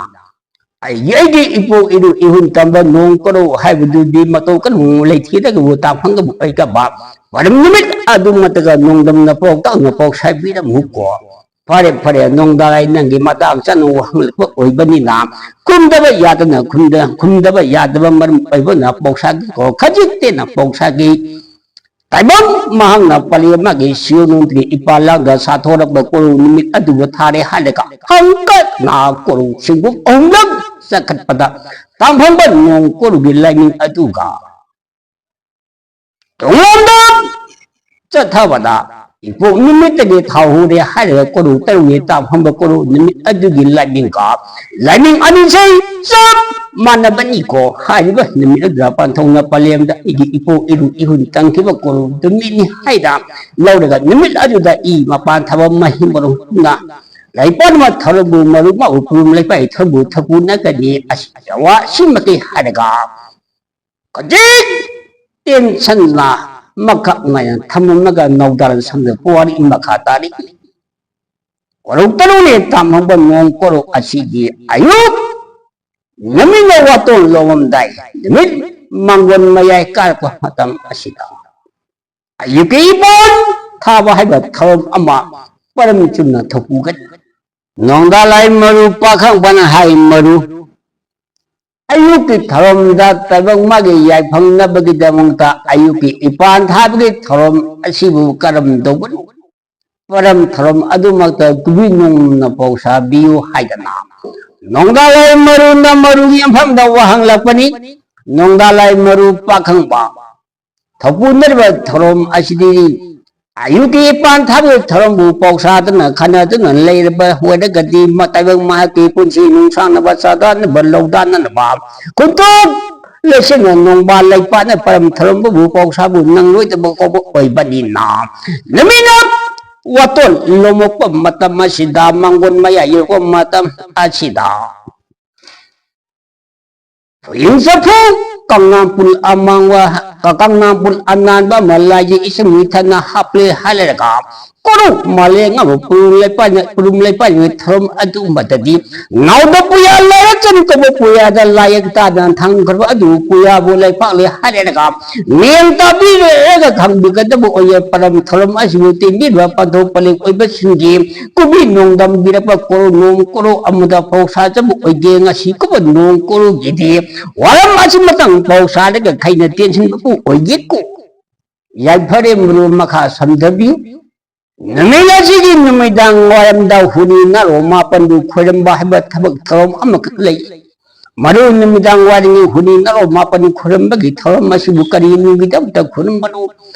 ꯑꯩꯒꯤ ꯑꯩꯒꯤ ꯏꯄꯣꯛ ꯏꯔꯨ ꯏꯍꯨꯟ ꯇꯝꯕ ꯅꯣꯡ ꯀꯣꯔꯧ ꯍꯥꯏꯕꯗꯨꯗꯤ ꯃꯇꯧ ꯀꯔꯝ ꯂꯩꯈꯤꯗꯒꯕꯨ ꯇꯥꯐꯝꯒꯕꯨ ꯑꯣꯏꯒꯕ ꯃꯔꯝ ꯅꯨꯃꯤꯠ ꯑꯗꯨꯃꯠꯇꯒ ꯅꯣꯡꯗꯝꯅ ꯄꯥꯎꯇꯥꯛꯅ ꯄꯥꯎ ꯁꯥꯏꯕꯤꯔꯝꯃꯨꯀꯣ꯫ ꯐꯔꯦ ꯐꯔꯦ ꯅꯣꯡꯗꯥꯂꯥꯏ ꯅꯪꯒꯤ ꯃꯇꯥꯡ ꯆꯥꯅ ꯋꯥꯍꯪꯂꯛꯄ ꯑꯣꯏꯕꯅꯤꯅ ꯈꯨꯝꯗꯕ ꯌꯥꯗꯅ ꯈꯨꯝꯗ ꯈꯨꯝꯗꯕ ꯌꯥꯗꯕ ꯃꯔꯝ ꯑꯣꯏꯕꯅ ꯄꯥꯎꯁꯥꯒꯤꯀꯣ ꯈꯖꯤꯛꯇꯦꯅ ꯄꯥꯎꯁꯥꯒꯤ ꯇꯥꯏꯕꯪ ꯃꯍꯥꯛꯅ ꯄꯂꯦꯝ ꯑꯃꯒꯤ ꯁꯤꯌꯣꯟ ꯅꯨꯡꯗꯒꯤ ꯏꯄꯥ ꯂꯥꯡꯗ ꯁꯥꯊꯣꯔꯛꯄ ꯀꯣꯔꯧ ꯅꯨꯃꯤꯠ ꯑꯗꯨꯕꯨ ꯊꯥꯔꯦ ꯍꯥꯏꯔꯒ ꯍꯪꯀꯠꯅ ꯀꯣꯔꯧ ꯁꯤꯡꯕꯨ ꯑꯍꯨꯝꯂꯛ ꯆꯠꯈꯠꯄꯗ ꯇꯥꯡꯐꯝꯕ ꯅꯣꯡ ꯀꯣꯔꯧꯒꯤ ꯂꯥꯏꯅꯤꯡ ꯑꯗꯨꯒ ꯇꯨꯡꯂꯣꯝꯗ ꯆꯠꯊꯕꯗ ꯏꯄꯣꯛ ꯅꯨꯃꯤꯠꯇꯒꯤ ꯊꯥꯎ ꯍꯧꯔꯦ ꯍꯥꯏꯔꯒ ꯀꯣꯔꯧ ꯇꯔꯨꯛꯅꯤ ꯇꯥꯡꯐꯝꯕ ꯀꯣꯔꯧ ꯅꯨꯃꯤꯠ ꯑꯗꯨꯒꯤ ꯂꯥꯏꯅꯤꯡꯒ ꯂꯥꯏꯅꯤꯡ ꯑꯅꯤꯁꯤ ꯆꯞ ꯃꯥꯟꯅꯕꯅꯤꯀꯣ꯫ ꯍꯥꯏꯔꯤꯕ ꯅꯨꯃꯤꯠ ꯑꯗꯨꯗ ꯄꯥꯟꯊꯧꯅ ꯄꯂꯦꯝꯗ ꯑꯩꯒꯤ ꯏꯄꯨ ꯏꯔꯨ ꯏꯍꯨꯟ ꯇꯪꯈꯤꯕ ꯀꯣꯔꯧ ꯅꯨꯃꯤꯠꯅꯤ ꯍꯥꯏꯅ ꯂꯧꯔꯒ ꯅꯨꯃꯤꯠ ꯑꯗꯨꯗ ꯏ ꯃꯄꯥꯟ ꯊꯕ ꯃꯍꯤ ꯃꯔꯨꯝꯅ ꯂꯩꯄꯥꯛ ꯑꯃ ꯊꯧꯔꯝꯕꯨ ꯃꯔꯨꯞ ꯃꯥꯎ ꯄꯨꯔꯨꯝ ꯂꯩꯄꯥꯛ ꯊꯧꯔꯝꯕꯨ ꯊꯧꯕꯨ ꯅꯒꯅꯤ꯫ ꯑꯁꯤ ꯋꯥ ꯁꯤꯃꯛꯀꯤ ꯍꯥꯏꯔꯒ ꯈꯖꯤꯛ ꯇꯦꯟꯁꯟꯅ ꯃꯈꯛ ꯉꯥꯏꯅ ꯊꯝꯃꯝꯂꯒ ꯅꯧꯗꯥꯔ ꯁꯝꯗ ꯄꯨꯋꯥꯔꯤ ꯃꯈꯥ ꯇꯥꯔꯤ꯫ ꯀꯣꯔꯧ ꯇꯔꯨꯛꯅꯤ ꯇꯥꯝꯍꯧꯕ ꯅꯣꯡ ꯀꯣꯔꯧ ꯑꯁꯤꯒꯤ ꯑꯌꯨꯛ ꯅꯨꯃꯤꯠꯅ ꯋꯥꯇꯣꯟ ꯂꯣꯡꯉꯝꯗꯥꯏ, ꯅꯨꯃꯤꯠ ꯃꯥꯡꯒꯣꯟ ꯃꯌꯥꯏ ꯀꯥꯔꯛꯄ ꯃꯇꯝ ꯑꯁꯤꯗ ꯑꯌꯨꯛꯀꯤ ꯏꯄꯥꯟ ꯊꯥꯕ ꯍꯥꯏꯕ ꯊꯧꯔꯝ ꯑꯃ ꯄꯔꯝ ꯆꯨꯝꯅ ꯊꯣꯛꯄꯒꯅꯤ꯫ ꯅꯣꯡꯗꯥ ꯂꯥꯏ ꯃꯔꯨ ꯄꯥꯈꯪꯕꯅ ꯍꯥꯏ ꯃꯔꯨ, ꯑꯌꯨꯛꯀꯤ ꯊꯧꯔꯝꯗ ꯇꯥꯏꯕꯪ ꯃꯥꯒꯤ ꯌꯥꯏꯐꯪꯅꯕꯒꯤꯗꯃꯛꯇ ꯑꯌꯨꯛꯀꯤ ꯏꯄꯥꯟ ꯊꯥꯕꯒꯤ ꯊꯧꯔꯝ ꯑꯁꯤꯕꯨ ꯀꯔꯝ ꯇꯧꯒꯅꯤ? ꯄꯔꯝ ꯊꯧꯔꯝ ꯑꯗꯨꯃꯛꯇ ꯀꯨꯕꯤ ꯅꯣꯡꯅ ꯄꯥꯎ ꯁꯥꯕꯤꯌꯨ ꯍꯥꯏꯗꯅ ꯅꯣꯡꯗꯥ ꯂꯥꯏ ꯃꯔꯨꯅ ꯃꯔꯨꯒꯤ ꯃꯐꯝꯗ ꯋꯥꯍꯪꯂꯛꯄꯅꯤ꯫ ꯅꯣꯡꯗꯥ ꯂꯥꯏ ꯃꯔꯨ ꯄꯥꯈꯪꯕ ꯊꯧꯄꯨꯅꯔꯤꯕ ꯊꯧꯔꯝ ꯑꯁꯤꯗꯤ ꯑꯌꯨꯛꯀꯤ ꯏꯄꯥꯟ ꯊꯥꯕꯒꯤ ꯊꯧꯔꯝꯕꯨ ꯄꯥꯎꯁꯥꯗꯨꯅ ꯈꯟꯅꯗꯨꯅ ꯂꯩꯔꯕ ꯑꯣꯏꯔꯒꯗꯤ ꯃꯇꯥꯏꯕꯪ ꯃꯍꯥꯛꯀꯤ ꯄꯨꯟꯁꯤ ꯅꯨꯡꯁꯥꯡꯅꯕ ꯆꯥꯗꯥꯅꯕ ꯂꯧꯗꯥꯅꯅꯕ ꯈꯨꯟꯇꯣꯛ ꯂꯩꯁꯤꯟꯅ ꯅꯣꯡꯕꯥꯜ ꯂꯩꯄꯥꯛꯅ ꯄꯔꯝ ꯊꯧꯔꯝꯕꯕꯨ ꯄꯥꯎꯁꯥꯕꯨ ꯅꯪꯂꯣꯏꯗꯕ ꯀꯧꯕ ꯑꯣꯏꯕꯅꯤꯅ ꯅꯨꯃꯤꯠꯅ ꯋꯥꯇꯣꯟ ꯂꯣꯝꯃꯛꯄ ꯃꯇꯝ ꯑꯁꯤꯗ ꯃꯥꯡꯒꯣꯟ ꯃꯌꯥ ꯌꯧꯔꯛꯄ ꯃꯇꯝ ꯑꯁꯤꯗ ꯄꯨꯛꯅꯤꯡ ꯆꯐꯨ ꯀꯪꯂꯥꯄꯨꯜ ꯑꯃꯥꯡꯕ, ꯀꯪꯂꯥꯄꯨꯜ ꯑꯅꯥꯟꯕ ꯑꯃ ꯂꯥꯏꯒꯤ ꯏꯁꯤꯡ ꯃꯤꯊꯟꯅ ꯍꯥꯞꯂꯦ ꯍꯥꯏꯔꯒ ꯀꯣꯔꯧ ꯃꯥꯂꯦꯝ ꯑꯃ ꯄꯨꯔꯨꯝ ꯂꯩꯄꯥꯏꯅ, ꯄꯨꯔꯨꯝ ꯂꯩꯄꯥꯏꯅ ꯊꯧꯔꯝ ꯑꯗꯨꯒꯨꯝꯕꯗꯗꯤ ꯅꯥꯎꯗ ꯄꯨꯌꯥ ꯂꯥꯏꯔꯛꯆꯅ ꯀꯧꯕ ꯄꯨꯌꯥꯗ ꯂꯥꯏꯌꯦꯛ ꯇꯥꯗꯅ ꯊꯝꯈ꯭ꯔꯕ ꯑꯗꯨ ꯄꯨꯌꯥꯕꯨ ꯂꯩꯄꯥꯛꯂꯦ ꯍꯥꯏꯔꯒ ꯃꯤꯌꯦꯡ ꯇꯥꯕꯤꯔꯦꯒ ꯈꯪꯕꯤꯒꯗꯕ ꯑꯣꯏꯌꯦ꯫ ꯄꯔꯝ ꯊꯧꯔꯝ ꯑꯁꯤꯕꯨ ꯇꯦꯟꯕꯤꯔꯤꯕ ꯄꯟꯊꯧ ꯄꯂꯦꯝ ꯑꯣꯏꯕꯁꯤꯡꯒꯤ ꯀꯨꯝꯕꯤ ꯅꯣꯡꯗꯝꯕꯤꯔꯛꯄ ꯀꯣꯔꯧ ꯅꯣꯡ ꯀꯣꯔꯧ ꯑꯃꯗ ꯄꯥꯎ ꯁꯥꯖꯕ ꯑꯣꯏꯗꯦ꯫ ꯉꯁꯤ ꯀꯨꯝꯕ ꯅꯣꯡ ꯀꯣꯔꯧꯒꯤꯗꯤ ꯋꯥꯔꯝ ꯑꯁꯤꯃꯇꯪ ꯄꯥꯎ ꯁꯥꯔꯒ ꯈꯩꯅ ꯇꯦꯟꯁꯤꯟꯕꯕꯨ ꯑꯣꯏꯒꯦꯀꯣ꯫ ꯌꯥꯏꯐꯔꯦ ꯃꯔꯨꯞ, ꯃꯈꯥ ꯁꯝꯊꯕꯤꯌꯨ꯫ ꯅꯨꯃꯤꯠ ꯑꯁꯤꯒꯤ ꯅꯨꯃꯤꯗꯥꯡ ꯋꯥꯏꯔꯝꯗ ꯍꯨꯅꯤ ꯅꯥꯔꯣ ꯃꯥꯄꯟꯕꯨ ꯈꯣꯏꯔꯝꯕ ꯍꯥꯏꯕ ꯊꯕꯛ ꯊꯧꯔꯝ ꯑꯃꯈꯛ ꯂꯩ꯫ ꯃꯔꯨ ꯅꯨꯃꯤꯗꯥꯡ ꯋꯥꯏꯔꯝꯒꯤ ꯍꯨꯅꯤ ꯅꯥꯔꯣ ꯃꯥꯄꯟ ꯈꯣꯏꯔꯝꯕꯒꯤ ꯊꯧꯔꯝ ꯑꯁꯤꯕꯨ ꯀꯔꯤꯒꯤꯗꯃꯛꯇ ꯈꯣꯏꯔꯝꯕꯅꯣ?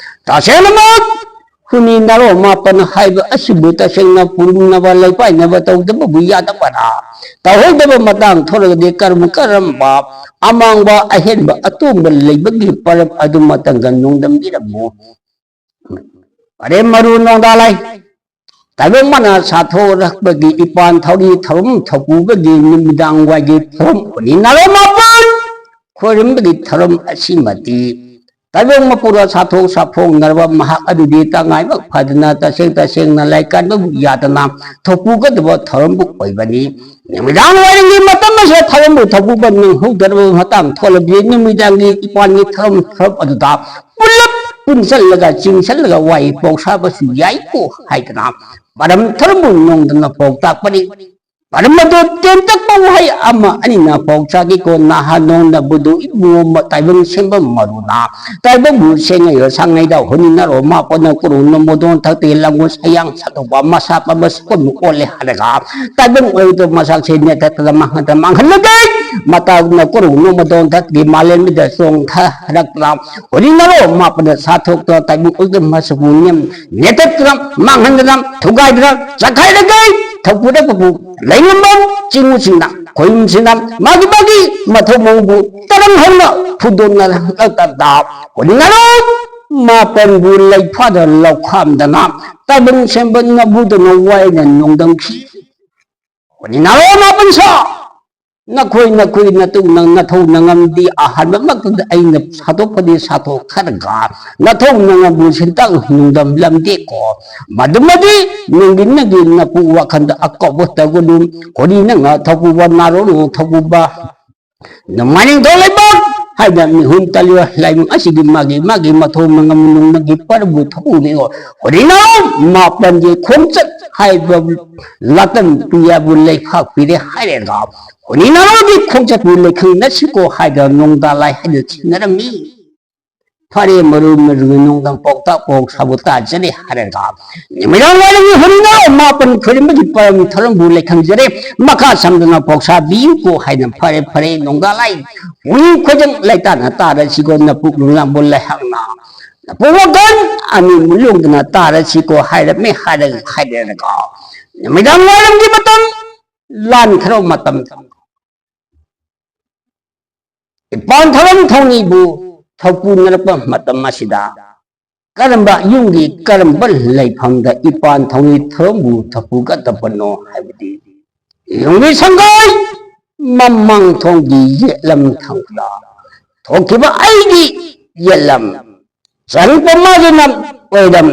ꯇꯁꯦꯡꯅꯃꯛ ꯍꯨꯅꯤ ꯅꯥꯔꯣ ꯃꯥꯄꯟ ꯍꯥꯏꯕ ꯑꯁꯤꯕꯨ ꯇꯁꯦꯡꯅ ꯄꯨꯅꯕ ꯂꯩꯄꯥꯏꯅꯕ ꯇꯧꯗꯕꯕꯨ ꯌꯥꯗꯕꯔꯥ? ꯇꯧꯍꯧꯗꯕ ꯃꯇꯥꯡ ꯊꯣꯛꯂꯒꯗꯤ ꯀꯔꯝ ꯀꯔꯝꯕ ꯑꯃꯥꯡꯕ, ꯑꯍꯦꯟꯕ, ꯑꯇꯣꯡꯕ ꯂꯩꯕꯒꯤ ꯄꯔꯝ ꯑꯗꯨ ꯃꯇꯝꯗ ꯅꯣꯡꯗꯝꯕꯤꯔꯝꯃꯨ꯫ ꯑꯔꯦ ꯃꯔꯨ ꯅꯣꯡꯗꯥ ꯂꯥꯏ꯫ ꯇꯥꯏꯕꯪ ꯃꯥꯅ ꯁꯥꯊꯣꯔꯛꯄꯒꯤ ꯏꯄꯥꯟ ꯊꯧꯔꯤ ꯊꯧꯔꯝ ꯊꯧꯄꯨꯕꯒꯤ ꯅꯨꯃꯤꯗꯥꯡ ꯋꯥꯏꯒꯤ ꯊꯧꯔꯝ ꯍꯨꯅꯤ ꯅꯥꯔꯣ ꯃꯥꯄꯟ ꯈꯣꯏꯔꯝꯕꯒꯤ ꯊꯧꯔꯝ ꯑꯁꯤꯃꯗꯤ ꯇꯥꯏꯕꯪ ꯃꯄꯨꯔ ꯁꯥꯊꯣꯛ ꯁꯥꯐꯣꯡꯅꯔꯕ ꯃꯍꯥꯛ ꯑꯗꯨꯗꯤ ꯇꯉꯥꯏꯕ ꯐꯗꯅ ꯇꯁꯦꯡ ꯇꯁꯦꯡꯅ ꯂꯥꯏꯀꯠꯄꯕꯨ ꯌꯥꯗꯅ ꯊꯧꯄꯨꯒꯗꯕ ꯊꯧꯔꯝꯕꯨ ꯑꯣꯏꯕꯅꯤ꯫ ꯅꯨꯃꯤꯗꯥꯡ ꯋꯥꯏꯔꯝꯒꯤ ꯃꯇꯝ ꯑꯁꯤꯗ ꯊꯧꯔꯝꯕꯨ ꯊꯧꯄꯨꯕ ꯅꯪꯍꯧꯗ꯭ꯔꯕ ꯃꯇꯥꯡ ꯊꯣꯛꯂꯕꯗꯤ ꯅꯨꯃꯤꯗꯥꯡꯒꯤ ꯏꯄꯥꯟꯒꯤ ꯊꯧꯔꯝ ꯊꯧꯔꯝ ꯑꯗꯨꯗ ꯄꯨꯂꯞ ꯄꯨꯟꯁꯤꯜꯂꯒ ꯆꯤꯡꯁꯤꯜꯂꯒ ꯋꯥꯍꯩ ꯄꯥꯎ ꯁꯥꯕꯁꯨ ꯌꯥꯏꯀꯣ ꯍꯥꯏꯗꯅ ꯃꯔꯝ ꯊꯔꯝꯕꯨ ꯅꯣꯡꯗꯅ ꯄꯥꯎꯇꯥꯛꯄꯅꯤ꯫ ꯃꯔꯝ ꯑꯗꯨ ꯇꯦꯟꯇꯛꯄ ꯋꯥꯍꯩ ꯑꯃ ꯑꯅꯤꯅ ꯄꯥꯎꯆꯥꯛꯀꯤꯀꯣ ꯅꯍꯥ ꯅꯣꯡꯗ ꯕꯨꯗꯨ ꯏꯕꯨꯡꯉꯣ ꯇꯥꯏꯕꯪ ꯁꯦꯝꯕ ꯃꯔꯨꯅ ꯇꯥꯏꯕꯪꯕꯨ ꯁꯦꯡꯉꯩ ꯁꯥꯡꯉꯩꯗ ꯍꯨꯅꯤ ꯅꯥꯔꯣ ꯃꯥꯄꯟꯅ ꯀꯨꯔꯨ ꯅꯣꯃꯣꯗꯣꯟ ꯊꯛꯇꯒꯤ ꯂꯥꯡꯒꯣꯜ ꯁꯌꯥꯡ ꯁꯥꯗꯣꯛꯄ ꯃꯁꯥ ꯄꯥꯝꯕ ꯁꯛꯄꯕꯨ ꯑꯣꯜꯂꯦ ꯍꯥꯏꯔꯒ ꯇꯥꯏꯕꯪ ꯑꯣꯏꯕꯗ ꯃꯁꯥꯛꯁꯦ ꯅꯦꯊꯠꯇꯅ ꯃꯥꯡꯍꯟꯗ ꯃꯥꯡꯍꯜꯂꯒꯦ꯫ ꯃꯇꯥꯎꯅ ꯀꯨꯔꯨ ꯅꯣꯃꯣꯗꯣꯟ ꯊꯛꯇꯒꯤ ꯃꯥꯂꯦꯝꯕꯤꯗ ꯆꯣꯡꯊꯔꯛꯇꯅ ꯍꯨꯅꯤ ꯅꯥꯔꯣ ꯃꯥꯄꯟꯅ ꯁꯥꯊꯣꯛꯇꯨꯅ ꯇꯥꯏꯕꯪ ꯑꯣꯏꯕꯗ ꯃꯁꯛꯄꯨ ꯅꯦꯝ ꯅꯦꯇꯠꯇꯨꯅ, ꯃꯥꯡꯍꯟꯗꯅ, ꯊꯨꯒꯥꯏꯗꯅ, ꯆꯈꯥꯏꯔꯒ ꯊꯧꯄꯨꯗ ꯄꯨꯄꯨ ꯂꯩꯉꯝꯕꯝ ꯆꯤꯡꯉꯨꯁꯤꯡꯅ, ꯈꯣꯏꯅꯨꯡꯁꯤꯡꯅ, ꯃꯥꯒꯤ ꯃꯥꯒꯤ ꯃꯊꯧ ꯃꯉꯨꯕꯨ ꯇꯔꯪ ꯍꯧꯅ ꯐꯨꯗꯣꯛꯅꯔꯛꯇꯕꯗ, ꯍꯨꯅꯤ ꯅꯥꯔꯣ ꯃꯥꯄꯟꯕꯨ ꯂꯩꯐꯥꯗ ꯂꯧꯈꯥꯝꯗꯅ, ꯇꯥꯏꯕꯪ ꯁꯦꯝꯕ ꯅꯕꯨꯗꯅ ꯋꯥꯏꯅ ꯅꯣꯡꯗꯝꯈꯤ꯫ ꯍꯨꯅꯤ ꯅꯥꯔꯣ ꯃꯥꯄꯟ ꯁꯥ ꯅꯈꯣꯏ ꯅꯈꯣꯏ ꯅꯇꯨ ꯅꯪ ꯅꯊꯧ ꯅꯉꯝꯗꯤ ꯑꯍꯥꯟꯕꯃꯛꯇꯗ ꯑꯩꯅ ꯁꯥꯗꯣꯛꯄꯗꯤ ꯁꯥꯊꯣꯛꯈ꯭ꯔꯒ ꯅꯊꯧ ꯅꯉꯝꯕꯨ ꯁꯤꯟꯇꯥꯛ ꯅꯨꯡꯗꯝꯂꯝꯗꯦꯀꯣ꯫ ꯃꯗꯨꯃꯗꯤ ꯅꯪꯒꯤ ꯅꯪꯒꯤ ꯅꯄꯨ ꯋꯥꯈꯟꯗ ꯑꯀꯧꯕ ꯇꯧꯒꯅꯨ꯫ ꯍꯣꯔꯤ ꯅꯪꯅ ꯊꯧꯕꯨꯕ ꯅꯥꯔꯣ ꯊꯧꯕꯨꯕ ꯅꯃꯥꯏꯅꯤꯡꯊꯧ ꯂꯩꯕꯥꯛ ꯍꯥꯏꯕ ꯃꯤꯍꯨꯟ ꯇꯥꯂꯤꯕ ꯂꯥꯏꯕꯛ ꯑꯁꯤꯒꯤ ꯃꯥꯒꯤ ꯃꯥꯒꯤ ꯃꯊꯧ ꯃꯉꯝ ꯅꯨꯡꯃꯒꯤ ꯄꯔꯕꯨ ꯊꯧꯕꯨꯅꯤꯀꯣ꯫ ꯍꯣꯔꯤ ꯅꯥꯔꯣ ꯃꯥꯄꯟꯒꯤ ꯈꯣꯡꯆꯠ ꯍꯥꯏꯕ ꯂꯥꯇꯝ ꯄꯤꯌꯥꯕꯨ ꯂꯩꯈꯥꯛ ꯄꯤꯔꯦ ꯍꯥꯏꯔꯦꯒ ꯍꯨꯅꯤ ꯅꯥꯔꯣꯒꯤ ꯈꯣꯡꯆꯠꯄꯨ ꯂꯩꯈꯪ ꯅꯠꯁꯤꯀꯣ ꯍꯥꯏꯗꯅ ꯅꯣꯡꯗꯥ ꯂꯥꯏ ꯍꯥꯏꯅ ꯊꯤꯅꯔꯝꯃꯤ꯫ ꯐꯔꯦ, ꯃꯔꯨ ꯃꯔꯨꯒꯤ ꯅꯨꯡꯗꯝ ꯄꯥꯎꯇꯥꯛ ꯄꯥꯎ ꯁꯥꯕꯨ ꯇꯥꯖꯔꯦ ꯍꯥꯏꯔꯒ, ꯅꯨꯃꯤꯗꯥꯡ ꯋꯥꯏꯔꯝꯒꯤ ꯍꯨꯔꯤꯅ ꯃꯥꯄꯟ ꯈꯨꯔꯨꯝꯕꯒꯤ ꯄꯔꯝ ꯊꯧꯔꯝꯕꯨ ꯂꯩꯈꯝꯖꯔꯦ꯫ ꯃꯈꯥ ꯁꯝꯗꯅ ꯄꯥꯎꯁꯥꯕꯤꯌꯨꯀꯣ ꯍꯥꯏꯅ, ꯐꯔꯦ ꯐꯔꯦ, ꯅꯣꯡꯗꯥ ꯂꯥꯏ ꯎꯅꯤ ꯈꯣꯏꯖꯪ ꯂꯩꯇꯥꯅ ꯇꯥꯔꯁꯤꯀꯣ, ꯅꯄꯨꯛ ꯂꯨꯝꯂꯥꯡꯕꯨ ꯂꯩꯍꯥꯛꯅ ꯅꯄꯨꯛ ꯋꯥꯈꯜ ꯑꯅꯤ ꯃꯨꯜꯂꯣꯡꯗꯅ ꯇꯥꯔꯁꯤꯀꯣ ꯍꯥꯏꯔꯝꯃꯦ ꯍꯥꯏꯔꯒ ꯍꯥꯏꯔꯦꯅꯀꯣ, ꯅꯨꯃꯤꯗꯥꯡ ꯋꯥꯏꯔꯝꯒꯤ ꯃꯇꯝ ꯂꯥꯟꯈ꯭ꯔꯕ ꯃꯇꯝ, ꯏꯄꯥꯟ ꯊꯧꯔꯝ ꯊꯧꯅꯤꯕꯨ ꯊꯧꯄꯨꯅꯔꯛꯄ ꯃꯇꯝ ꯑꯁꯤꯗ, ꯀꯔꯝꯕ ꯌꯨꯝꯒꯤ ꯀꯔꯝꯕ ꯂꯩꯐꯝꯗ ꯏꯄꯥꯟ ꯊꯧꯅꯤ ꯊꯧꯔꯝꯕꯨ ꯊꯧꯄꯨꯒꯗꯕꯅꯣ ꯍꯥꯏꯕꯗꯤ, ꯌꯨꯝꯒꯤ ꯁꯪꯒꯥꯏ ꯃꯃꯥꯡ ꯊꯣꯡꯒꯤ ꯌꯦꯠꯂꯝ ꯊꯪꯕꯗ ꯊꯣꯛꯈꯤꯕ ꯑꯩꯒꯤ ꯌꯦꯠꯂꯝ ꯆꯪꯉꯛꯄ ꯃꯥꯒꯤꯅ ꯑꯣꯏꯔꯝ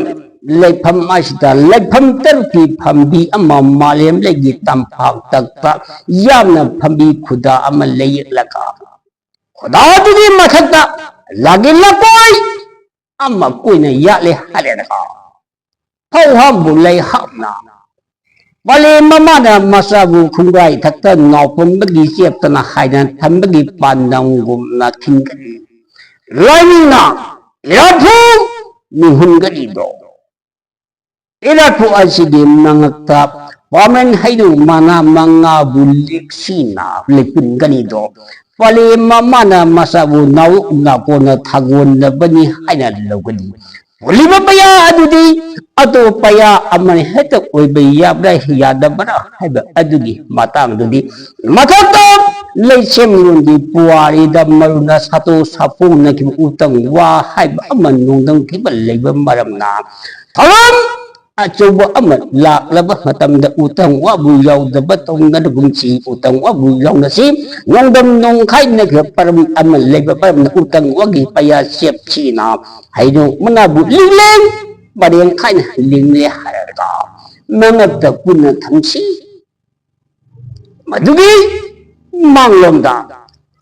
ꯂꯩꯐꯝ ꯑꯁꯤꯗ ꯂꯩꯐꯝ ꯇꯔꯨꯛꯀꯤ ꯐꯝꯕꯤ ꯑꯃ ꯃꯥꯂꯦꯝ ꯂꯩꯒꯤ ꯇꯝꯄꯥꯛꯇ ꯌꯥꯝꯅ ꯐꯝꯕꯤ ꯈꯨꯗꯥ ꯑꯃ ꯂꯩꯌꯦꯛꯂꯒ, ꯈꯨꯗꯥꯗꯨꯒꯤ ꯃꯊꯛꯇ ꯂꯥꯒꯤ ꯂꯀꯣꯏ ꯑꯃ ꯀꯣꯏꯅ ꯌꯥꯠꯂꯦ ꯍꯥꯏꯔꯦꯅꯀꯣ꯫ ꯐꯧꯍꯥꯝꯕꯨ ꯂꯩ ꯍꯥꯞꯅ ꯄꯥꯂꯦ ꯃꯃꯥꯅ ꯃꯆꯥꯕꯨ ꯈꯨꯡꯒꯥꯏ ꯊꯛꯇ ꯅꯥꯎꯄꯨꯝꯕꯒꯤ ꯆꯦꯞꯇꯅ ꯍꯥꯏꯅ ꯊꯝꯕꯒꯤ ꯄꯥꯟꯗꯝꯒꯨꯝꯅ ꯊꯤꯡꯒꯅꯤ꯫ ꯂꯥꯏꯅꯤꯡꯅ ꯏꯔꯥꯠꯄꯨ ꯃꯤꯍꯨꯟꯒꯅꯤꯗꯣ꯫ ꯏꯔꯥꯠꯄꯨ ꯑꯁꯤꯒꯤ ꯃꯉꯛꯇ ꯄꯥꯃꯦꯟ ꯍꯩꯅꯧ ꯃꯅꯥ ꯃꯉꯥꯕꯨ ꯂꯤꯛꯁꯤꯅ ꯂꯤꯄꯨꯟꯒꯅꯤꯗꯣ꯫ ꯄꯥꯂꯦ ꯃꯃꯥꯅ ꯃꯆꯥꯕꯨ ꯅꯥꯎ ꯅꯥꯄꯣꯟꯅ ꯊꯥꯒꯣꯟꯅꯕꯅꯤ ꯍꯥꯏꯅ ꯂꯧꯒꯅꯤ꯫ ꯄꯨꯜꯂꯤꯕ ꯄꯩꯌꯥ ꯑꯗꯨꯗꯤ ꯑꯇꯣꯞꯄ ꯄꯩꯌꯥ ꯑꯃꯅ ꯍꯦꯛꯇ ꯑꯣꯏꯕ ꯌꯥꯕ꯭ꯔꯥ ꯌꯥꯗꯕ꯭ꯔꯥ ꯍꯥꯏꯕ ꯑꯗꯨꯒꯤ ꯃꯇꯥꯡꯗꯨꯗꯤ ꯃꯊꯛꯇ ꯂꯩꯁꯦꯝꯂꯣꯟꯒꯤ ꯄꯨꯋꯥꯔꯤꯗ ꯃꯔꯨꯅ ꯁꯥꯇꯣ ꯁꯥꯐꯣꯡꯅꯈꯤꯕ ꯎꯇꯪ ꯋꯥ ꯍꯥꯏꯕ ꯑꯃ ꯅꯣꯡꯗꯝꯈꯤꯕ ꯂꯩꯕ ꯃꯔꯝꯅ ꯊꯧꯔꯝ ꯑꯆꯧꯕ ꯑꯃ ꯂꯥꯛꯂꯕ ꯃꯇꯝꯗ ꯎꯇꯪ ꯋꯥꯕꯨ ꯌꯥꯎꯗꯕ ꯇꯧꯅꯔꯒꯨꯝꯁꯤ, ꯎꯇꯪ ꯋꯥꯕꯨ ꯌꯥꯎꯅꯁꯤ꯫ ꯅꯣꯡꯗꯝ ꯅꯣꯡꯈꯥꯏꯅꯈꯤꯕ ꯄꯔꯝ ꯑꯃ ꯂꯩꯕ ꯃꯔꯝꯅ ꯎꯇꯪ ꯋꯥꯒꯤ ꯄꯩꯌꯥ ꯆꯦꯞꯁꯤꯅ ꯍꯩꯅꯧ ꯃꯅꯥꯕꯨ ꯂꯤꯡꯂꯦ, ꯄꯔꯦꯡ ꯈꯥꯏꯅ ꯂꯤꯡꯂꯦ ꯍꯥꯏꯔꯒ ꯃꯉꯛꯇ ꯄꯨꯟꯅ ꯊꯝꯁꯤ꯫ ꯃꯗꯨꯒꯤ ꯃꯥꯡꯂꯣꯝꯗ,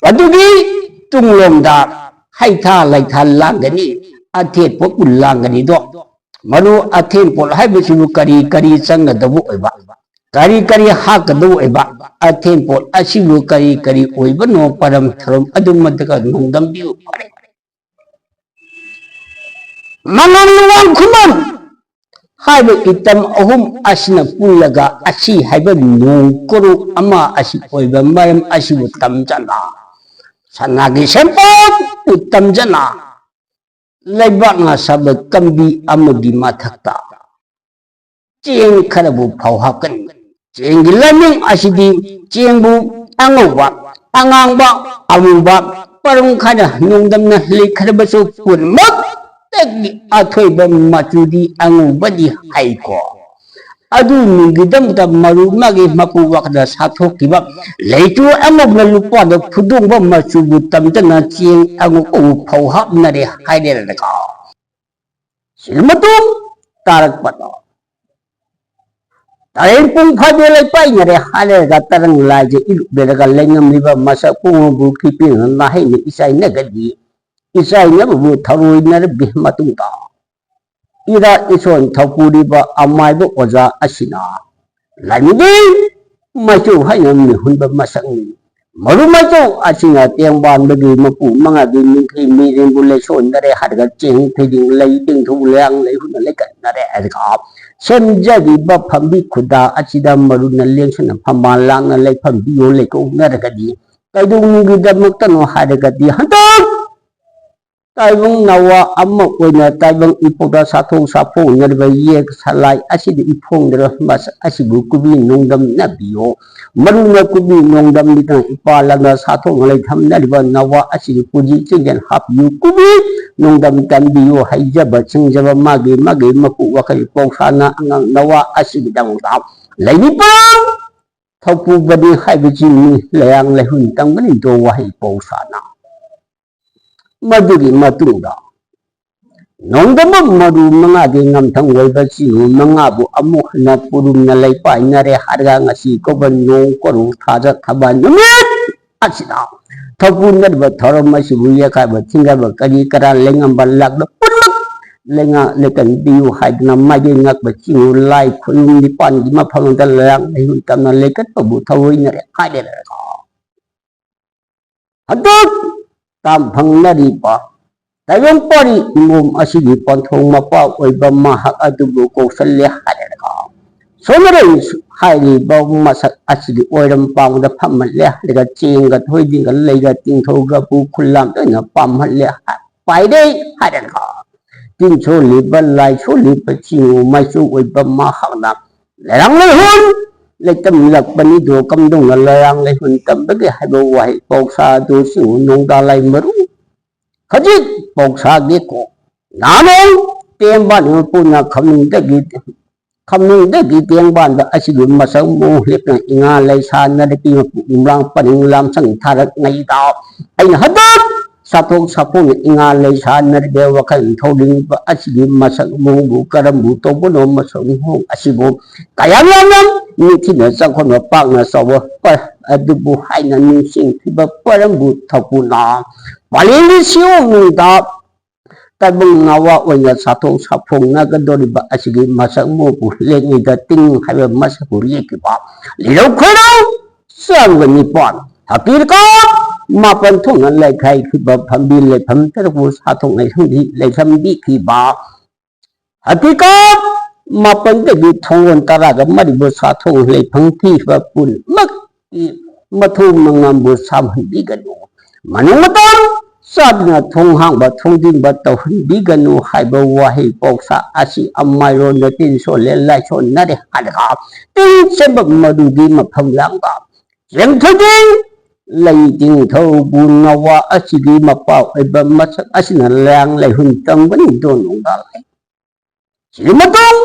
ꯃꯗꯨꯒꯤ ꯇꯨꯡꯂꯣꯝꯗ ꯍꯩꯊꯥ ꯂꯩꯊꯥ ꯂꯥꯡꯒꯅꯤ, ꯑꯊꯦꯠꯄ ꯎ ꯂꯥꯡꯒꯅꯤꯗꯣ꯫ ꯃꯔꯨ ꯑꯊꯦꯟꯄꯣꯠ ꯍꯥꯏꯕꯁꯤꯕꯨ ꯀꯔꯤ ꯀꯔꯤ ꯆꯪꯒꯗꯕ ꯑꯣꯏꯕ, ꯀꯔꯤ ꯀꯔꯤ ꯍꯥꯞꯀꯗꯕ ꯑꯣꯏꯕ, ꯑꯊꯦꯟꯄꯣꯠ ꯑꯁꯤꯕꯨ ꯀꯔꯤ ꯀꯔꯤ ꯑꯣꯏꯕꯅꯣ, ꯄꯔꯝ ꯊꯧꯔꯝ ꯑꯗꯨꯃꯗꯨꯒ ꯅꯣꯡꯗꯝꯕꯤꯌꯨ ꯐꯔꯦ꯫ ꯃꯉꯥꯡ ꯂꯨꯋꯥꯡ ꯈꯨꯃꯟ ꯍꯥꯏꯕ ꯏꯇꯝ ꯑꯍꯨꯝ ꯑꯁꯤꯅ ꯄꯨꯜꯂꯒ ꯑꯁꯤ ꯍꯥꯏꯕ ꯅꯣꯡ ꯀꯣꯔꯨ ꯑꯃ ꯑꯁꯤ ꯑꯣꯏꯕ ꯃꯔꯝ ꯑꯁꯤꯕꯨ ꯇꯝꯖꯅ, ꯁꯅꯥꯒꯤ ꯁꯦꯝꯄꯣꯠꯄꯨ ꯇꯝꯖꯅ, ꯂꯩꯕꯥꯛꯅ ꯁꯥꯕ ꯀꯝꯕꯤ ꯑꯃꯒꯤ ꯃꯊꯛꯇ ꯆꯦꯡ ꯈꯔꯕꯨ ꯐꯧ ꯍꯥꯞꯀꯅꯤ꯫ ꯆꯦꯡꯒꯤ ꯂꯥꯏꯅꯤꯡ ꯑꯁꯤꯗꯤ ꯆꯦꯡꯕꯨ ꯑꯉꯧꯕ, ꯑꯉꯥꯡꯕ, ꯑꯃꯨꯕ, ꯄꯔꯨꯡ ꯈꯥꯏꯅ ꯅꯣꯡꯗꯝꯅ ꯂꯩꯈ꯭ꯔꯕꯁꯨ ꯄꯨꯝꯅꯃꯛꯇꯒꯤ ꯑꯊꯣꯏꯕ ꯃꯆꯨꯗꯤ ꯑꯉꯧꯕꯅꯤ ꯍꯥꯏꯀꯣ꯫ ꯑꯗꯨ ꯃꯤꯒꯤꯗꯃꯛꯇ ꯃꯔꯨ ꯃꯥꯒꯤ ꯃꯄꯨ ꯋꯥꯈꯜꯗ ꯁꯥꯊꯣꯛꯈꯤꯕ ꯂꯩꯇꯨ ꯑꯉꯧꯕ ꯂꯨꯄꯥꯗ ꯐꯨꯗꯣꯡꯕ ꯃꯆꯨꯕꯨ ꯇꯝꯗꯅ ꯆꯦꯡ ꯑꯉꯧꯕꯕꯨ ꯐꯧ ꯍꯥꯞꯅꯔꯦ ꯍꯥꯏꯔꯦꯗꯅꯀꯣ꯫ ꯁꯤꯒꯤ ꯃꯇꯨꯡ ꯇꯥꯔꯛꯄꯗ ꯇꯔꯦꯠ ꯄꯨꯡ ꯐꯥꯗꯦ ꯂꯩꯄꯥꯏꯅꯔꯦ ꯍꯥꯏꯔꯒ ꯇꯔꯪ ꯂꯥꯏꯁꯦ ꯏꯔꯨꯞꯂꯔꯒ ꯂꯩꯉꯝꯂꯤꯕ ꯃꯁꯛ ꯄꯨꯡꯕꯨ ꯈꯤꯄꯤꯡ ꯅꯥꯍꯩꯅ ꯏꯆꯥꯏꯅꯒꯗꯤ ꯏꯆꯥꯏꯅꯕꯕꯨ ꯊꯧꯔꯣꯏꯅꯔꯕꯤ ꯃꯇꯨꯡꯗ ꯏꯔꯥ ꯏꯁꯣꯟ ꯊꯧꯄꯨꯔꯤꯕ ꯑꯃꯥꯏꯕ ꯑꯣꯖꯥ ꯑꯁꯤꯅ ꯂꯥꯏꯃꯤꯗꯤ ꯃꯆꯨ ꯍꯥꯏꯅ ꯃꯤꯍꯨꯟꯕ ꯃꯁꯛꯅꯤ꯫ ꯃꯔꯨ ꯃꯆꯨ ꯑꯁꯤꯅ ꯇꯦꯡꯕꯥꯟꯕꯒꯤ ꯃꯄꯨ ꯃꯉꯥꯒꯤ ꯅꯤꯡꯊꯤ ꯃꯤꯔꯦꯟꯕꯨ ꯂꯩꯁꯣꯟꯅꯔꯦ ꯍꯥꯏꯔꯒ ꯆꯦꯡ ꯊꯣꯏꯗꯤꯡ ꯂꯩ ꯇꯤꯡꯊꯨ ꯂꯩꯌꯥꯡ ꯂꯩꯍꯨꯅ ꯂꯩꯀꯠꯅꯔꯦ ꯍꯥꯏꯔꯒ ꯁꯦꯝꯖꯔꯤꯕ ꯐꯝꯕꯤ ꯈꯨꯗꯥ ꯑꯁꯤꯗ ꯃꯔꯨꯅ ꯂꯦꯡꯁꯅ ꯐꯝꯕꯥꯜ ꯂꯥꯡꯅ ꯂꯩꯐꯝꯕꯤꯌꯣ ꯂꯩꯀꯣꯛꯅꯔꯒꯗꯤ ꯀꯩꯗꯧꯅꯨꯡꯒꯤꯗꯃꯛꯇꯅꯣ ꯍꯥꯏꯔꯒꯗꯤ ꯍꯟꯗꯛ ꯇꯥꯏꯕꯪ ꯅꯋꯥ ꯑꯃ ꯑꯣꯏꯅ ꯇꯥꯏꯕꯪ ꯏꯄꯣꯛꯇ ꯁꯥꯊꯣꯛ ꯁꯥꯐꯣꯡꯅꯔꯤꯕ ꯌꯦꯛ ꯁꯂꯥꯏ ꯑꯁꯤꯗ ꯏꯐꯣꯡꯗꯔ ꯃꯁꯛ ꯑꯁꯤꯕꯨ ꯀꯨꯕꯤ ꯅꯣꯡꯗꯝꯅꯕꯤꯌꯣ꯫ ꯃꯔꯨꯅ ꯀꯨꯕꯤ ꯅꯣꯡꯗꯝꯕꯤꯗꯅ ꯏꯄꯥ ꯂꯥꯛꯅ ꯁꯥꯊꯣꯛꯅ ꯂꯩꯊꯝꯅꯔꯤꯕ ꯅꯋꯥ ꯑꯁꯤꯒꯤ ꯄꯨꯟꯁꯤ ꯆꯤꯡꯖꯦꯜ ꯍꯥꯞꯄꯤꯌꯨ꯫ ꯀꯨꯕꯤ ꯅꯣꯡꯗꯝ ꯇꯝꯕꯤꯌꯨ꯫ ꯍꯩꯖꯕ ꯁꯤꯡꯖꯕ ꯃꯥꯒꯤ ꯃꯥꯒꯤ ꯃꯄꯨ ꯋꯥꯈꯜ ꯄꯧꯁꯥꯅ ꯑꯉꯥꯡ ꯅꯋꯥ ꯑꯁꯤꯒꯤꯗꯃꯛꯇ ꯂꯩꯔꯤꯕ ꯊꯧꯄꯨꯕꯅꯤ ꯍꯥꯏꯕꯁꯤ ꯃꯤ ꯂꯌꯥꯡ ꯂꯩꯍꯨꯟ ꯇꯝꯒꯅꯤꯗꯣ ꯋꯥꯍꯩ ꯄꯧꯁꯥꯅ꯫ ꯃꯗꯨꯒꯤ ꯃꯇꯨꯡꯗ ꯅꯣꯡꯗꯝꯕ ꯃꯔꯨ ꯃꯉꯥꯒꯤ ꯉꯝꯊꯪ ꯑꯣꯏꯕ ꯆꯤꯡ ꯃꯉꯥꯕꯨ ꯑꯃꯨꯛ ꯍꯟꯅ ꯄꯨꯔꯨꯝꯅ ꯂꯩꯄꯥꯏꯅꯔꯦ ꯍꯥꯏꯔꯒ ꯉꯁꯤ ꯀꯧꯕ ꯅꯣꯡ ꯀꯣꯔꯨ ꯊꯥꯖ ꯊꯕ ꯅꯨꯃꯤꯠ ꯑꯁꯤꯗ ꯊꯧꯄꯨꯅꯔꯤꯕ ꯊꯧꯔꯝ ꯑꯁꯤꯕꯨ ꯌꯦꯛꯈꯥꯏꯕ ꯊꯤꯡꯒꯥꯏꯕ ꯀꯔꯤ ꯀꯔꯥ ꯂꯩꯉꯝꯕ ꯂꯥꯛꯄ ꯄꯨꯝꯅꯃꯛ ꯂꯩꯉꯥꯛ ꯂꯩꯀꯟ ꯄꯤꯌꯨ ꯍꯥꯏꯗꯨꯅ ꯃꯥꯏꯀꯩ ꯉꯥꯛꯄ ꯆꯤꯡ ꯂꯥꯏ ꯈꯨꯔꯨꯝ ꯅꯤꯄꯥꯟꯒꯤ ꯃꯐꯝꯗ ꯂꯩꯔꯥꯡ ꯂꯩꯍꯨꯟ ꯇꯝꯅ ꯂꯩꯀꯠꯄꯕꯨ ꯊꯧꯑꯣꯏꯅꯔꯦ ꯍꯥꯏꯔꯦ꯫ ꯍꯟꯗꯛ ꯇꯥꯝ ꯐꯪꯅꯔꯤꯕ ꯇꯥꯏꯕꯪ ꯄꯥꯔꯤ ꯏꯃꯣꯝ ꯑꯁꯤꯒꯤ ꯄꯟꯊꯨꯡ ꯃꯄꯥ ꯑꯣꯏꯕ ꯃꯍꯥꯛ ꯑꯗꯨꯕꯨ ꯀꯧꯁꯜꯂꯦ ꯍꯥꯏꯔꯒ, ꯁꯣꯟꯅꯔꯩ ꯍꯥꯏꯔꯤꯕ ꯃꯁꯛ ꯑꯁꯤꯒꯤ ꯑꯣꯏꯔꯝ ꯄꯥꯡꯗ ꯐꯝꯍꯜꯂꯦ ꯍꯥꯏꯔꯒ, ꯆꯦꯡꯒ ꯊꯣꯏꯗꯤꯡꯒ ꯂꯩꯒ ꯇꯤꯡꯊꯣꯛꯑꯒ ꯄꯨ ꯈꯨꯜꯂꯥꯝ ꯇꯣꯏꯅ ꯄꯥꯝꯍꯜꯂꯦ ꯍꯥꯏ-, ꯄꯥꯏꯔꯦ ꯍꯥꯏꯔꯒ, ꯇꯤꯟ ꯁꯣꯜꯂꯤꯕ, ꯂꯥꯏ ꯁꯣꯜꯂꯤꯕ, ꯆꯤꯡꯉꯨ ꯃꯥꯏꯆꯨ ꯑꯣꯏꯕ ꯃꯍꯥꯛꯅ ꯂꯩꯔꯥꯡ ꯂꯩꯍꯨꯟ ꯂꯩꯇꯝꯂꯛꯄꯅꯤꯗꯣ꯫ ꯀꯝꯗꯧꯅ ꯂꯩꯔꯥꯡ ꯂꯩꯍꯨꯟ ꯇꯝꯕꯒꯦ ꯍꯥꯏꯕ ꯋꯥꯍꯩ ꯄꯥꯎꯁꯥ ꯑꯗꯨ ꯆꯤꯡꯉꯨ ꯅꯣꯡꯗꯥ ꯂꯥꯏ ꯃꯔꯨ ꯈꯖꯤꯛ ꯄꯥꯎꯁꯥꯒꯤ ꯀꯣꯛ ꯅꯥꯅꯣꯡ ꯇꯦꯡꯕꯥꯟ ꯃꯄꯨꯅ ꯈꯝꯅꯨꯡꯗꯒꯤ, ꯈꯝꯅꯨꯡꯗꯒꯤ ꯇꯦꯡꯕꯥꯟꯗ ꯑꯁꯤꯒꯤ ꯃꯁꯛ ꯃꯑꯣꯡ ꯂꯦꯞꯅ ꯏꯉꯥ ꯂꯩꯁꯥ ꯅꯔꯛꯀꯤ ꯃꯄꯨ ꯏꯃ꯭ꯔꯥꯡ ꯄꯔꯤꯡ ꯂꯥꯝꯁꯪ ꯊꯥꯔꯛꯉꯩꯗ ꯑꯩꯅ ꯍꯟꯗꯛ ꯁꯥꯊꯣꯛ ꯁꯥꯐꯣꯡꯅ ꯏꯉꯥ ꯂꯩꯁꯥ ꯅꯔꯛꯀꯤ ꯋꯥꯈꯜ ꯊꯧꯅꯤꯡꯕ ꯑꯁꯤꯒꯤ ꯃꯁꯛ ꯃꯑꯣꯡꯕꯨ ꯀꯔꯝꯕꯨ ꯇꯧꯕꯅꯣ? ꯃꯁꯛ ꯃꯑꯣꯡ ꯑꯁꯤꯕꯨ ꯀꯌꯥꯝ ꯌꯥꯝꯅ ꯅꯤꯡꯊꯤꯅ ꯆꯥꯎꯈꯠꯅ ꯄꯥꯛꯅ ꯆꯥꯎꯕ ꯄ-, ꯑꯗꯨꯕꯨ ꯍꯥꯏꯅ ꯅꯤꯡꯁꯤꯡꯈꯤꯕ ꯄꯔꯝꯕꯨ ꯊꯧꯄꯨꯅ ꯄꯥꯂꯦꯟꯒꯤ ꯁꯤꯑꯣꯡꯅꯨꯡꯗ ꯇꯥꯏꯕꯪ ꯅꯋꯥ ꯑꯣꯏꯅ ꯁꯥꯊꯣꯛ ꯁꯥꯐꯣꯡꯅꯒꯗꯧꯔꯤꯕ ꯑꯁꯤꯒꯤ ꯃꯁꯛ ꯃꯑꯣꯡꯕꯨ ꯂꯦꯛꯉꯩꯗ ꯇꯤꯡ ꯍꯥꯏꯕ ꯃꯁꯛꯄꯨ ꯂꯦꯛꯈꯤꯕ ꯂꯤꯂꯧ ꯈꯣꯏꯔꯧ ꯆꯥꯝꯃꯒ ꯅꯤꯄꯥꯟ ꯍꯥꯄꯤꯔꯀꯥ ꯃꯥꯄꯟ ꯊꯣꯛꯅ ꯂꯩꯈꯥꯏꯈꯤꯕ ꯐꯝꯕꯤ ꯂꯩꯐꯝ ꯇꯔꯨꯛꯄꯨ ꯁꯥꯊꯣꯛ ꯂꯩꯁꯝꯕꯤ-, ꯂꯩꯁꯝꯕꯤꯈꯤꯕ ꯍꯥꯄꯤꯀꯥ ꯃꯥꯄꯟꯗꯒꯤ ꯊꯣꯡꯒꯣꯟ ꯇꯔꯥꯒ ꯃꯔꯤꯕꯨ ꯁꯥꯊꯣꯛ ꯂꯩꯐꯝ ꯊꯤꯕ ꯄꯨꯝꯅꯃꯛꯀꯤ ꯃꯊꯧ ꯃꯉꯥꯝꯕꯨ ꯁꯥꯝꯍꯟꯕꯤꯒꯅꯨ꯫ ꯃꯅꯨꯡ ꯃꯇꯝ ꯆꯥꯗꯨꯅ ꯊꯣꯡ ꯍꯥꯡꯕ ꯊꯣꯡꯖꯤꯟꯕ ꯇꯧꯍꯟꯕꯤꯒꯅꯨ ꯍꯥꯏꯕ ꯋꯥꯍꯩ ꯄꯥꯎꯁꯥ ꯑꯁꯤ ꯑꯃꯥꯏꯔꯣꯟꯗ ꯇꯤꯟ ꯁꯣꯜꯂꯦ ꯂꯥꯏꯁꯣꯟꯅꯔꯦ ꯍꯥꯏꯔꯒ ꯇꯤꯟ ꯁꯦꯝꯕ ꯃꯔꯨꯒꯤ ꯃꯐꯝ ꯂꯥꯡꯕ ꯆꯦꯡꯊꯣꯏꯗꯤꯡ ꯂꯩ ꯇꯤꯡꯊꯧꯕꯨ ꯅꯋꯥ ꯑꯁꯤꯒꯤ ꯃꯄꯥ ꯑꯣꯏꯕ ꯃꯁꯛ ꯑꯁꯤꯅ ꯂꯥꯡ ꯂꯩꯍꯨꯟ ꯇꯝꯒꯅꯤ ꯗꯣꯟ ꯅꯨꯡꯗꯥ ꯂꯩ꯫ ꯁꯤꯒꯤ ꯃꯇꯨꯡ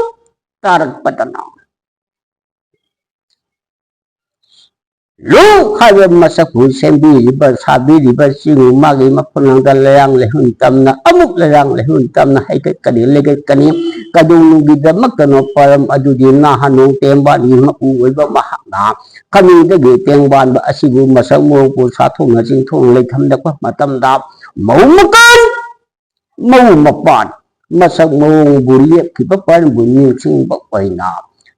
ꯇꯥꯔꯛꯄꯗꯅ ꯂꯨ ꯍꯥꯏꯕ ꯃꯁꯛꯄꯨ ꯁꯦꯝꯕꯤꯔꯤꯕ, ꯁꯥꯕꯤꯔꯤꯕ ꯆꯤꯡ ꯃꯥꯒꯤ ꯃꯈꯨꯟꯂꯪꯗ ꯂꯌꯥꯡ ꯂꯩꯍꯨꯟ ꯇꯝꯅ, ꯑꯃꯨꯛ ꯂꯌꯥꯡ ꯂꯩꯍꯨꯟ ꯇꯝꯅ ꯍꯩꯒꯠꯀꯅꯤ, ꯂꯩꯒꯠꯀꯅꯤ꯫ ꯀꯩꯗꯧꯅꯨꯡꯒꯤꯗꯃꯛꯇꯅꯣ ꯄꯔꯝ ꯑꯗꯨꯗꯤ ꯅꯍꯥꯟ ꯅꯣꯡ ꯇꯦꯡꯕꯥꯟꯒꯤ ꯃꯄꯨ ꯑꯣꯏꯕ ꯃꯍꯥꯛꯅ ꯈꯅꯤꯡꯗꯒꯤ ꯇꯦꯡꯕꯥꯟꯕ ꯑꯁꯤꯕꯨ ꯃꯁꯛ ꯃꯑꯣꯡꯕꯨ ꯁꯥꯊꯣꯛꯅ ꯆꯤꯡꯊꯣꯛꯅ ꯂꯩꯊꯝꯂꯛꯄ ꯃꯇꯝꯗ ꯃꯧ ꯃꯀꯟ ꯃꯧ ꯃꯄꯥꯟ ꯃꯁꯛ ꯃꯑꯣꯡꯕꯨ ꯂꯦꯞꯈꯤꯕ ꯄꯔꯝꯕꯨ ꯅꯤꯡꯁꯤꯡꯕ ꯑꯣꯏꯅ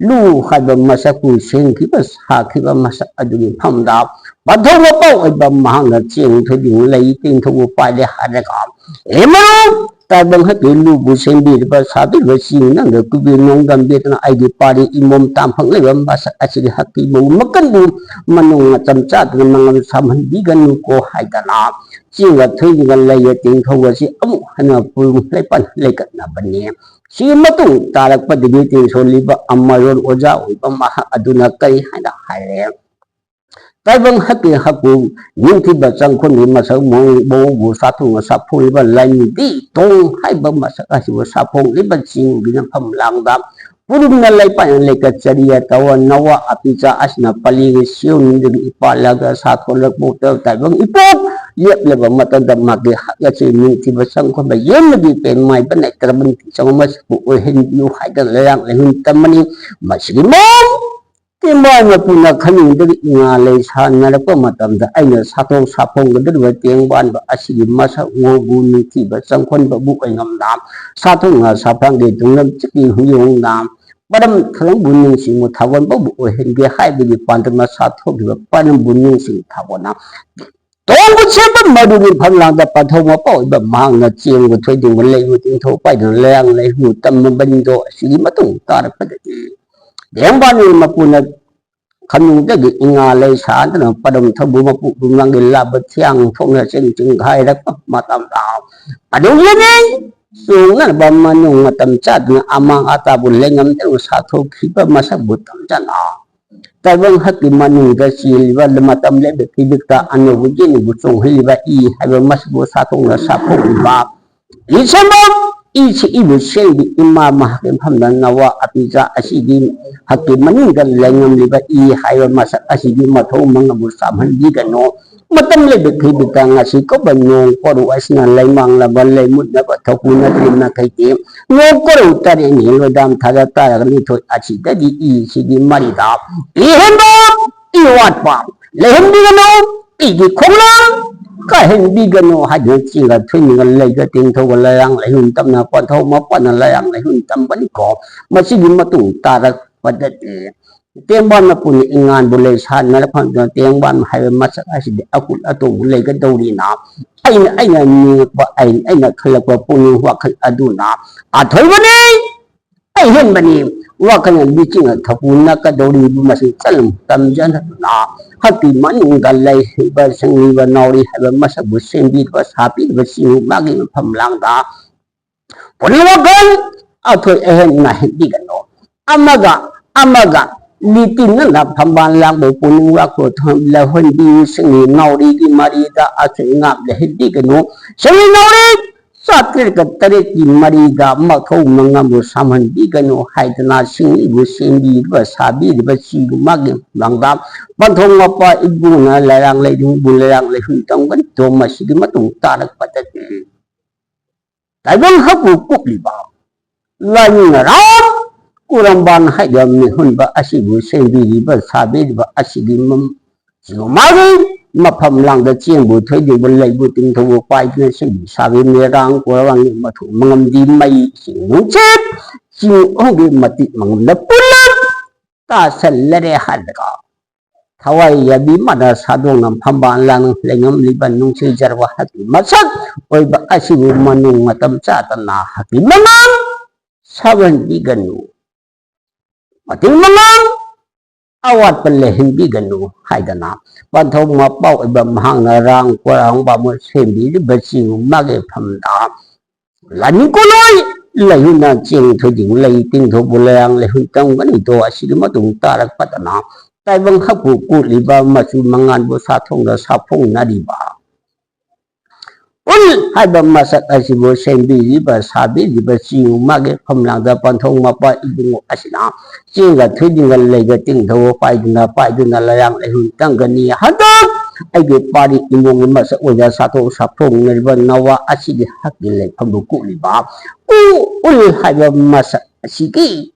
ꯂꯨ ꯍꯥꯏꯕ ꯃꯁꯛꯄꯨ ꯁꯦꯝꯈꯤꯕ ꯁꯥꯈꯤꯕ ꯃꯁꯛ ꯑꯗꯨꯒꯤ ꯃꯐꯝꯗ ꯄꯟꯊꯧ ꯃꯄꯥ ꯑꯣꯏꯕ ꯃꯍꯥꯛꯅ ꯆꯦꯡ ꯊꯣꯏꯗꯤꯡ ꯂꯩ ꯇꯤꯡꯊꯧꯕ ꯄꯥꯏꯔꯦ ꯍꯥꯏꯔꯒ, "ꯍꯦ ꯃꯔꯨꯞ, ꯇꯥꯏꯕꯪ ꯍꯛꯀꯤ ꯂꯨꯕꯨ ꯁꯦꯝꯕꯤꯔꯤꯕ ꯁꯥꯕꯤꯔꯤꯕ ꯆꯤꯡ ꯅꯪꯗ ꯀꯨꯕꯤ ꯅꯣꯡꯗꯝꯕꯤꯗꯨꯅ ꯑꯩꯒꯤ ꯄꯥꯔꯤ ꯏꯃꯣꯝ ꯇꯥꯝꯐꯪ ꯂꯩꯕ ꯃꯁꯛ ꯑꯁꯤꯒꯤ ꯍꯛꯀꯤ ꯃꯎ ꯃꯀꯟꯕꯨ ꯃꯅꯨꯡ ꯃꯆꯝ ꯆꯥꯗꯅ ꯃꯉꯝ ꯁꯥꯝꯍꯟꯕꯤꯒꯅꯨꯀꯣ" ꯍꯥꯏꯗꯅ ꯆꯦꯡꯒ ꯊꯣꯏꯗꯤꯡꯒ ꯂꯩꯒ ꯇꯤꯡꯊꯧꯕ ꯑꯁꯤ ꯑꯃꯨꯛ ꯍꯟꯅ ꯄꯨꯡ ꯂꯩꯄꯥꯟ ꯂꯩꯀꯠꯅꯕꯅꯤ꯫ ꯁꯤꯒꯤ ꯃꯇꯨꯡ ꯇꯥꯔꯛꯄꯗꯒꯤ ꯇꯤꯟꯁꯣꯜꯂꯤꯕ ꯑꯃꯔꯣꯟ ꯑꯣꯖꯥ ꯑꯣꯏꯕ ꯃꯍꯥꯛ ꯑꯗꯨꯅ ꯀꯔꯤ ꯍꯥꯏꯅ ꯍꯥꯏꯔꯦ? ꯇꯥꯏꯕꯪ ꯍꯛꯀꯤ ꯍꯛꯄꯨ ꯅꯤꯡꯊꯤꯕ ꯆꯪꯈꯣꯟꯒꯤ ꯃꯁꯛ ꯃꯑꯣꯡ ꯃꯑꯣꯡꯕꯨ ꯁꯥꯊꯨꯅ ꯁꯥꯐꯨꯔꯤꯕ ꯂꯥꯏꯅꯤꯡꯗꯤ ꯇꯣꯡ ꯍꯥꯏꯕ ꯃꯁꯛ ꯑꯁꯤꯕꯨ ꯁꯥꯐꯣꯡꯂꯤꯕ ꯆꯤꯡꯒꯤ ꯃꯐꯝ ꯂꯥꯡꯗ ꯄꯨꯔꯨꯝꯅ ꯂꯩꯄꯥꯛꯅ ꯂꯩꯀꯠꯆꯔꯤ꯫ ꯇꯧꯔ ꯅꯋꯥ ꯑꯄꯤꯆꯥ ꯑꯁꯤꯅ ꯄꯂꯤꯒꯤ ꯁꯤꯌꯣꯟꯗꯒꯤ ꯏꯄꯥꯂꯒ ꯁꯥꯊꯣꯂꯛꯄ ꯇꯥꯏꯕꯪ ꯏꯄꯣꯛ ꯂꯦꯞꯂꯕ ꯃꯇꯝꯗ ꯃꯥꯒꯤ ꯍꯛ ꯑꯁꯤ ꯅꯤꯡꯊꯤꯕ ꯆꯪꯈꯣꯟꯕ ꯌꯦꯡꯂꯒꯤ ꯄꯦꯟ ꯃꯥꯏꯕ ꯅꯥꯏꯇ꯭ꯔꯕ ꯅꯤꯡꯊꯤ ꯆꯪꯕ ꯃꯁꯤꯕꯨ ꯑꯣꯏꯍꯟꯕꯤꯌꯨ ꯍꯥꯏꯗꯅ ꯂꯩꯔꯥꯡ ꯂꯩꯍꯨꯟ ꯇꯝꯕꯅꯤ꯫ ꯃꯁꯤꯒꯤ ꯃꯑꯣꯡ ꯇꯦꯡꯕꯥꯟ ꯃꯄꯨꯅ ꯈꯅꯤꯡꯗꯒꯤ ꯏꯉꯥ ꯂꯩ ꯁꯥꯟꯅꯔꯛꯄ ꯃꯇꯝꯗ ꯑꯩꯅ ꯁꯥꯊꯣꯛ ꯁꯥꯐꯣꯡꯒꯗꯧꯔꯤꯕ ꯇꯦꯡꯕꯥꯟꯕ ꯑꯁꯤꯒꯤ ꯃꯁꯛ ꯃꯑꯣꯡꯕꯨ ꯅꯤꯡꯊꯤꯕ ꯆꯪꯈꯣꯟꯕꯕꯨ ꯑꯣꯏꯉꯝꯅ ꯁꯥꯊꯣꯛꯅ ꯁꯥꯐ꯭ꯔꯥꯡꯒꯤ ꯇꯨꯡꯂꯝ ꯆꯤꯛꯀꯤ ꯍꯨꯌꯣꯡꯅ ꯄꯔꯝ ꯊꯧꯔꯝꯕꯨ ꯅꯤꯡꯁꯤꯡꯕ ꯊꯥꯒꯣꯟꯕꯕꯨ ꯑꯣꯏꯍꯟꯒꯦ ꯍꯥꯏꯕꯒꯤ ꯄꯥꯟꯗꯝꯅ ꯁꯥꯊꯣꯛꯈꯤꯕ ꯄꯔꯝꯕꯨ ꯅꯤꯡꯁꯤꯡ ꯊꯥꯒꯣꯟꯅ ꯇꯣꯡꯕ ꯁꯦꯝꯕ ꯃꯗꯨꯒꯤ ꯐꯝꯂꯥꯡꯗ ꯄꯟꯊꯧ ꯃꯄꯥ ꯑꯣꯏꯕ ꯃꯍꯥꯛꯅ ꯆꯦꯡꯕ ꯊꯣꯏꯗꯤꯡꯕ ꯂꯩꯕ ꯇꯤꯡꯊꯧ ꯄꯥꯏꯗꯨꯅ ꯂꯩꯔꯥꯡ ꯂꯩꯍꯨ ꯇꯝꯕꯅꯤꯗꯣ꯫ ꯑꯁꯤꯒꯤ ꯃꯇꯨꯡ ꯇꯥꯔꯛꯄꯗꯗꯤ ꯂꯦꯡꯕꯥꯟꯒꯤ ꯃꯄꯨꯅ ꯈꯝꯅꯨꯡꯗꯒꯤ ꯏꯉꯥ ꯂꯩ ꯁꯥꯗꯨꯅ ꯄꯗꯝ ꯊꯧꯕꯨ ꯃꯄꯨ ꯄꯨꯝꯅꯃꯛꯀꯤ ꯂꯥꯕ ꯊꯤꯌꯥꯡ ꯊꯣꯛꯅ ꯆꯤꯡ ꯆꯤꯡꯈꯥꯏꯔꯛꯄ ꯃꯇꯝꯗ ꯑꯗꯨ ꯌꯦꯡꯉꯤ ꯆꯣꯡꯅꯅꯕ ꯃꯅꯨꯡ ꯃꯇꯝ ꯆꯥꯗꯨꯅ ꯑꯃꯥꯡ ꯑꯇꯥꯕꯨ ꯂꯩꯉꯝꯗꯅ ꯁꯥꯊꯣꯛꯈꯤꯕ ꯃꯁꯛꯕꯨ ꯇꯝꯖꯅ ꯇꯥꯏꯕꯪ ꯍꯛꯀꯤ ꯃꯅꯨꯡꯗ ꯆꯦꯜꯂꯤꯕ ꯃꯇꯝ ꯂꯩꯕ ꯐꯤꯕꯤꯛꯇ ꯑꯅꯧꯕ ꯌꯦꯠꯅꯕꯨ ꯆꯣꯡꯍꯜꯂꯤꯕ ꯏ ꯍꯥꯏꯕ ꯃꯁꯤꯕꯨ ꯁꯥꯊꯣꯛꯅ ꯁꯥꯐꯣꯛꯂꯤꯕ ꯏꯁꯦꯝꯕ ꯏꯁꯤ ꯏꯕꯨ ꯁꯦꯡꯕꯤ ꯏꯃꯥ ꯃꯍꯥꯛꯀꯤ ꯃꯐꯝꯗ ꯅꯋꯥ ꯑꯄꯤꯆꯥ ꯑꯁꯤꯒꯤ ꯍꯛꯀꯤ ꯃꯅꯨꯡꯗ ꯂꯩꯉꯝꯂꯤꯕ ꯏ ꯍꯥꯏꯕ ꯃꯁꯛ ꯑꯁꯤꯒꯤ ꯃꯊꯧ ꯃꯉꯥꯕꯨ ꯆꯥꯝꯍꯟꯕꯤꯒꯅꯨ꯫ ꯃꯇꯝ ꯂꯩꯕ ꯐꯤꯕꯤꯛꯇ ꯉꯁꯤ ꯀꯧꯕ ꯅꯣꯡ ꯄꯣꯔꯨ ꯑꯁꯤꯅ ꯂꯩꯃꯥꯡꯂꯕ ꯂꯩꯃꯨꯠꯅꯕ ꯊꯧꯄꯨ ꯅꯠꯇ꯭ꯔꯤ ꯃꯈꯩꯗꯤ ꯅꯣꯡ ꯀꯣꯔꯧ ꯇꯔꯦꯠꯅꯤ ꯂꯣꯏꯗꯥꯝ ꯊꯥꯗ ꯇꯥꯔꯒ ꯅꯤꯊꯣꯏ ꯑꯁꯤꯗꯗꯤ ꯏꯁꯤꯒꯤ ꯃꯔꯤꯗ ꯏꯍꯦꯟꯕ ꯏ ꯋꯥꯠꯄ ꯂꯩꯍꯟꯕꯤꯒꯅꯨ꯫ ꯏꯒꯤ ꯈꯣꯡꯂꯪ ꯀꯥꯏꯍꯟꯕꯤꯒꯅꯨ ꯍꯥꯏꯗꯨꯅ ꯆꯤꯡꯒ ꯊꯣꯏꯅꯤꯡꯒ ꯂꯩꯒ ꯇꯤꯡꯊꯧꯒ ꯂꯩꯔꯥꯡ ꯂꯩꯍꯨꯟ ꯇꯝꯅ ꯄꯟꯊꯧ ꯃꯄꯥꯟꯅ ꯂꯩꯔꯥꯡ ꯂꯩꯍꯨꯟ ꯇꯝꯕꯅꯤꯀꯣ꯫ ꯃꯁꯤꯒꯤ ꯃꯇꯨꯡ ꯇꯥꯔꯛ ꯄꯗꯇꯤ꯫ ꯇꯦꯡꯕꯥꯟ ꯃꯄꯨꯅ ꯏꯉꯥꯟꯕꯨ ꯂꯩ ꯁꯥꯟꯅꯔ ꯐꯝꯗꯨꯅ ꯇꯦꯡꯕꯥꯟ ꯍꯥꯏꯕ ꯃꯁꯛ ꯑꯁꯤꯗꯤ ꯑꯀꯨꯠ ꯑꯇꯣꯡꯕ ꯂꯩꯒꯗꯧꯔꯤꯅ ꯑꯩꯅ, ꯑꯩꯅ ꯅꯤꯡꯉꯛꯄ, ꯑꯩꯅ, ꯑꯩꯅ ꯈꯜꯂꯛꯄ ꯄꯨꯛꯅꯤꯡ ꯋꯥꯈꯜ ꯑꯗꯨꯅ ꯑꯊꯣꯏꯕꯅꯤ, ꯑꯍꯦꯟꯕꯅꯤ꯫ ꯋꯥꯈꯜꯅ ꯂꯤꯆꯤꯡꯅ ꯊꯧꯄꯨ ꯅꯛꯀꯗꯧꯔꯤꯕ ꯃꯁꯤ ꯆꯠꯂꯝ ꯇꯝꯖꯅꯗꯨꯅ ꯍꯛꯀꯤ ꯃꯅꯨꯡꯗ ꯂꯩꯔꯤꯕ ꯁꯤꯡꯂꯤꯕ ꯅꯥꯎꯔꯤ ꯍꯥꯏꯕ ꯃꯁꯛꯄꯨ ꯁꯦꯝꯕꯤꯔꯤꯕ ꯁꯥꯕꯤꯔꯤꯕꯁꯤꯡꯕꯨ ꯃꯥꯒꯤ ꯃꯐꯝ ꯂꯥꯡꯗ ꯄꯨꯛꯅꯤꯡ ꯋꯥꯈꯜ ꯑꯊꯣꯏ ꯑꯍꯦꯟ ꯅꯥꯏꯍꯟꯕꯤꯒꯅꯨ꯫ ꯑꯃꯒ ꯑꯃꯒ ꯂꯤꯇꯤꯟꯅꯅ ꯐꯝꯕꯥꯜ ꯂꯥꯡꯕ ꯄꯨꯛꯅꯤꯡ ꯋꯥꯈꯜ ꯂꯧꯍꯟꯕꯤꯌꯨ꯫ ꯁꯤꯡꯂꯤ ꯅꯥꯎꯔꯤꯒꯤ ꯃꯔꯤꯗ ꯑꯁꯣꯏ ꯉꯥꯝ ꯂꯩꯍꯟꯕꯤꯒꯅꯨ꯫ ꯁꯤꯡꯂꯤ ꯅꯥꯎꯔꯤ ꯆꯥꯇ꯭ꯔꯦꯠꯀ ꯇꯔꯦꯠꯀꯤ ꯃꯔꯤꯗ ꯃꯊꯧ ꯃꯉꯝꯕꯨ ꯁꯥꯝꯍꯟꯕꯤꯒꯅꯨ ꯍꯥꯏꯗꯅ ꯁꯤꯡꯂꯤꯕꯨ ꯁꯦꯝꯕꯤꯔꯤꯕ ꯁꯥꯕꯤꯔꯤꯕ ꯁꯤꯕꯨ ꯃꯥꯒꯤ ꯃꯥꯡꯗ ꯄꯟꯊꯧ ꯃꯄꯥ ꯏꯕꯨꯡꯅ ꯂꯩꯔꯥꯡ ꯂꯩꯔꯨꯡꯕꯨ ꯂꯩꯔꯥꯡ ꯂꯩꯍꯨꯟ ꯇꯝꯒꯅꯤꯗꯣ꯫ ꯃꯁꯤꯒꯤ ꯃꯇꯨꯡ ꯇꯥꯔꯛꯄꯗꯗꯤ ꯇꯥꯏꯕꯪ ꯍꯛꯄꯨ ꯀꯨꯞꯂꯤꯕ ꯂꯥꯏꯅꯤꯡ ꯔꯥꯝ ꯀꯨꯔꯝꯕꯥꯟ ꯍꯥꯏꯕ ꯃꯤꯍꯨꯟꯕ ꯑꯁꯤꯕꯨ ꯁꯦꯝꯕꯤꯔꯤꯕ ꯁꯥꯕꯤꯔꯤꯕ ꯑꯁꯤꯒꯤ ꯃꯝ-, ꯁꯤꯕꯨ ꯃꯥꯒꯤ ꯃꯐꯝ ꯂꯥꯡꯗ ꯆꯦꯡꯕꯨ ꯊꯣꯏꯗꯤꯡꯕ ꯂꯩꯕꯨ ꯇꯤꯡꯊꯧꯕ ꯄꯥꯏꯗꯨꯅ ꯁꯤꯕꯨ ꯁꯥꯕꯤ ꯃꯦꯔꯥꯡ ꯀꯨꯔꯝꯕꯥꯟꯒꯤ ꯃꯊꯧ ꯃꯉꯝꯗꯤ ꯃꯩ ꯏꯁꯤꯡ ꯅꯨꯡꯁꯤꯠ ꯆꯤꯡ ꯑꯍꯨꯝꯒꯤ ꯃꯇꯤꯛ ꯃꯉꯝꯗ ꯄꯨꯂꯞ ꯇꯥꯁꯜꯂꯔꯦ ꯍꯥꯏꯔꯒ ꯊꯋꯥꯏ ꯌꯥꯕꯤ ꯃꯥꯅ ꯁꯥꯗꯣꯡꯅ ꯐꯝꯕꯥꯜ ꯂꯥꯡ ꯂꯩꯉꯝꯂꯤꯕ ꯅꯨꯡꯁꯤꯖꯔꯕ ꯍꯛꯀꯤ ꯃꯁꯛ ꯑꯣꯏꯕ ꯑꯁꯤꯕꯨ ꯃꯅꯨꯡ ꯃꯇꯝ ꯆꯥꯗꯅ ꯍꯛꯀꯤ ꯃꯉꯥꯜ ꯁꯥꯕꯍꯟꯕꯤꯒꯅꯨ, ꯃꯇꯤꯡ ꯃꯉꯥꯜ ꯑꯋꯥꯠꯄ ꯂꯩꯍꯟꯕꯤꯒꯅꯨ ꯍꯥꯏꯗꯅ ꯄꯟꯊꯧ ꯃꯄꯥ ꯑꯣꯏꯕ ꯃꯍꯥꯛꯅ ꯔꯥꯡ ꯀꯣꯔꯥꯡ ꯕꯥꯃꯣꯟ ꯁꯦꯝꯕꯤꯔꯤꯕꯁꯤꯡ ꯃꯥꯒꯤ ꯐꯝꯗ ꯂꯥꯅꯤꯡ ꯀꯣꯂꯣꯏ ꯂꯩꯍꯨꯅ ꯆꯦꯡ ꯊꯣꯏꯗꯤꯡ ꯂꯩ ꯇꯤꯡꯊꯧꯕꯨ ꯂꯩꯔꯥꯡ ꯂꯩꯍꯨꯟ ꯇꯝꯒꯅꯤꯗꯣ꯫ ꯑꯁꯤꯒꯤ ꯃꯇꯨꯡ ꯇꯥꯔꯛꯄꯗꯅ ꯇꯥꯏꯕꯪ ꯍꯛꯄꯨ ꯀꯨꯠꯂꯤꯕ ꯃꯆꯨ ꯃꯉꯥꯟꯕꯨ ꯁꯥꯊꯣꯡꯗ ꯁꯥꯐꯣꯡꯅꯔꯤꯕ ꯎꯜ ꯍꯥꯏꯕ ꯃꯁꯛ ꯑꯁꯤꯕꯨ ꯁꯦꯝꯕꯤꯔꯤꯕ ꯁꯥꯕꯤꯔꯤꯕ ꯆꯤꯡ ꯃꯥꯒꯤ ꯐꯝꯂꯥꯡꯗ ꯄꯟꯊꯧ ꯃꯄꯥ ꯏꯕꯨꯡꯉꯣ ꯑꯁꯤꯅ ꯆꯦꯡꯒ ꯊꯣꯏꯗꯤꯡꯒ ꯂꯩꯒ ꯇꯤꯡꯊꯧꯕ ꯄꯥꯏꯗꯨꯅ ꯄꯥꯏꯗꯨꯅ ꯂꯩꯔꯥꯡ ꯂꯩꯍꯨꯟ ꯇꯝꯒꯅꯤ꯫ ꯍꯟꯗꯛ ꯑꯩꯒꯤ ꯄꯥꯔꯤ ꯏꯃꯨꯡꯒꯤ ꯃꯁꯛ ꯑꯣꯏꯅ ꯁꯥꯊꯣꯛ ꯁꯥꯐꯣꯡꯅꯔꯤꯕ ꯅꯋꯥ ꯑꯁꯤꯒꯤ ꯍꯛꯀꯤ ꯂꯩꯐꯝꯕꯨ ꯀꯨꯛꯂꯤꯕ ꯎ ꯎꯜ ꯍꯥꯏꯕ ꯃꯁꯛ ꯑꯁꯤꯒꯤ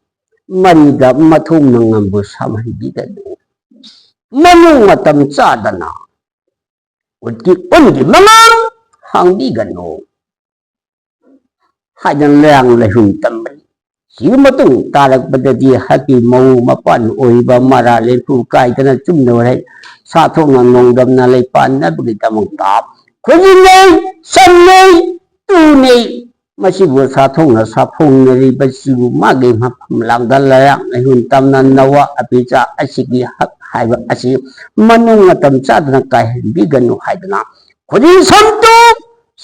ꯃꯔꯤꯗ ꯃꯊꯧ ꯃꯉꯝꯕꯨ ꯁꯥꯝꯍꯟꯕꯤꯒꯅꯨ꯫ ꯃꯅꯨꯡ ꯃꯇꯝ ꯆꯥꯗꯅ ꯎꯠꯀꯤ ꯎꯟꯒꯤ ꯃꯉꯥꯜ ꯍꯥꯡꯕꯤꯒꯅꯨ ꯍꯥꯏꯗꯅ ꯂꯩꯔꯥꯡ ꯂꯩꯍꯨꯟ ꯇꯝꯕꯅꯤ꯫ ꯁꯤꯒꯤ ꯃꯇꯨꯡ ꯇꯥꯔꯛꯄꯗꯗꯤ ꯍꯛꯀꯤ ꯃꯎ ꯃꯄꯥꯟ ꯑꯣꯏꯔꯤꯕ ꯃꯔꯥ ꯂꯦꯝꯐꯨ ꯀꯥꯏꯗꯅ ꯆꯨꯝꯅ ꯋꯥꯔꯦꯡ ꯁꯥꯊꯣꯛꯅ ꯅꯣꯡꯗꯝꯅ ꯂꯩꯄꯥꯟꯅꯕꯒꯤꯗꯃꯛꯇ ꯈꯨꯖꯤꯟꯅꯩ, ꯁꯝꯅꯩ, ꯇꯨꯅꯩ꯫ ꯃꯁꯤꯕꯨ ꯁꯥꯊꯣꯛꯅ ꯁꯥꯐꯣꯡꯅꯔꯤꯕꯁꯤꯕꯨ ꯃꯥꯒꯤ ꯃꯐꯝ ꯂꯥꯡꯗ ꯂꯩꯔꯥꯡ ꯂꯩꯍꯨꯟ ꯇꯝꯅ ꯅꯋꯥ ꯑꯄꯤꯆꯥ ꯑꯁꯤꯒꯤ ꯍꯛ ꯍꯥꯏꯕ ꯑꯁꯤ ꯃꯅꯨꯡ ꯃꯇꯝ ꯆꯥꯗꯅ ꯀꯥꯏꯍꯟꯕꯤꯒꯅꯨ ꯍꯥꯏꯗꯅ ꯈꯨꯖꯤꯟ ꯁꯝꯇꯨ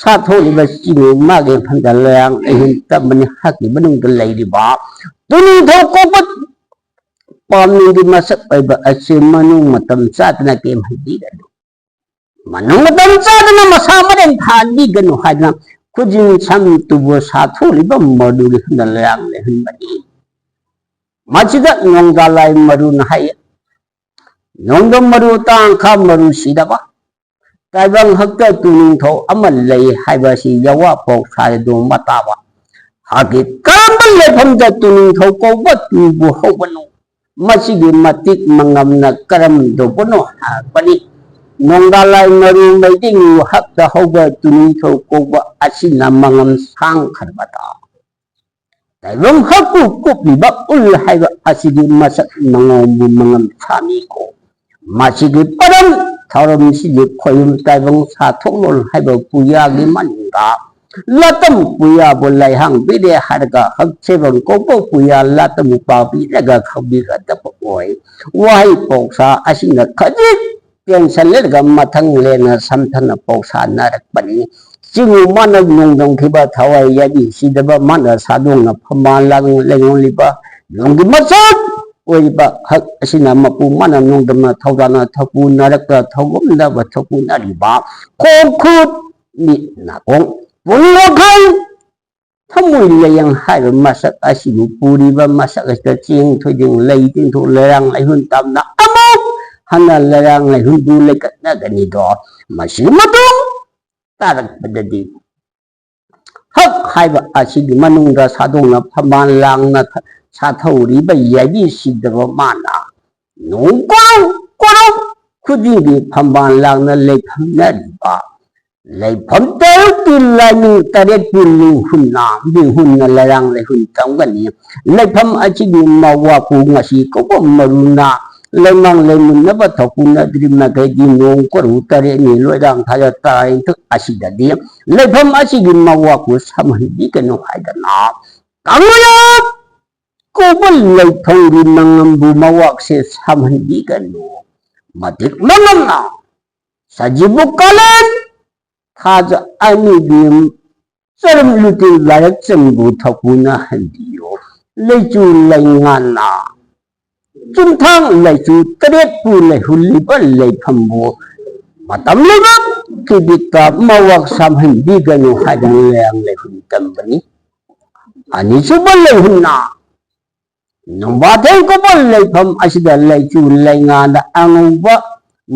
ꯁꯥꯊꯣꯛꯂꯤꯕꯁꯤꯕꯨ ꯃꯥꯒꯤ ꯃꯐꯝꯗ ꯂꯩꯔꯥꯡ ꯂꯩꯍꯨꯟ ꯇꯝꯕꯅꯤ꯫ ꯍꯛꯀꯤ ꯃꯅꯨꯡꯗ ꯂꯩꯔꯤꯕ ꯇꯨꯅꯤꯡꯊꯧ ꯀꯧꯕ ꯄꯥꯝꯅꯤꯡꯒꯤ ꯃꯁꯛ ꯑꯣꯏꯕ ꯑꯁꯤ ꯃꯅꯨꯡ ꯃꯇꯝ ꯆꯥꯗꯅ ꯀꯦꯝꯍꯟꯕꯤꯒꯅꯨ꯫ ꯃꯅꯨꯡ ꯃꯇꯝ ꯆꯥꯗꯅ ꯃꯁꯥ ꯃꯔꯦꯟ ꯊꯥꯍꯟꯕꯤꯒꯅꯨ ꯍꯥꯏꯗꯅ ꯈꯨꯖꯤꯟ ꯁꯝ ꯇꯨꯕꯨ ꯁꯥꯊꯣꯛꯂꯤꯕ ꯃꯗꯨꯒꯤ ꯍꯨꯟꯗ ꯂꯩꯔꯥꯡ ꯂꯩꯍꯟꯕꯅꯤ꯫ ꯃꯁꯤꯗ ꯅꯣꯡꯗꯥꯂꯥꯏ ꯃꯔꯨꯅ ꯍꯥꯏ, ꯅꯣꯡꯗꯝ ꯃꯔꯨ ꯇꯥꯡꯈꯥ ꯃꯔꯨ ꯁꯤꯗꯕ, ꯇꯥꯏꯕꯪ ꯍꯛꯇ ꯇꯨꯅꯤꯡꯊꯧ ꯑꯃ ꯂꯩ ꯍꯥꯏꯕ ꯑꯁꯤ ꯌꯥꯋꯥ ꯄꯥꯎ ꯁꯥꯏꯗꯣ ꯃꯇꯥꯕ꯫ ꯍꯥꯏꯗꯤ ꯀꯔꯝꯕ ꯂꯩꯐꯝꯗ ꯇꯨꯅꯤꯡꯊꯧ ꯀꯧꯕ ꯇꯨꯕꯨ ꯍꯧꯕꯅꯣ? ꯃꯁꯤꯒꯤ ꯃꯇꯤꯛ ꯃꯉꯝꯅ ꯀꯔꯝ ꯇꯧꯕꯅꯣ ꯍꯥꯏꯔꯛꯄꯅꯤ꯫ ꯅꯣꯡꯗꯥꯂꯥꯏ ꯃꯔꯨ ꯃꯩꯗꯤꯡ ꯍꯛꯇ ꯍꯧꯕ ꯇꯨꯅꯤꯡꯊꯧ ꯀꯧꯕ ꯑꯁꯤꯅ ꯃꯉꯝ ꯁꯥꯡꯈ꯭ꯔꯕꯗ ꯇꯥꯏꯕꯪ ꯍꯛꯄꯨ ꯀꯨꯞꯂꯤꯕ ꯎꯜ ꯍꯥꯏꯕ ꯑꯁꯤꯒꯤ ꯃꯁꯛ ꯃꯉꯣꯟꯕꯨ ꯃꯉꯝ ꯁꯥꯃꯤꯀꯣ꯫ ꯃꯁꯤꯒꯤ ꯄꯔꯝ ꯊꯧꯔꯝꯁꯤꯒꯤ ꯈꯣꯏꯌꯨꯝ ꯇꯥꯏꯕꯪ ꯁꯥꯊꯣꯛꯂꯣꯟ ꯍꯥꯏꯕ ꯄꯨꯌꯥꯒꯤ ꯃꯅꯨꯡꯗ ꯂꯥꯇꯝ ꯄꯨꯌꯥꯕꯨ ꯂꯥꯏꯍꯥꯡꯕꯤꯔꯦ ꯍꯥꯏꯔꯒ ꯍꯛꯁꯦꯕꯪ ꯀꯧꯕ ꯄꯨꯌꯥ ꯂꯥꯇꯝ ꯄꯥꯕꯤꯔꯒ ꯈꯪꯕꯤꯒꯗꯕ ꯑꯣꯏ꯫ ꯋꯥꯍꯩ ꯄꯥꯎꯁꯥ ꯑꯁꯤꯅ ꯈꯖꯤꯛ ꯇꯦꯟꯁꯟꯂꯒ ꯃꯊꯪ ꯂꯦꯟꯅ ꯁꯝꯊꯅ ꯄꯥꯎꯁꯥꯟꯅꯔꯛꯄꯅꯤ꯫ ꯆꯤꯡꯉꯨ ꯃꯥꯅ ꯅꯣꯡꯗꯝꯈꯤꯕ ꯊꯋꯥꯏ ꯌꯥꯕꯤ ꯁꯤꯗꯕ ꯃꯥꯅ ꯁꯥꯗꯣꯡꯅ ꯐꯝꯕꯥꯜ ꯂꯥꯡ ꯂꯩꯉꯣꯜꯂꯤꯕ ꯅꯣꯡꯒꯤ ꯃꯆꯥꯛ ꯑꯣꯏꯔꯤꯕ ꯍꯛ ꯑꯁꯤꯅ ꯃꯄꯨ ꯃꯥꯅ ꯅꯣꯡꯗꯝꯅ ꯊꯧꯗꯥꯅ ꯊꯧꯄꯨ ꯅꯥꯔꯛꯇ ꯊꯧꯒꯝꯗꯕ ꯊꯧꯄꯨ ꯅꯥꯔꯤꯕ ꯈꯣꯡ ꯈꯨꯠ ꯃꯤꯠ ꯅꯥꯀꯣꯡ ꯄꯨꯛꯅꯤꯡ ꯋꯥꯈꯜ ꯊꯃꯣꯏ ꯂꯥꯏꯌꯦꯡ ꯍꯥꯏꯕ ꯃꯁꯛ ꯑꯁꯤꯕꯨ ꯄꯨꯔꯤꯕ ꯃꯁꯛ ꯑꯁꯤꯗ ꯆꯦꯡ ꯊꯣꯏꯗꯤꯡ ꯂꯩ ꯇꯤꯟꯊꯣꯛ ꯂꯩꯔꯥꯡ ꯂꯩꯍꯨꯟ ꯇꯝꯅ ꯑꯃꯨꯛ ꯍꯟꯅ ꯂꯩꯔꯥꯡ ꯂꯩꯍꯨꯟꯕꯨ ꯂꯩꯀꯠꯅꯒꯅꯤꯗꯣ꯫ ꯃꯁꯤꯒꯤ ꯃꯇꯨꯡ ꯇꯥꯔꯛꯄꯗꯗꯤ ꯍꯛ ꯍꯥꯏꯕ ꯑꯁꯤꯒꯤ ꯃꯅꯨꯡꯗ ꯁꯥꯗꯣꯡꯅ ꯐꯝꯕꯥꯜ ꯂꯥꯡꯅ ꯁꯥꯊꯧꯔꯤꯕ ꯌꯥꯏꯕꯤ ꯁꯤꯗꯕ ꯃꯥꯅ ꯅꯣꯡ ꯀꯣꯔꯧ ꯀꯣꯔꯧ ꯈꯨꯗꯤꯡꯒꯤ ꯐꯝꯕꯥꯜ ꯂꯥꯡꯅ ꯂꯩꯐꯝꯅꯔꯤꯕ ꯂꯩꯐꯝ ꯇꯔꯨꯛꯀꯤ ꯂꯥꯏꯅꯤꯡ ꯇꯔꯦꯠꯄꯨ ꯂꯤꯡꯍꯨꯟꯅ, ꯂꯤꯡꯍꯨꯟꯅ ꯂꯩꯔꯥꯡ ꯂꯩꯍꯨꯟ ꯇꯝꯒꯅꯤ꯫ ꯂꯩꯐꯝ ꯑꯁꯤꯒꯤ ꯃꯋꯥꯄꯨ ꯉꯁꯤ ꯀꯧꯕ ꯃꯔꯨꯅ ꯂꯩꯃꯥꯡ ꯂꯩꯃꯨꯟꯅꯕ ꯊꯧꯄꯨꯅꯗ꯭ꯔꯤ ꯃꯈꯩꯗꯤ ꯅꯣꯡ ꯀꯔꯨ ꯇꯔꯦꯠꯅꯤ ꯂꯣꯏꯔꯥꯡ ꯊꯥꯖ ꯇꯔꯥꯅꯤꯊꯣꯏ ꯑꯁꯤꯗꯗꯤ ꯂꯩꯐꯝ ꯑꯁꯤꯒꯤ ꯃꯋꯥꯄꯨ ꯁꯝꯍꯟꯕꯤꯒꯅꯨ ꯍꯥꯏꯗꯅ ꯀꯪꯂꯥ ꯀꯧꯕ ꯂꯩꯐꯝꯒꯤ ꯃꯉꯝꯕꯨ ꯃꯋꯥꯛꯁꯦ ꯁꯝꯍꯟꯕꯤꯒꯅꯨ꯫ ꯃꯇꯤꯛ ꯃꯉꯝꯅ ꯁꯖꯤꯕꯨ ꯀꯥꯂꯦꯟ ꯊꯥꯖ ꯑꯅꯤꯒꯤ ꯆꯔꯝ ꯂꯨꯇꯤꯜ ꯂꯥꯏꯔꯛ ꯆꯪꯕꯨ ꯊꯧꯄꯨꯅ ꯍꯟꯕꯤꯌꯨ꯫ ꯂꯩꯆꯨ ꯂꯩꯉꯥꯟꯅ ꯆꯨꯝꯊꯥꯡ ꯂꯩꯆꯨ ꯇꯔꯦꯠꯄꯨ ꯂꯩꯍꯨꯜꯂꯤꯕ ꯂꯩꯐꯝꯕꯨ ꯃꯇꯝ ꯂꯩꯕ ꯀꯤꯕꯤꯛꯇ ꯃꯋꯥꯛ ꯁꯥꯝꯍꯟꯕꯤꯒꯅꯨ ꯍꯥꯏꯗꯅ ꯂꯩꯔꯥꯡ ꯂꯩꯍꯨꯟ ꯇꯝꯕꯅꯤ꯫ ꯑꯅꯤꯁꯨꯕ ꯂꯩꯍꯨꯟꯅ ꯅꯣꯡꯕꯥꯊꯦꯡ ꯀꯧꯕ ꯂꯩꯐꯝ ꯑꯁꯤꯗ ꯂꯩꯆꯨ ꯂꯩꯉꯥꯟꯗ ꯑꯉꯧꯕ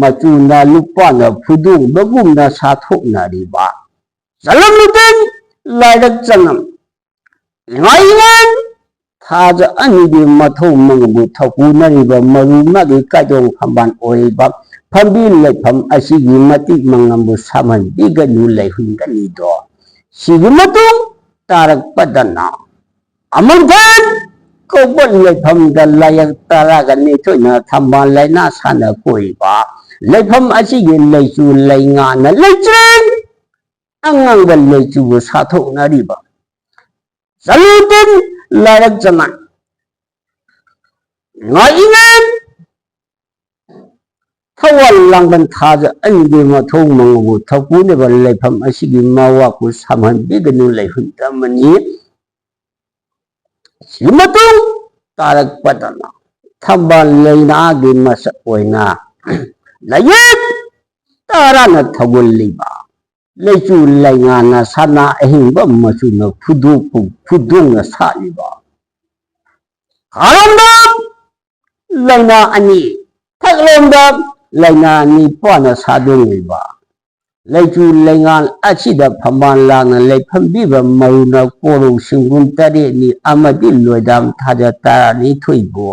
ꯃꯆꯨꯅ ꯂꯨꯄꯥꯅ ꯐꯨꯗꯣꯛꯄꯒꯨꯝꯅ ꯁꯥꯊꯣꯛꯅꯔꯤꯕ ꯆꯂꯝ ꯂꯨꯇꯦꯟ ꯂꯥꯏꯔꯛ ꯆꯉꯝ ꯏꯉꯥꯏꯉꯥꯟ ꯊꯥꯖ ꯑꯅꯤꯒꯤ ꯃꯊꯧ ꯃꯉꯝꯕꯨ ꯊꯧꯄꯨꯅꯔꯤꯕ ꯃꯔꯨ ꯃꯥꯒꯤ ꯀꯥꯏꯗꯣꯡ ꯐꯝꯕꯥꯜ ꯑꯣꯏꯔꯤꯕ ꯐꯝꯕꯤ ꯂꯩꯐꯝ ꯑꯁꯤꯒꯤ ꯃꯇꯤꯛ ꯃꯉꯝꯕꯨ ꯁꯥꯝꯍꯟꯕꯤꯒꯅꯨ ꯂꯩꯍꯨꯟꯒꯅꯤꯗꯣ꯫ ꯁꯤꯒꯤ ꯃꯇꯨꯡ ꯇꯥꯔꯛꯄꯗꯅ ꯑꯃꯨꯛꯊꯦꯟ ꯀꯧꯕ ꯂꯩꯐꯝꯗ ꯂꯥꯏꯌꯦꯛ ꯇꯔꯥꯒ ꯅꯤꯊꯣꯏꯅ ꯊꯝꯕꯥꯜ ꯂꯩꯅꯥ ꯁꯥꯟꯅ ꯀꯣꯏꯕ ꯂꯩꯐꯝ ꯑꯁꯤꯒꯤ ꯂꯩꯆꯨ ꯂꯩꯉꯥꯅ ꯂꯩꯆ꯭ꯔꯦꯟ ꯑꯉꯥꯡꯕ ꯂꯩꯆꯨꯕꯨ ꯁꯥꯊꯣꯛꯅꯔꯤꯕ ꯆꯂꯨꯇꯤꯟ ꯂꯥꯏꯔꯛ ꯆꯅꯥꯏ ꯉꯥꯛꯏꯉꯦꯟ ꯊꯋꯥꯜ ꯂꯥꯡꯕꯟ ꯊꯥꯖ ꯑꯅꯤꯒꯤ ꯃꯊꯧ ꯃꯉꯨꯕꯨ ꯊꯧꯄꯨꯅꯕ ꯂꯩꯐꯝ ꯑꯁꯤꯒꯤ ꯃꯋꯥꯄꯨ ꯁꯥꯝꯍꯟꯕꯤꯒꯅꯨ ꯂꯩꯍꯨꯟ ꯇꯝꯃꯅꯤ꯫ ꯁꯤ ꯃꯇꯨꯡ ꯇꯥꯔꯛꯄꯗꯅ ꯊꯝꯕꯥꯜ ꯂꯩꯅꯥꯒꯤ ꯃꯁꯛ ꯑꯣꯏꯅ ꯂꯥꯏꯌꯦꯛ ꯇꯔꯥꯅ ꯊꯧꯒꯜꯂꯤꯕ ꯂꯩꯆꯨ ꯂꯩꯉꯥꯅ ꯁꯅꯥ ꯑꯍꯤꯡꯕ ꯃꯆꯨꯅ ꯐꯨꯗꯣꯛꯄꯨ ꯐꯨꯗꯣꯡꯅ ꯁꯥꯠꯂꯤꯕ ꯈꯥꯔꯣꯝꯗ ꯂꯩꯅꯥ ꯑꯅꯤ, ꯊꯛꯂꯣꯝꯗ ꯂꯩꯅꯥ ꯅꯤꯄꯥꯅ ꯁꯥꯗꯣꯡꯂꯤꯕ ꯂꯩꯆꯨ ꯂꯩꯉꯥꯜ ꯑꯁꯤꯗ ꯐꯝꯕꯥꯜ ꯂꯥꯡꯅ ꯂꯩꯐꯝꯕꯤꯕ ꯃꯔꯨꯅ ꯀꯣꯔꯧ ꯁꯤꯡꯒꯨꯝ ꯇꯔꯦꯠꯅꯤ ꯑꯃꯗꯤ ꯂꯣꯏꯗꯥꯝ ꯊꯥꯖ ꯇꯔꯥꯅꯤꯊꯣꯏꯕꯨ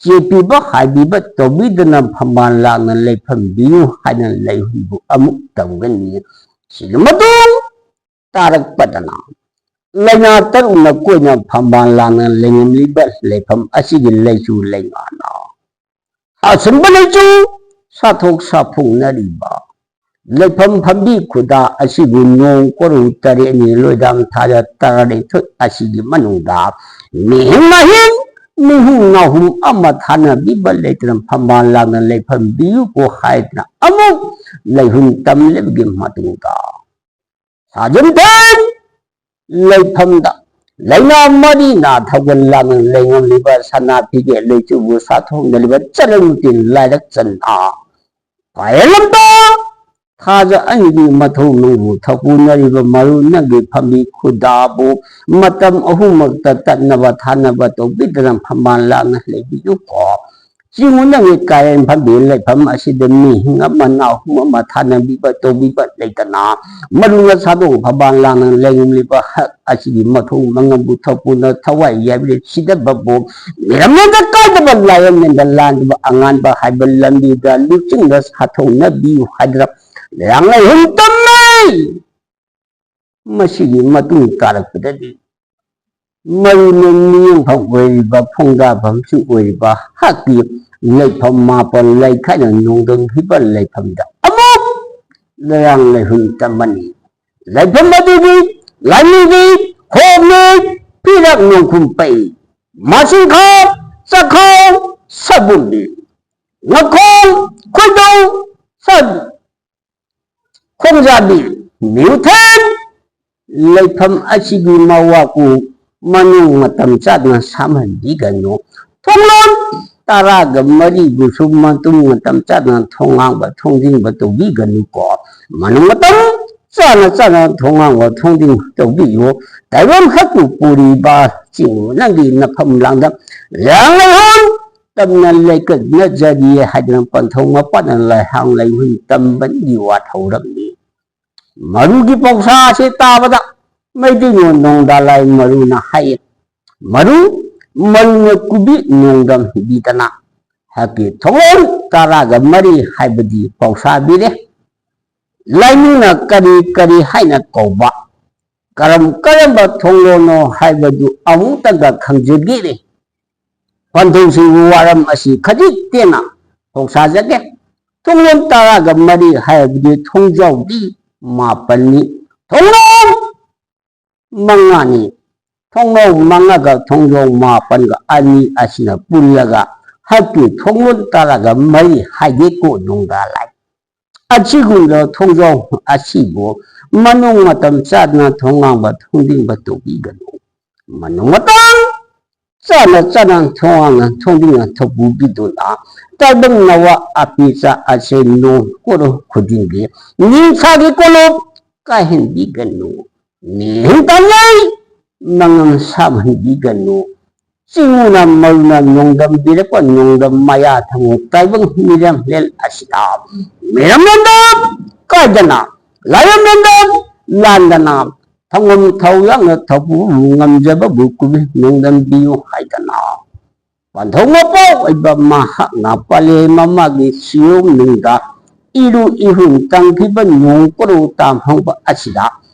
ꯆꯦꯠꯄꯤꯕ ꯍꯥꯏꯕꯤꯕ ꯇꯧꯕꯤꯗꯅ ꯐꯝꯕꯥꯜ ꯂꯥꯡꯅ ꯂꯩꯐꯝꯕꯤꯌꯨ ꯍꯥꯏꯅ ꯂꯩꯍꯨꯟꯕꯨ ꯑꯃꯨꯛ ꯇꯝꯒꯅꯤ꯫ ꯁꯤꯒꯤ ꯃꯇꯨꯡ ꯇꯥꯔꯛꯄꯗꯅ ꯂꯥꯏꯅꯥ ꯇꯔꯨꯛꯅ ꯀꯣꯏꯅ ꯐꯝꯕꯥꯜ ꯂꯥꯡꯅ ꯂꯩꯉꯝꯂꯤꯕ ꯂꯩꯐꯝ ꯑꯁꯤꯒꯤ ꯂꯩꯆꯨ ꯂꯩꯉꯥꯅ ꯑꯁꯨꯝꯕ ꯂꯩꯆꯨ ꯁꯥꯊꯣꯛ ꯁꯥꯐꯨꯅꯔꯤꯕ ꯂꯩꯐꯝ ꯐꯝꯕꯤ ꯈꯨꯗꯥ ꯑꯁꯤꯕꯨ ꯅꯣꯡ ꯀꯣꯔꯧ ꯇꯔꯦꯠꯅꯤ ꯂꯣꯏꯗꯥꯝ ꯊꯥꯗ ꯇꯔꯥꯅꯤꯊꯣꯏ ꯑꯁꯤꯒꯤ ꯃꯅꯨꯡꯗ ꯃꯤꯍꯤꯡ ꯃꯍꯤꯡ ꯃꯤꯍꯨꯝ ꯅꯥꯍꯨꯝ ꯑꯃ ꯊꯥꯅꯕꯤꯕ ꯂꯩꯇꯅ ꯐꯝꯕꯥꯜ ꯂꯥꯡꯅ ꯂꯩꯐꯝ ꯄꯤꯌꯨꯀꯣ ꯍꯥꯏꯗꯅ ꯑꯃꯨꯛ ꯂꯩꯍꯨꯟ ꯇꯝꯂꯕꯒꯤ ꯃꯇꯨꯡꯗ ꯁꯥꯖꯟꯊꯦꯟ ꯂꯩꯐꯝꯗ ꯂꯩꯅꯥ ꯃꯔꯤꯅ ꯊꯧꯒꯜ ꯂꯥꯡꯅ ꯂꯩꯉꯝꯂꯤꯕ ꯁꯅꯥ ꯐꯤꯒꯦ ꯂꯩꯆꯨꯕꯨ ꯁꯥꯊꯣꯛꯅꯔꯤꯕ ꯆꯠꯅ ꯅꯨꯡꯇꯤ ꯂꯥꯏꯔꯛ ꯆꯟꯅ ꯄꯥꯌꯦꯜ ꯂꯝꯇꯥ ꯊꯥꯖ ꯑꯅꯤꯒꯤ ꯃꯊꯧ ꯅꯨꯡꯕꯨ ꯊꯧꯄꯨꯅꯔꯤꯕ ꯃꯔꯨ ꯅꯪꯒꯤ ꯐꯝꯕꯤ ꯈꯨꯗꯥꯕꯨ ꯃꯇꯝ ꯑꯍꯨꯝꯃꯛꯇ ꯇꯠꯅꯕ ꯊꯥꯅꯕ ꯇꯧꯕꯤꯗꯅ ꯐꯝꯕꯥꯜ ꯂꯥꯡꯅ ꯂꯩꯕꯤꯌꯨꯀꯣ꯫ ꯆꯤꯡꯉꯨ ꯅꯪꯒꯤ ꯀꯥꯏꯔꯦꯟ ꯐꯝꯕꯤ ꯂꯩꯐꯝ ꯑꯁꯤꯗ ꯃꯤꯍꯤꯡ ꯑꯃ ꯅꯥꯍꯨꯝ ꯑꯃ ꯊꯥꯅꯕꯤꯕ ꯇꯧꯕꯤꯕ ꯂꯩꯇꯅ ꯃꯔꯨꯅ ꯁꯥꯗꯣꯡ ꯐꯝꯕꯥꯜ ꯂꯥꯡꯅ ꯂꯩꯉꯝꯂꯤꯕ ꯍꯛ ꯑꯁꯤꯒꯤ ꯃꯊꯧ ꯃꯉꯝꯕꯨ ꯊꯧꯄꯨꯅ ꯊꯋꯥꯏ ꯌꯥꯏꯕꯤꯔꯦ ꯁꯤꯗꯕꯕꯨ ꯃꯤꯔꯝꯂꯣꯟꯗ ꯀꯥꯏꯗꯕ ꯂꯥꯏꯌꯦꯡ ꯃꯦꯟꯗ ꯂꯥꯟꯗꯕ ꯑꯉꯥꯟꯕ ꯍꯥꯏꯕ ꯂꯝꯕꯤꯗ ꯂꯨꯆꯤꯡꯗ ꯁꯥꯊꯧꯅꯕꯤꯌꯨ ꯍꯥꯏꯗꯅ ꯂꯩꯔꯥꯡ ꯂꯩꯍꯨꯝ ꯇꯝꯃꯤ꯫ ꯃꯁꯤꯒꯤ ꯃꯇꯨꯡ ꯇꯥꯔꯛꯄꯗꯗꯤ ꯃꯔꯨꯅ ꯃꯤꯌꯦꯡꯐꯝ ꯑꯣꯏꯔꯤꯕ ꯐꯣꯡꯗꯥꯐꯝꯁꯨ ꯑꯣꯏꯔꯤꯕ ꯍꯛꯀꯤ ꯂꯩꯐꯝ ꯃꯥꯄꯜ ꯂꯩꯈꯥꯏꯅ ꯅꯣꯡꯗꯝꯈꯤꯕ ꯂꯩꯐꯝꯗ ꯑꯃꯨꯛ ꯂꯩꯔꯥꯡ ꯂꯩꯍꯨꯝ ꯇꯝꯃꯅꯤ꯫ ꯂꯩꯐꯝ ꯑꯗꯨꯗꯤ ꯂꯥꯏꯅꯤꯡꯕꯤ, ꯈꯣꯝꯃꯤ, ꯄꯤꯔꯛ ꯅꯣꯡꯈꯨꯝ ꯄꯩ, ꯃꯁꯤꯡꯈꯥ, ꯆꯈꯥꯎ, ꯁꯕꯨꯝꯕꯤ, ꯉꯈꯣꯡ, ꯈꯣꯏꯗꯧ, ꯁꯟ, ꯈꯣꯡꯖꯥꯕꯤ, ꯃ꯭ꯌꯨꯊꯦꯟ, ꯂꯩꯐꯝ ꯑꯁꯤꯒꯤ ꯃꯋꯥꯀꯨ ꯃꯅꯨꯡ ꯃꯇꯝ ꯆꯥꯗꯅ ꯁꯥꯝꯍꯟꯕꯤꯒꯅꯨ꯫ ꯊꯣꯡꯂꯣꯟ ꯇꯔꯥꯒ ꯃꯔꯤꯕꯨꯁꯨ ꯃꯇꯨꯡ ꯃꯇꯝ ꯆꯥꯗꯅ ꯊꯣꯡ ꯍꯥꯡꯕ ꯊꯣꯡꯖꯤꯟꯕ ꯇꯧꯕꯤꯒꯅꯨꯀꯣ꯫ ꯃꯅꯨꯡ ꯃꯇꯝ ꯆꯥꯅ ꯆꯥꯅ ꯊꯣꯡ ꯍꯥꯡꯕ ꯊꯣꯡꯖꯤꯟꯕ ꯇꯧꯕꯤꯌꯨ꯫ ꯇꯥꯏꯕꯪ ꯍꯛꯄꯨ ꯄꯨꯔꯤꯕ ꯆꯤꯡꯉꯨ ꯅꯪꯒꯤ ꯅꯐꯝ ꯂꯥꯡꯗ ꯂꯩꯍꯥꯡ ꯂꯩꯍꯣꯟ ꯇꯝꯅ ꯂꯩꯀꯠꯅꯖꯔꯤ ꯍꯥꯏꯗꯅ ꯄꯟꯊꯧ ꯃꯄꯥꯟꯅ ꯂꯩꯍꯥꯡ ꯂꯩꯍꯨꯟ ꯇꯝꯕꯒꯤ ꯋꯥꯊꯧꯔꯝꯅꯤ꯫ ꯃꯔꯨꯒꯤ ꯄꯧꯁꯥ ꯑꯁꯤ ꯇꯥꯕꯗ ꯃꯩꯇꯩꯂꯣꯟ ꯅꯣꯡꯗꯥ ꯂꯥꯏ ꯃꯔꯨꯅ ꯍꯥꯏꯌꯦ, ꯃꯔꯨ, ꯃꯔꯨꯅ ꯀꯨꯕꯤ ꯅꯣꯡꯗꯝ ꯍꯤꯕꯤꯗꯅ ꯍꯛꯀꯤ ꯊꯣꯡꯂꯣꯟ ꯇꯔꯥꯒ ꯃꯔꯤ ꯍꯥꯏꯕꯗꯤ ꯄꯧꯁꯥꯕꯤꯔꯦ꯫ ꯂꯥꯏꯅꯤꯡꯅ ꯀꯔꯤ ꯀꯔꯤ ꯍꯥꯏꯅ ꯀꯧꯕ, ꯀꯔꯝ ꯀꯔꯝꯕ ꯊꯣꯡꯂꯣꯟꯅꯣ ꯍꯥꯏꯕꯗꯨ ꯑꯃꯨꯛꯇꯪꯒ ꯈꯪꯖꯒꯦ꯫ ꯄꯟꯊꯧꯁꯤꯡꯕꯨ ꯋꯥꯔꯝ ꯑꯁꯤ ꯈꯖꯤꯛ ꯇꯦꯟꯅ ꯄꯥꯎꯁꯥꯖꯒꯦ꯫ ꯊꯣꯡꯂꯣꯟ ꯇꯔꯥꯒ ꯃꯔꯤ ꯍꯥꯏꯕꯗꯤ ꯊꯣꯡꯖꯥꯎꯗꯤ ꯃꯥꯄꯟꯅꯤ꯫ ꯊꯣꯡꯂꯣꯟ ꯃꯉꯥꯅꯤ꯫ ꯊꯣꯡꯅꯥꯎ ꯃꯉꯥꯒ ꯊꯣꯡꯖꯥꯎ ꯃꯥꯄꯟꯒ ꯑꯅꯤ ꯑꯁꯤꯅ ꯄꯨꯜꯂꯒ ꯍꯛꯀꯤ ꯊꯣꯡꯂꯣꯟ ꯇꯔꯥꯒ ꯃꯔꯤ ꯍꯥꯏꯒꯦꯀꯣ ꯅꯨꯡꯗꯥ ꯂꯥꯏ꯫ ꯑꯁꯤꯒꯨꯝꯂꯕ ꯊꯣꯡꯖꯥꯎ ꯑꯁꯤꯕꯨ ꯃꯅꯨꯡ ꯃꯇꯝ ꯆꯥꯗꯅ ꯊꯣꯡꯉꯥꯡꯕ ꯊꯣꯡꯖꯤꯟꯕ ꯇꯧꯕꯤꯒꯅꯨ꯫ ꯃꯅꯨꯡ ꯃꯇꯝ ꯆꯥꯅ ꯆꯥꯅ ꯊꯣꯡꯉꯥꯡꯅ ꯊꯣꯡꯖꯤꯟꯅ ꯊꯧꯕꯨꯕꯤꯗꯨꯅ ꯇꯥꯏꯕꯪ ꯅꯋꯥ ꯑꯄꯤꯆꯥ ꯑꯁꯦ ꯅꯣꯡ ꯀꯣꯔꯣ ꯈꯨꯗꯤꯡꯒꯤ ꯅꯤꯡꯁꯥꯒꯤ ꯀꯣꯂꯣꯞ ꯀꯥꯏꯍꯟꯕꯤꯒꯅꯨ꯫ ꯅꯤꯡꯍꯟ ꯇꯥꯡꯂꯩ ꯃꯉꯝ ꯁꯥꯝꯍꯟꯕꯤꯒꯅꯨ꯫ ꯆꯤꯡꯅ ꯃꯔꯨꯅ ꯅꯣꯡꯗꯝꯕꯤꯔꯛꯄ ꯅꯣꯡꯗꯝ ꯃꯌꯥ ꯊꯪꯕ ꯇꯥꯏꯕꯪ ꯃꯤꯔꯝꯂꯦꯟ ꯑꯁꯤꯗ ꯃꯤꯔꯝꯂꯣꯟꯗ ꯀꯥꯏꯗꯅ, ꯂꯥꯏꯔꯝꯂꯣꯟꯗ ꯂꯥꯟꯗꯅ, ꯊꯧꯉꯝ ꯊꯧ ꯌꯥꯝꯅ ꯊꯧꯕꯨ ꯉꯝꯖꯕꯕꯨ ꯀꯨꯝꯍꯩ ꯅꯣꯡꯗꯝꯕꯤꯌꯨ ꯍꯥꯏꯗꯅ ꯄꯟꯊꯧ ꯃꯄꯥꯎ ꯑꯣꯏꯕ ꯃꯍꯥꯛꯅ ꯄꯂꯦꯝ ꯑꯃꯒꯤ ꯆꯤꯌꯣꯝꯅꯨꯡꯗ ꯏꯔꯨ ꯏꯍꯨꯟ ꯀꯪꯈꯤꯕ ꯅꯣꯡ ꯀꯣꯔꯧ ꯇꯥꯝꯍꯧꯕ ꯑꯁꯤꯗ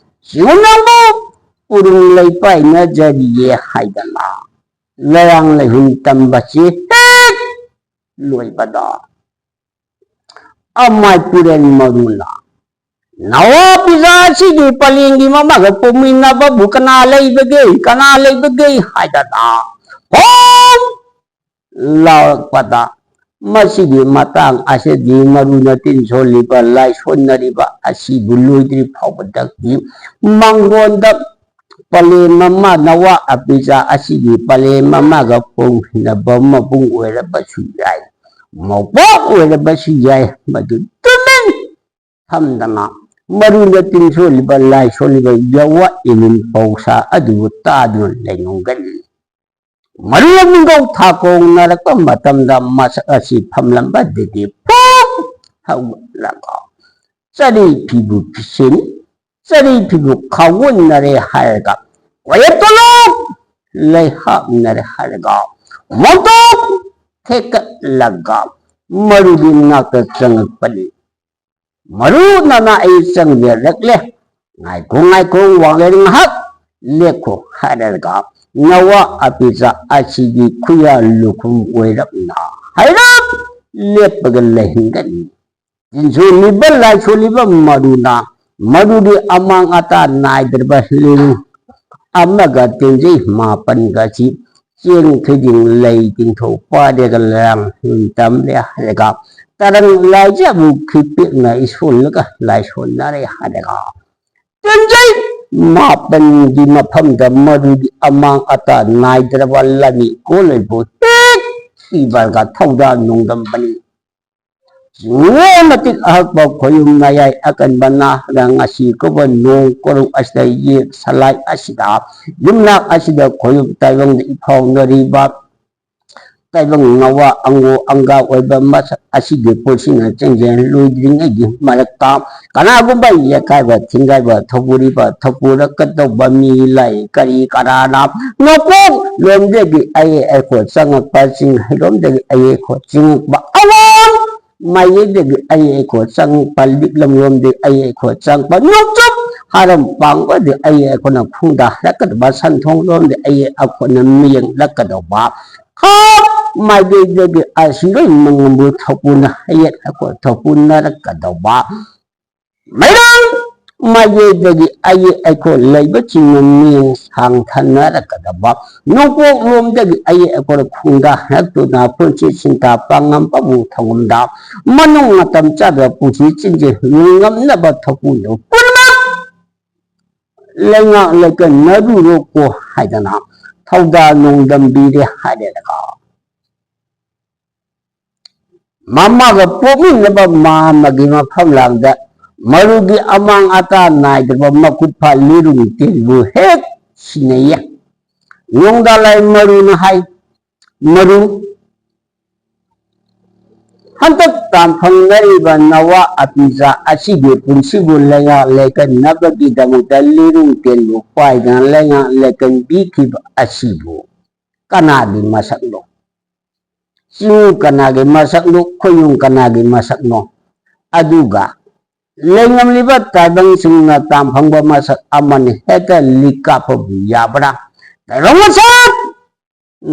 ꯆꯤꯌꯣꯝꯅꯨꯡꯕꯨ ꯎꯔꯨꯝ ꯂꯩꯄꯥꯏꯅꯖꯔꯤꯌꯦ ꯍꯥꯏꯗꯅ ꯂꯩꯔꯥꯡ ꯂꯩꯍꯨꯟ ꯇꯝꯕꯁꯤ ꯍꯦꯛ ꯂꯣꯏꯕꯗ ꯑꯃꯥꯏ ꯄꯨꯔꯦꯟ ꯃꯔꯨꯅ ꯅꯋꯥ ꯄꯤꯖꯥ ꯑꯁꯤꯒꯤ ꯄꯂꯦꯝꯒꯤ ꯃꯃꯥꯒ ꯄꯣꯛꯃꯤꯟꯅꯕꯕꯨ ꯀꯅꯥ ꯂꯩꯕꯒꯦ, ꯀꯅꯥ ꯂꯩꯕꯒꯦ ꯍꯥꯏꯗꯅ ꯍꯣꯝ ꯂꯥꯎꯔꯛꯄꯗ ꯃꯁꯤꯒꯤ ꯃꯇꯥꯡ ꯑꯁꯤꯗꯤ ꯃꯔꯨꯅ ꯇꯤꯟ ꯁꯣꯜꯂꯤꯕ ꯂꯥꯏ ꯁꯣꯟꯅꯔꯤꯕ ꯑꯁꯤꯕꯨ ꯂꯣꯏꯗ꯭ꯔꯤ ꯐꯥꯎꯕꯗꯒꯤ ꯃꯥꯡꯒꯣꯟꯗ ꯄꯂꯦꯝ ꯑꯃ ꯅꯋꯥ ꯑꯄꯤꯆꯥ ꯑꯁꯤꯒꯤ ꯄꯂꯦꯝ ꯑꯃꯒ ꯄꯣꯛꯃꯤꯟꯅꯕ ꯃꯕꯨꯡ ꯑꯣꯏꯔꯕꯁꯨ ꯌꯥꯏ, ꯃꯧꯄ꯭ꯋꯥ ꯑꯣꯏꯔꯕꯁꯨ ꯌꯥꯏ, ꯃꯗꯨ ꯇꯨꯃꯤꯟ ꯐꯝꯗꯅ ꯃꯔꯨꯅ ꯇꯤꯟ ꯁꯣꯜꯂꯤꯕ ꯂꯥꯏ ꯁꯣꯜꯂꯤꯕ ꯌꯥꯋꯥ ꯏꯃꯤꯟ ꯄꯧꯁꯥ ꯑꯗꯨꯕꯨ ꯇꯥꯗꯨꯅ ꯂꯩꯉꯝꯒꯅꯤ꯫ ꯃꯔꯨ ꯃꯤꯡꯒꯧ ꯊꯥꯀꯣꯡꯅꯔꯛꯄ ꯃꯇꯝꯗ ꯃꯁꯛ ꯑꯁꯤ ꯐꯝꯂꯝꯕꯗꯒꯤ ꯐꯨꯛ ꯍꯧꯒꯠꯂꯒ ꯆꯔꯤ ꯐꯤꯕꯨ ꯐꯤꯁꯤꯟ, ꯆꯔꯤ ꯐꯤꯕꯨ ꯈꯥꯎꯒꯣꯟꯅꯔꯦ ꯍꯥꯏꯔꯒ ꯀꯣꯌꯦꯠ ꯇꯣꯂꯣꯞ ꯂꯩꯍꯥꯞꯅꯔꯦ ꯍꯥꯏꯔꯒ ꯃꯣꯟꯇꯣꯛ ꯊꯦꯛꯀꯠꯂꯒ ꯃꯔꯨꯒꯤ ꯃꯅꯥꯛꯇ ꯆꯪꯉꯛꯄꯅꯤ꯫ ꯃꯔꯨ ꯅꯅ ꯑꯩ ꯆꯪꯖꯔꯛꯂꯦ꯫ ꯉꯥꯏꯈꯣ, ꯉꯥꯏꯈꯣ, ꯋꯥꯡꯂꯦꯟ ꯉꯥꯏꯍꯥꯛ ꯂꯦꯞꯈꯣ ꯍꯥꯏꯔꯒ ꯅꯋꯥ ꯑꯄꯤꯆꯥ ꯑꯁꯤꯒꯤ ꯈꯨꯌꯥ ꯂꯨꯈꯨꯝ ꯑꯣꯏꯔꯞꯅ ꯍꯥꯏꯔꯞ ꯂꯦꯞꯄꯒ ꯂꯩꯍꯟꯒꯅꯤ꯫ ꯆꯤꯟꯁꯨ ꯅꯤꯕ ꯂꯥꯏꯁꯨ ꯅꯤꯕ ꯃꯔꯨꯅ ꯃꯗꯨꯒꯤ ꯑꯃꯥꯡ ꯑꯇꯥ ꯅꯥꯏꯗ꯭ꯔꯕ ꯂꯤꯟ ꯑꯃꯒ ꯇꯦꯟꯖꯩ ꯃꯥꯄꯟꯒ ꯑꯁꯤ ꯆꯦꯡ ꯊꯣꯏꯗꯤꯡ ꯂꯩ ꯇꯤꯡꯊꯣꯛ ꯄꯥꯏꯔꯒ ꯂꯥꯡ ꯇꯝꯂꯦ ꯍꯥꯏꯔꯒ ꯇꯔꯪ ꯂꯥꯏꯖꯕꯨ ꯈꯤꯄꯤꯛꯅ ꯏꯁꯣꯜꯂꯒ ꯂꯥꯏꯁꯣꯟꯅꯔꯦ ꯍꯥꯏꯔꯒ ꯇꯦꯟꯖꯩ ꯃꯥꯄꯟꯒꯤ ꯃꯐꯝꯗ ꯃꯗꯨꯒꯤ ꯑꯃꯥꯡ ꯑꯇꯥ ꯅꯥꯏꯗ꯭ꯔꯕ ꯂꯝꯃꯤ ꯀꯣꯜꯂꯩꯕꯨ ꯇꯦꯛ ꯊꯤꯕꯒ ꯊꯧꯗꯥ ꯅꯨꯡꯗꯝꯕꯅꯤ꯫ ꯆꯤꯡꯂꯦ ꯃꯇꯤꯛ ꯑꯍꯛꯄ ꯈꯣꯌꯨꯝ ꯃꯌꯥꯏ ꯑꯀꯟꯕ ꯅꯥꯍꯒ ꯉꯁꯤ ꯀꯧꯕ ꯅꯣꯡ ꯀꯣꯔꯧ ꯑꯁꯤꯗ ꯌꯦꯛ ꯁꯂꯥꯏ ꯑꯁꯤꯗ ꯌꯨꯝꯅꯥꯛ ꯑꯁꯤꯗ ꯈꯣꯌꯨꯝ ꯇꯥꯏꯕꯪꯗ ꯏꯐꯥꯎꯅꯔꯤꯕ ꯇꯥꯏꯕꯪ ꯅꯋꯥ ꯑꯪꯒꯣ ꯑꯪꯒꯥ ꯑꯣꯏꯕ ꯃꯁꯛ ꯑꯁꯤꯒꯤ ꯄꯨꯟꯁꯤꯅ ꯆꯦꯟꯖꯦꯜ ꯂꯣꯏꯗ꯭ꯔꯤꯉꯩꯒꯤ ꯃꯔꯛꯇ ꯀꯅꯥꯒꯨꯝꯕ ꯌꯦꯛꯈꯥꯏꯕ ꯊꯤꯡꯒꯥꯏꯕ ꯊꯧꯕꯨꯔꯤꯕ ꯊꯧꯕꯨꯔꯛꯀꯗꯧꯕ ꯃꯤ ꯂꯩ꯫ ꯀꯔꯤ ꯀꯅꯥꯅ ꯅꯣꯡꯄꯣꯛ ꯂꯣꯝꯗꯒꯤ ꯑꯌꯦꯛ ꯑꯩꯈꯣꯏ ꯆꯪꯉꯛꯄ ꯆꯤꯡ ꯍꯩꯔꯣꯝꯗꯒꯤ ꯑꯌꯦꯛ ꯑꯩꯈꯣꯏ ꯆꯤꯡꯉꯛꯄ ꯑꯋꯥꯡ ꯃꯥꯏꯌꯦꯗꯒꯤ ꯑꯩ ꯑꯩꯈꯣ ꯆꯪꯉꯛꯄ ꯂꯤꯛꯂꯝꯂꯣꯝꯗꯒꯤ ꯑꯩ ꯑꯩꯈꯣ ꯆꯪꯉꯛꯄ ꯅꯣꯡꯆꯨꯞ ꯍꯥꯔꯝ ꯄꯥꯡꯕꯗꯒꯤ ꯑꯩ ꯑꯩꯈꯣꯏꯅ ꯈꯣꯡꯗꯥ ꯍꯜꯂꯛꯀꯗꯕ ꯁꯟꯊꯣꯡꯂꯣꯝꯗꯒꯤ ꯑꯩ ꯑꯩꯈꯣꯏꯅ ꯃꯤꯌꯦꯡꯂꯛꯀꯗꯧꯕ ꯍꯥꯞ ꯃꯥꯏꯀꯩꯗꯒꯤ ꯑꯁꯤꯔꯣꯏ ꯃꯉꯝꯕꯨ ꯊꯧꯄꯨꯅ ꯍꯌꯦꯠ ꯑꯩꯈꯣ ꯊꯧꯄꯨꯅꯔꯛꯀꯗꯧꯕ ꯃꯩꯔꯥꯡ ꯃꯥꯏꯀꯩꯗꯒꯤ ꯑꯌꯦꯛ ꯑꯩꯈꯣ ꯂꯩꯕꯁꯤꯡꯅ ꯃꯤꯌꯦꯡ ꯁꯥꯡꯊꯅꯔꯛꯀꯗꯕ ꯅꯣꯡꯄꯣꯛ ꯂꯣꯝꯗꯒꯤ ꯑꯌꯦꯛ ꯑꯩꯈꯣꯏ ꯈꯨꯡꯗꯥ ꯍꯦꯛꯇꯨꯅ ꯄꯨꯟꯁꯤ ꯁꯤꯡꯇꯥ ꯄꯥꯡꯉꯝꯕꯕꯨ ꯊꯧꯉꯝꯗ ꯃꯅꯨꯡ ꯃꯇꯝ ꯆꯥꯗꯕ ꯄꯨꯟꯁꯤ ꯆꯤꯟꯖꯦ ꯉꯝꯅꯕ ꯊꯧꯄꯨꯗꯨ ꯄꯨꯝꯅꯃꯛ ꯂꯩꯉꯥꯛ ꯂꯩꯀꯟꯅꯔꯨꯔꯣꯀꯣ ꯍꯥꯏꯗꯅ ꯊꯧꯗꯥ ꯅꯣꯡꯗꯝꯕꯤꯔꯦ ꯍꯥꯏꯔꯦꯗꯀꯣ꯫ ꯃꯃꯥꯒ ꯄꯣꯛꯃꯤꯟꯅꯕ ꯃꯥ ꯑꯃꯒꯤ ꯃꯐꯝ ꯂꯥꯡꯗ ꯃꯔꯨꯒꯤ ꯑꯃꯥꯡ ꯑꯇꯥ ꯅꯥꯏꯗꯕ ꯃꯀꯨꯞ ꯐꯥ ꯂꯤꯔꯨꯡ ꯇꯤꯟꯕꯨ ꯍꯦꯛ ꯁꯤꯟꯅꯩꯌꯦ꯫ ꯅꯣꯡꯗꯥꯂꯥꯏ ꯃꯔꯨꯅ ꯍꯥꯏ, ꯃꯔꯨ ꯍꯟꯗꯛ ꯇꯥꯟꯐꯪꯅꯔꯤꯕ ꯅꯋꯥ ꯑꯄꯤꯖꯥ ꯑꯁꯤꯒꯤ ꯄꯨꯟꯁꯤꯕꯨ ꯂꯩꯉꯥꯛ ꯂꯩꯀꯟꯅꯕꯒꯤꯗꯃꯛꯇ ꯂꯤꯔꯨꯡ ꯇꯦꯟꯕꯨ ꯄꯥꯏꯗꯅ ꯂꯩꯉꯥꯛ ꯂꯩꯀꯟꯕꯤꯈꯤꯕ ꯑꯁꯤꯕꯨ ꯀꯅꯥꯒꯤ ꯃꯁꯛꯅꯣ? ꯆꯤꯡ ꯀꯅꯥꯒꯤ ꯃꯁꯛꯅꯣ? ꯈꯣꯏꯅꯨꯡ ꯀꯅꯥꯒꯤ ꯃꯁꯛꯅꯣ? ꯑꯗꯨꯒ ꯂꯩꯉꯝꯂꯤꯕ ꯇꯥꯏꯕꯪꯁꯤꯡꯅ ꯇꯥꯝꯐꯪꯕ ꯃꯁꯛ ꯑꯃꯅꯤ꯫ ꯍꯦꯛꯇ ꯂꯤꯛ ꯀꯥꯞꯄꯕꯨ ꯌꯥꯕ꯭ꯔꯥ? ꯇꯥꯏꯕꯪ ꯃꯁꯛ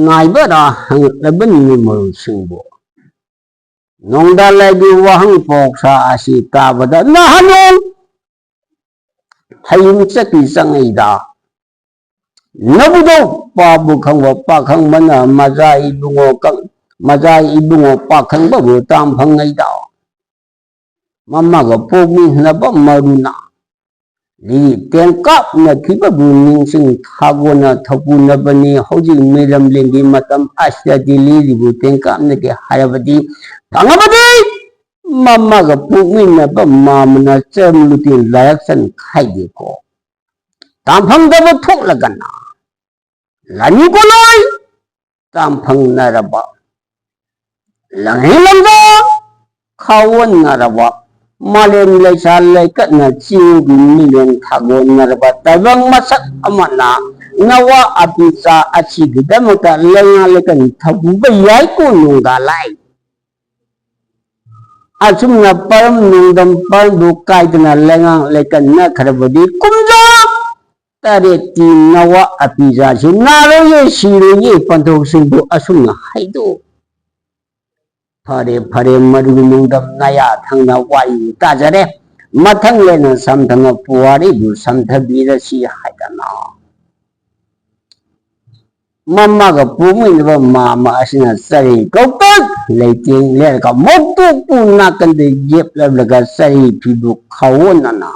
ꯅꯥꯏꯕꯔꯥ ꯍꯪꯂꯛꯂꯕꯅꯤ ꯃꯔꯨꯞꯁꯤꯡꯕꯨ꯫ ꯅꯣꯡꯗꯥ ꯂꯥꯏꯒꯤ ꯋꯥꯍꯪ ꯄꯥꯎꯁꯥ ꯑꯁꯤ ꯇꯥꯕꯗ ꯅꯍꯥꯟ ꯍꯌꯨꯝ ꯆꯠꯄꯤ ꯆꯪꯉꯩꯗ꯫ ꯅꯕꯨꯗꯧ ꯄꯥꯕꯨ ꯈꯪꯕ ꯄꯥꯈꯪꯕꯅ ꯃꯖꯥ ꯏꯕꯨꯡꯉꯣ ꯀꯪ-, ꯃꯖꯥ ꯏꯕꯨꯡꯉꯣ ꯄꯥꯈꯪꯕꯕꯨ ꯇꯥꯝ ꯐꯪꯉꯩꯗ꯫ ꯃꯃꯥꯒ ꯄꯣꯛꯃꯤꯟꯅꯕ ꯃꯔꯨꯅ ꯂꯤꯔꯤ ꯇꯦꯟꯀꯥꯞꯅꯈꯤꯕꯕꯨ ꯅꯤꯡꯁꯤꯡ ꯊꯥꯒꯣꯅ ꯊꯧꯄꯨꯅꯕꯅꯤ꯫ ꯍꯧꯖꯤꯛ ꯃꯤꯔꯝꯂꯦꯟꯒꯤ ꯃꯇꯝ ꯑꯁꯤꯗꯗꯤ ꯂꯤꯔꯤꯕꯨ ꯇꯦꯟꯀꯥꯞꯅꯒꯦ ꯍꯥꯏꯔꯕꯗꯤ ꯐꯪꯉꯕꯗꯤ ꯃꯃꯥꯒ ꯄꯣꯛꯃꯤꯟꯅꯕ ꯃꯥꯃꯅ ꯆꯔꯝ ꯂꯨꯇꯦꯟ ꯂꯥꯏꯔꯛꯆꯟ ꯈꯥꯏꯗꯦꯀꯣ꯫ ꯇꯥꯝꯐꯪꯗꯕ ꯊꯣꯛꯂꯒꯅ ꯂꯥꯟꯃꯤ ꯄꯣꯠꯂꯣꯏ ꯇꯥꯝꯐꯪꯅꯔꯕ ꯂꯪꯍꯦꯟꯂꯝꯗ ꯈꯥꯎꯋꯟꯅꯔꯕ ꯃꯥꯂꯦꯝ ꯂꯩꯁꯥ ꯂꯩꯀꯠꯅ ꯆꯤꯡꯒꯤ ꯃꯤꯂꯦꯟ ꯊꯥꯒꯣꯟꯅꯔꯕ ꯇꯥꯏꯕꯪ ꯃꯁꯛ ꯑꯃꯅ ꯅꯋꯥ ꯑꯄꯤꯆꯥ ꯑꯁꯤꯒꯤꯗꯃꯛꯇ ꯂꯩꯉꯥꯛ ꯂꯩꯀꯟ ꯊꯧꯕ ꯌꯥꯏꯀꯣ ꯅꯣꯡꯗꯥ ꯂꯥꯏ꯫ ꯑꯁꯨꯝꯅ ꯄꯔꯝ ꯅꯣꯡꯗꯝ ꯄꯔꯝꯕꯨ ꯀꯥꯏꯗꯅ ꯂꯩꯉꯥꯛ ꯂꯩꯀꯟꯅꯈ꯭ꯔꯕꯗꯤ ꯀꯨꯝꯖꯥ ꯇꯔꯦꯠꯇꯤ ꯅꯋꯥ ꯑꯄꯤꯖꯥꯁꯤ ꯅꯥꯔꯣꯏꯌꯦ ꯁꯤꯔꯣꯏꯌꯦ ꯄꯟꯊꯧꯁꯤꯡꯕꯨ ꯑꯁꯨꯝꯅ ꯍꯥꯏꯗꯣꯛ꯫ ꯐꯔꯦ ꯐꯔꯦ, ꯃꯗꯨꯒꯤ ꯅꯣꯡꯗꯝ ꯅꯌꯥ ꯊꯪꯅ ꯋꯥꯔꯤ ꯇꯥꯖꯔꯦ꯫ ꯃꯊꯪ ꯂꯩꯅ ꯁꯝꯊꯅ ꯄꯨꯋꯥꯔꯤꯕꯨ ꯁꯝꯊꯕꯤꯔꯁꯤ ꯍꯥꯏꯗꯅ꯫ ꯃꯃꯥꯒ ꯄꯣꯛꯃꯤꯟꯅꯕ ꯃꯥꯃ ꯑꯁꯤꯅ ꯆꯔꯤ ꯀꯧꯇꯛ ꯂꯩꯇꯦꯡ ꯂꯩꯔꯒ ꯃꯀꯣꯛꯄꯨ ꯅꯥꯀꯟꯗ ꯌꯦꯞꯂꯛꯂꯒ ꯆꯔꯤ ꯐꯤꯕꯨ ꯈꯥꯎꯋꯣꯟꯅꯅ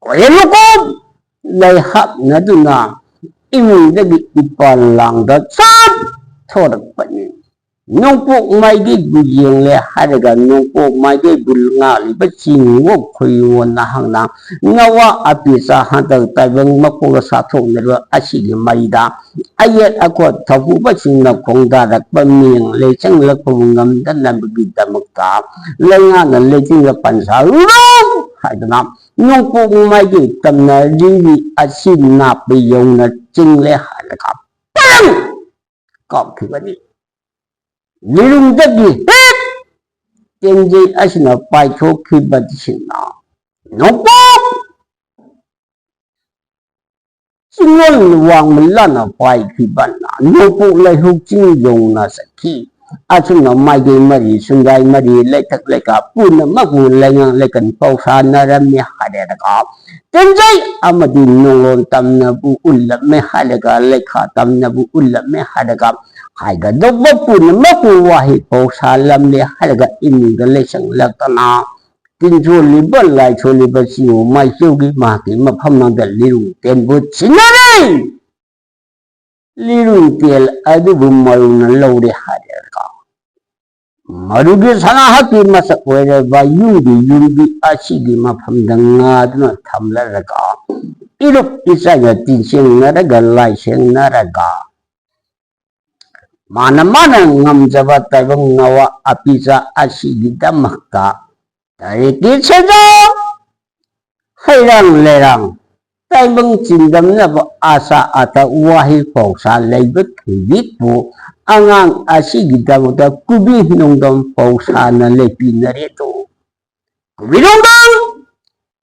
ꯀꯣꯌꯦꯜ ꯂꯨꯀꯣꯛ ꯂꯩꯍꯥꯞꯅꯗꯨꯅ ꯏꯃꯨꯡꯗꯒꯤ ꯏꯄꯥ ꯂꯥꯡꯗ ꯆꯞ ꯊꯣꯔꯛꯄꯅꯤ꯫ ꯅꯣꯡꯄꯣꯛ ꯃꯥꯏꯀꯩꯕꯨ ꯌꯦꯡꯂꯦ ꯍꯥꯏꯔꯒ ꯅꯣꯡꯄꯣꯛ ꯃꯥꯏꯀꯩꯕꯨ ꯉꯥꯜꯂꯤꯕ ꯆꯤꯡꯉꯣ ꯈꯣꯏꯌꯣ ꯅꯍꯥꯛꯅ ꯅꯋꯥ ꯑꯄꯤꯆꯥ ꯍꯟꯗꯛ ꯇꯥꯏꯕꯪ ꯃꯄꯣꯛ ꯁꯥꯊꯣꯛꯅꯔꯤꯕ ꯑꯁꯤꯒꯤ ꯃꯔꯤꯗ ꯑꯌꯦꯠ ꯑꯈꯣꯠ ꯊꯧꯄꯨꯕꯁꯤꯡꯅ ꯈꯣꯡꯗꯥꯔꯛꯄ ꯃꯤꯌꯦꯡ ꯂꯩꯆꯪꯂꯛꯄꯕꯨ ꯉꯝꯗꯅꯕꯒꯤꯗꯃꯛꯇ ꯂꯩꯉꯥꯛꯅ ꯂꯩꯆꯤꯟꯗ ꯄꯟꯁꯥꯔꯨꯔꯣ ꯍꯥꯏꯗꯨꯅ ꯅꯣꯡꯄꯣꯛ ꯃꯥꯏꯀꯩ ꯇꯝꯅ ꯂꯤꯔꯤ ꯑꯁꯤ ꯅꯥꯞꯄ ꯌꯧꯅ ꯆꯤꯡꯂꯦ ꯍꯥꯏꯔꯒ ꯄꯥꯡ ꯀꯥꯞꯈꯤꯕꯅꯤ꯫ ꯂꯤꯔꯨꯡꯗꯒꯤ ꯍꯦꯛ ꯇꯦꯟꯖꯩ ꯑꯁꯤꯅ ꯄꯥꯏꯊꯣꯛꯈꯤꯕꯁꯤꯅ ꯅꯣꯡꯄꯣꯛ ꯆꯤꯡꯂꯣꯟ ꯋꯥꯡꯃ ꯂꯥꯟꯅ ꯄꯥꯏꯈꯤꯕꯅ ꯅꯣꯡꯄꯣꯛ ꯂꯩꯍꯧ ꯆꯤꯡ ꯌꯧꯅ ꯆꯠꯈꯤ꯫ ꯑꯁꯨꯝꯅ ꯃꯥꯏꯀꯩ ꯃꯔꯤ, ꯁꯨꯡꯒꯥꯏ ꯃꯔꯤ, ꯂꯩꯊꯛ ꯂꯩꯀꯥ ꯄꯨꯝꯅꯃꯛꯄꯨ ꯂꯩꯉꯥꯛ ꯂꯩꯀꯟ ꯄꯥꯎꯁꯥꯟꯅꯔꯝꯃꯤ ꯍꯥꯏꯔꯒ ꯇꯦꯟꯖꯩ ꯑꯃꯗꯤ ꯅꯣꯡꯂꯣꯟ ꯇꯝꯅꯕꯨ ꯎꯠꯂꯝꯃꯦ ꯍꯥꯏꯔꯒ ꯂꯩꯈꯥ ꯇꯝꯅꯕꯨ ꯎꯠꯂꯝꯃꯦ ꯍꯥꯏꯔꯒ ꯍꯥꯏꯒꯗꯧꯕ ꯄꯨꯝꯅꯃꯛꯄꯨ ꯋꯥꯍꯩ ꯄꯥꯎꯁꯥꯜꯂꯝꯃꯦ ꯍꯥꯏꯔꯒ ꯏꯃꯨꯡꯗ ꯂꯩꯁꯪꯂꯛꯇꯅ ꯇꯤꯟꯁꯣꯜꯂꯤꯕ ꯂꯥꯏꯁꯣꯜꯂꯤꯕꯁꯤꯡꯕꯨ ꯃꯥꯏꯆꯧꯒꯤ ꯃꯍꯥꯛꯀꯤ ꯃꯐꯝ ꯑꯃꯗ ꯂꯤꯔꯨꯡ ꯇꯦꯟꯕꯨ ꯁꯤꯟꯅꯔꯦ꯫ ꯂꯤꯔꯨꯡ ꯇꯦꯜ ꯑꯗꯨꯕꯨ ꯃꯔꯨꯅ ꯂꯧꯔꯦ ꯍꯥꯏꯔꯒ ꯃꯔꯨꯒꯤ ꯁꯅꯥꯍꯛꯀꯤ ꯃꯁꯛ ꯑꯣꯏꯔꯕ ꯌꯨꯝꯒꯤ ꯌꯨꯝꯕꯤ ꯑꯁꯤꯒꯤ ꯃꯐꯝꯗ ꯉꯥꯗꯨꯅ ꯊꯝꯂꯔꯒ ꯏꯔꯨꯞ ꯏꯆꯥꯏꯅ ꯇꯤꯟꯁꯦꯡꯅꯔꯒ ꯂꯥꯏꯁꯦꯡꯅꯔꯒ ꯃꯥꯅ ꯃꯥꯅ ꯉꯝꯖꯕ ꯇꯥꯏꯕꯪ ꯅꯋꯥ ꯑꯄꯤꯆꯥ ꯑꯁꯤꯒꯤꯗꯃꯛꯇ ꯇꯔꯦꯠꯀꯤ ꯁꯦꯟꯖꯥ ꯍꯩꯔꯥꯡ ꯂꯩꯔꯥꯡ ꯇꯥꯏꯕꯪ ꯆꯤꯟꯗꯝꯅꯕ ꯑꯁꯥ ꯑꯇ ꯋꯥꯍꯩ ꯄꯥꯎꯁꯥ ꯂꯩꯕ ꯊꯣꯏꯕꯤꯄꯨ ꯑꯉꯥꯡ ꯑꯁꯤꯒꯤꯗꯃꯛꯇ ꯀꯨꯕꯤ ꯅꯣꯡꯗꯝ ꯄꯥꯎꯁꯥꯅ ꯂꯩꯄꯤꯅꯔꯦꯗꯣ꯫ ꯀꯨꯕꯤ ꯅꯣꯡꯗꯝ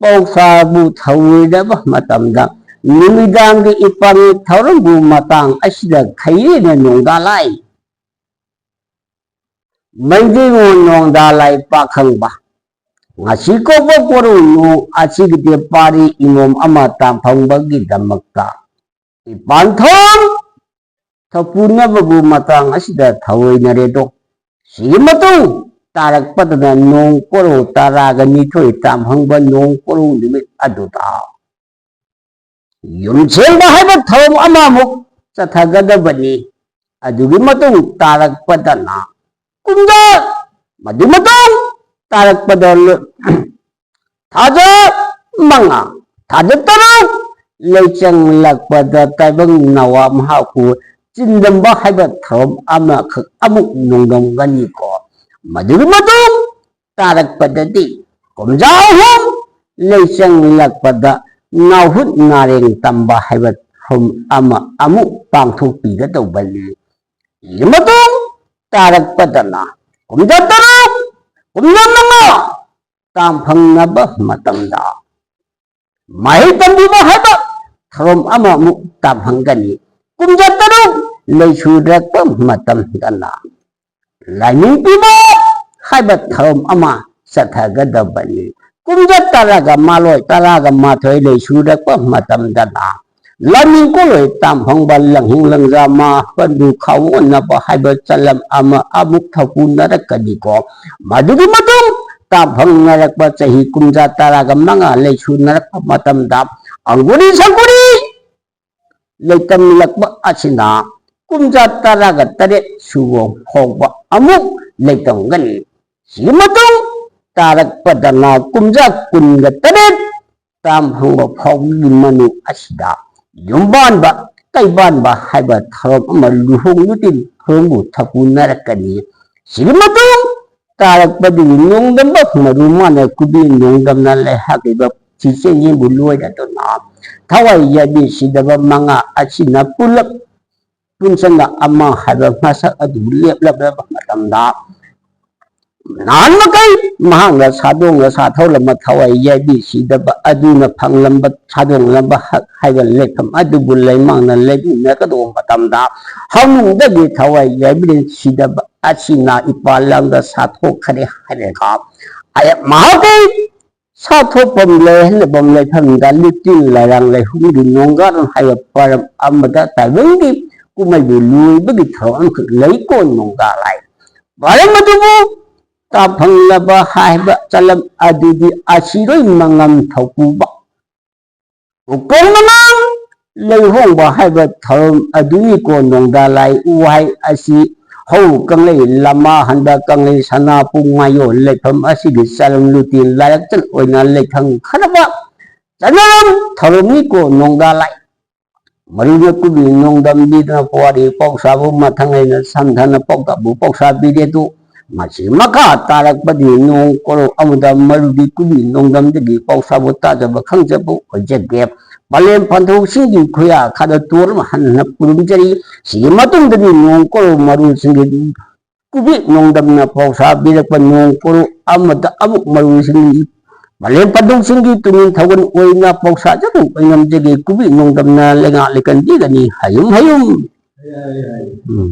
ꯄꯥꯎꯁꯥꯕꯨ ꯊꯧꯑꯣꯏꯗꯕ ꯃꯇꯝꯗ ꯅꯨꯃꯤꯗꯥꯡꯒꯤ ꯏꯄꯥꯡꯒꯤ ꯊꯧꯔꯝꯕꯨ ꯃꯇꯥꯡ ꯑꯁꯤꯗ ꯈꯩꯔꯦꯅ ꯅꯣꯡꯗꯥ ꯂꯥꯏ ꯃꯩꯗꯤꯉꯣ ꯅꯣꯡꯗꯥ ꯂꯥꯏ ꯄꯥꯈꯪꯕ ꯉꯁꯤ ꯀꯧꯕ ꯀꯣꯔꯧꯅꯨ ꯑꯁꯤꯒꯤꯗꯤ ꯄꯥꯔꯤ ꯏꯃꯣꯝ ꯑꯃ ꯇꯥꯟꯐꯝꯕꯒꯤꯗꯃꯛꯇ ꯏꯄꯥꯟꯊꯣꯡ ꯊꯧꯄꯨꯅꯕꯕꯨ ꯃꯇꯥꯡ ꯑꯁꯤꯗ ꯊꯧꯑꯣꯏꯅꯔꯦꯗꯣ꯫ ꯁꯤꯒꯤ ꯃꯇꯨꯡ ꯇꯥꯔꯛꯄꯗꯅ ꯅꯣꯡ ꯀꯣꯔꯧ ꯇꯔꯥꯒ ꯅꯤꯊꯣꯏ ꯇꯥꯝꯍꯪꯕ ꯅꯣꯡ ꯀꯣꯔꯧ ꯅꯨꯃꯤꯠ ꯑꯗꯨꯗ ꯌꯨꯝ ꯁꯦꯡꯕ ꯍꯥꯏꯕ ꯊꯧꯔꯝ ꯑꯃꯃꯨꯛ ꯆꯠꯊꯒꯗꯕꯅꯤ꯫ ꯑꯗꯨꯒꯤ ꯃꯇꯨꯡ ꯇꯥꯔꯛꯄꯗꯅ ꯀꯨꯝꯖꯥ, ꯃꯗꯨ ꯃꯇꯨꯡ ꯇꯥꯔꯛꯄꯗ ꯂꯨ-, ꯊꯥꯖ ꯃꯉꯥ, ꯊꯥꯖ ꯇꯔꯨꯛ ꯂꯩꯆꯪꯂꯛꯄꯗ ꯇꯥꯏꯕꯪ ꯅꯋꯥ ꯃꯍꯥꯛꯄꯨ ꯆꯤꯟꯗꯝꯕ ꯍꯥꯏꯕ ꯊꯧꯔꯝ ꯑꯃꯈꯛ ꯑꯃꯨꯛ ꯅꯣꯡꯗꯝꯒꯅꯤꯀꯣ꯫ ꯃꯗꯨꯒꯤ ꯃꯇꯨꯡ ꯇꯥꯔꯛꯄꯗꯗꯤ ꯀꯨꯝꯖꯥ ꯑꯍꯨꯝ ꯂꯩꯆꯪꯂꯛꯄꯗ ꯅꯥꯍꯨꯠ ꯅꯥꯔꯦꯡ ꯇꯝꯕ ꯍꯥꯏꯕ ꯊꯧꯔꯝ ꯑꯃ ꯑꯃꯨꯛ ꯄꯥꯡꯊꯣꯛꯄꯤꯒꯗꯧꯕꯅꯤ꯫ ꯁꯤꯒꯤ ꯃꯇꯨꯡ ꯇꯥꯔꯛꯄꯗꯅ ꯀꯨꯝꯖꯥ ꯇꯔꯨꯛ ꯀꯨꯝꯖꯥ ꯃꯉꯥ ꯇꯥꯝ ꯐꯪꯅꯕ ꯃꯇꯝꯗ ꯃꯍꯩ ꯇꯝꯕꯤꯕ ꯍꯥꯏꯕ ꯊꯧꯔꯝ ꯑꯃꯃꯨꯛ ꯇꯥꯝ ꯐꯪꯒꯅꯤ꯫ ꯀꯨꯝꯖꯥ ꯇꯔꯨꯛ ꯂꯩꯁꯨꯔꯛꯄ ꯃꯇꯝꯗꯅ ꯂꯥꯏꯅꯤꯡ ꯄꯤꯕ ꯍꯥꯏꯕ ꯊꯧꯔꯝ ꯑꯃ ꯆꯠꯊꯒꯗꯕꯅꯤ꯫ ꯀꯨꯝꯖꯥ ꯇꯔꯥꯒ ꯃꯥꯂꯣꯏ, ꯇꯔꯥꯒ ꯃꯥꯊꯣꯏ ꯂꯩꯁꯨꯔꯛꯄ ꯃꯇꯝꯗꯅ ꯂꯥꯏꯅꯤꯡ ꯀꯣꯂꯣꯏ ꯇꯥꯝ ꯐꯪꯕ ꯂꯪꯍꯤꯡ ꯂꯪꯖꯥ ꯃꯥ ꯄꯟꯗꯨ ꯈꯥꯎꯑꯣꯟꯅꯕ ꯍꯥꯏꯕ ꯆꯂꯝ ꯑꯃ ꯑꯃꯨꯛ ꯊꯧꯄꯨꯅꯔꯛꯀꯅꯤꯀꯣ꯫ ꯃꯗꯨꯒꯤ ꯃꯇꯨꯡ ꯇꯥꯝ ꯐꯪꯅꯔꯛꯄ ꯆꯍꯤ ꯀꯨꯝꯖꯥ ꯇꯔꯥꯒ ꯃꯉꯥ ꯂꯩꯁꯨꯅꯔꯛꯄ ꯃꯇꯝꯗ ꯑꯪꯒꯨꯔꯤ ꯁꯪꯒꯨꯔꯤ ꯂꯩꯇꯝꯂꯛꯄ ꯑꯁꯤꯅ ꯀꯨꯝꯖꯥ ꯇꯔꯥꯒ ꯇꯔꯦꯠ ꯁꯨꯕ ꯐꯥꯎꯕ ꯑꯃꯨꯛ ꯂꯩꯇꯝꯒꯅꯤ꯫ ꯁꯤꯒꯤ ꯃꯇꯨꯡ ꯇꯥꯔꯛꯄꯗꯅ ꯀꯨꯝꯖꯥ ꯀꯨꯟꯒ ꯇꯔꯦꯠ ꯇꯥꯝ ꯐꯪꯕ ꯐꯥꯎꯕꯒꯤ ꯃꯅꯨꯡ ꯑꯁꯤꯗ ꯌꯨꯝꯕꯥꯟꯕ ꯀꯩꯕꯥꯟꯕ ꯍꯥꯏꯕ ꯊꯧꯔꯝ ꯑꯃ ꯂꯨꯍꯣꯡ ꯂꯨꯇꯤꯟ ꯊꯧꯔꯝꯕꯨ ꯊꯛꯄꯨꯅꯔꯛꯀꯅꯤ꯫ ꯁꯤꯒꯤ ꯃꯇꯨꯡ ꯇꯥꯔꯛꯄꯗꯒꯤ ꯅꯣꯡꯗꯝꯕ ꯃꯔꯨ ꯃꯥꯅ ꯀꯨꯕꯤ ꯅꯣꯡꯗꯝꯅ ꯂꯩꯍꯥꯛꯂꯤꯕ ꯆꯤꯆꯦꯟꯖꯤꯕꯨ ꯂꯣꯏꯔꯗꯨꯅ ꯊꯋꯥꯏ ꯌꯥꯏꯕꯤ ꯁꯤꯗꯕ ꯃꯉꯥ ꯑꯁꯤꯅ ꯄꯨꯂꯞ ꯄꯨꯟꯁꯤꯟꯅ ꯑꯃ ꯍꯥꯏꯕ ꯃꯁꯛ ꯑꯗꯨ ꯂꯦꯞꯂꯕ ꯃꯇꯝꯗ ꯅꯍꯥꯟ ꯃꯈꯩ ꯃꯍꯥꯛꯅ ꯁꯥꯗꯣꯡꯅ ꯁꯥꯊꯧꯔꯝꯕ ꯊꯋꯥꯏ ꯌꯥꯏꯕꯤ ꯁꯤꯗꯕ ꯑꯗꯨꯅ ꯐꯪꯂꯝꯕ ꯁꯥꯗꯣꯡꯂꯝꯕ ꯍꯛ ꯍꯥꯏꯕ ꯂꯩꯐꯝ ꯑꯗꯨꯕꯨ ꯂꯩꯃꯥꯡꯅ ꯂꯩꯃꯤꯟꯅꯒꯗꯧꯕ ꯃꯇꯝꯗ ꯍꯧꯅꯨꯡꯗꯒꯤ ꯊꯋꯥꯏ ꯌꯥꯏꯕꯤ ꯁꯤꯗꯕ ꯑꯁꯤꯅ ꯏꯄꯥ ꯂꯝꯗ ꯁꯥꯊꯣꯛꯈ꯭ꯔꯦ ꯍꯥꯏꯔꯒ ꯃꯍꯥꯛꯀꯤ ꯁꯥꯊꯣꯛꯐꯝ ꯂꯩꯍꯟꯅꯐꯝ ꯂꯩꯐꯝꯗ ꯂꯤꯇꯤꯟ ꯂꯥꯏꯔꯥꯡ ꯂꯩꯍꯨꯝꯒꯤ ꯅꯣꯡꯒꯥꯔꯣꯟ ꯍꯥꯏꯕ ꯄꯔꯝ ꯑꯃꯗ ꯇꯥꯏꯕꯪꯒꯤ ꯀꯨꯝꯍꯩꯕꯨ ꯂꯣꯏꯕꯒꯤ ꯊꯧꯔꯝ ꯑꯃꯈꯛ ꯂꯩꯀꯣ ꯅꯣꯡꯒꯥ ꯂꯥꯏ꯫ ꯄꯔꯝ ꯑꯗꯨꯕꯨ ꯇꯥꯐꯪꯂꯕ ꯍꯥꯏꯕ ꯆꯂꯝ ꯑꯗꯨꯗꯤ ꯑꯁꯤꯔꯣꯏ ꯃꯉꯝ ꯊꯧꯄꯨꯕ ꯎꯀꯣꯟ ꯃꯅꯥꯡ ꯂꯩꯍꯣꯡꯕ ꯍꯥꯏꯕ ꯊꯧꯔꯝ ꯑꯗꯨꯅꯤꯀꯣ ꯅꯣꯡꯗꯥ ꯂꯥꯏ ꯎꯍꯩ ꯑꯁꯤ ꯍꯧ ꯀꯪꯂꯩ ꯂꯃꯥ ꯍꯟꯗ ꯀꯪꯂꯩ ꯁꯅꯥꯄꯨꯡ ꯉꯥꯌꯣꯟ ꯂꯩꯐꯝ ꯑꯁꯤꯒꯤ ꯆꯂꯝ ꯂꯨꯇꯦꯟ ꯂꯥꯏꯔꯛꯇ ꯑꯣꯏꯅ ꯂꯩꯊꯪꯈ꯭ꯔꯕ ꯆꯠꯅꯔꯝ ꯊꯧꯔꯝꯅꯤꯀꯣ ꯅꯣꯡꯗꯥ ꯂꯥꯏ꯫ ꯃꯔꯨꯅ ꯀꯨꯕꯤ ꯅꯣꯡꯗꯝꯕꯤꯗꯨꯅ ꯄꯨꯋꯥꯔꯤ ꯄꯥꯎꯁꯥꯕꯨ ꯃꯊꯪ ꯂꯩꯅ ꯁꯝꯊꯅ ꯄꯥꯎꯇꯥꯛꯄꯨ ꯄꯥꯎꯁꯥꯕꯤꯔꯦ ꯑꯗꯨ ꯃꯁꯤ ꯃꯈꯥ ꯇꯥꯔꯛꯄꯗꯤ ꯅꯣꯡ ꯀꯣꯔꯧ ꯑꯃꯗ ꯃꯔꯨꯗꯤ ꯀꯨꯕꯤ ꯅꯣꯡꯗꯝꯗꯒꯤ ꯄꯥꯎꯁꯥꯕꯨ ꯇꯥꯖꯕ ꯈꯪꯖꯕ ꯑꯣꯏꯖꯒꯦ꯫ ꯄꯂꯦꯝ ꯄꯟꯊꯧꯁꯤꯡꯒꯤ ꯈꯨꯌꯥ ꯈꯥꯗ ꯇꯣꯔ ꯍꯟꯅ ꯈꯨꯔꯨꯝꯖꯔꯤ꯫ ꯁꯤꯒꯤ ꯃꯇꯨꯡꯗꯗꯤ ꯅꯣꯡ ꯀꯣꯔꯧ ꯃꯔꯨꯁꯤꯡꯒꯤ ꯀꯨꯕꯤꯛ ꯅꯣꯡꯗꯝꯅ ꯄꯥꯎꯁꯥ ꯄꯤꯔꯛꯄ ꯅꯣꯡ ꯄꯣꯔꯨ ꯑꯃꯗ ꯑꯃꯨꯛ ꯃꯔꯨꯁꯤꯡ ꯃꯥꯂꯦꯝ ꯄꯟꯊꯨꯡꯁꯤꯡꯒꯤ ꯇꯨꯃꯤꯟ ꯊꯧꯒꯜ ꯑꯣꯏꯅ ꯄꯥꯎꯁꯥ ꯆꯠꯊꯣꯛ ꯑꯣꯏꯅꯝꯖꯒꯦ꯫ ꯀꯨꯕꯤꯛ ꯅꯣꯡꯗꯝꯅ ꯂꯩꯉꯥꯛ ꯂꯩꯀꯟ ꯄꯤꯒꯅꯤ ꯍꯌꯨꯝ ꯍꯌꯨꯝ꯫ ꯎꯝ꯫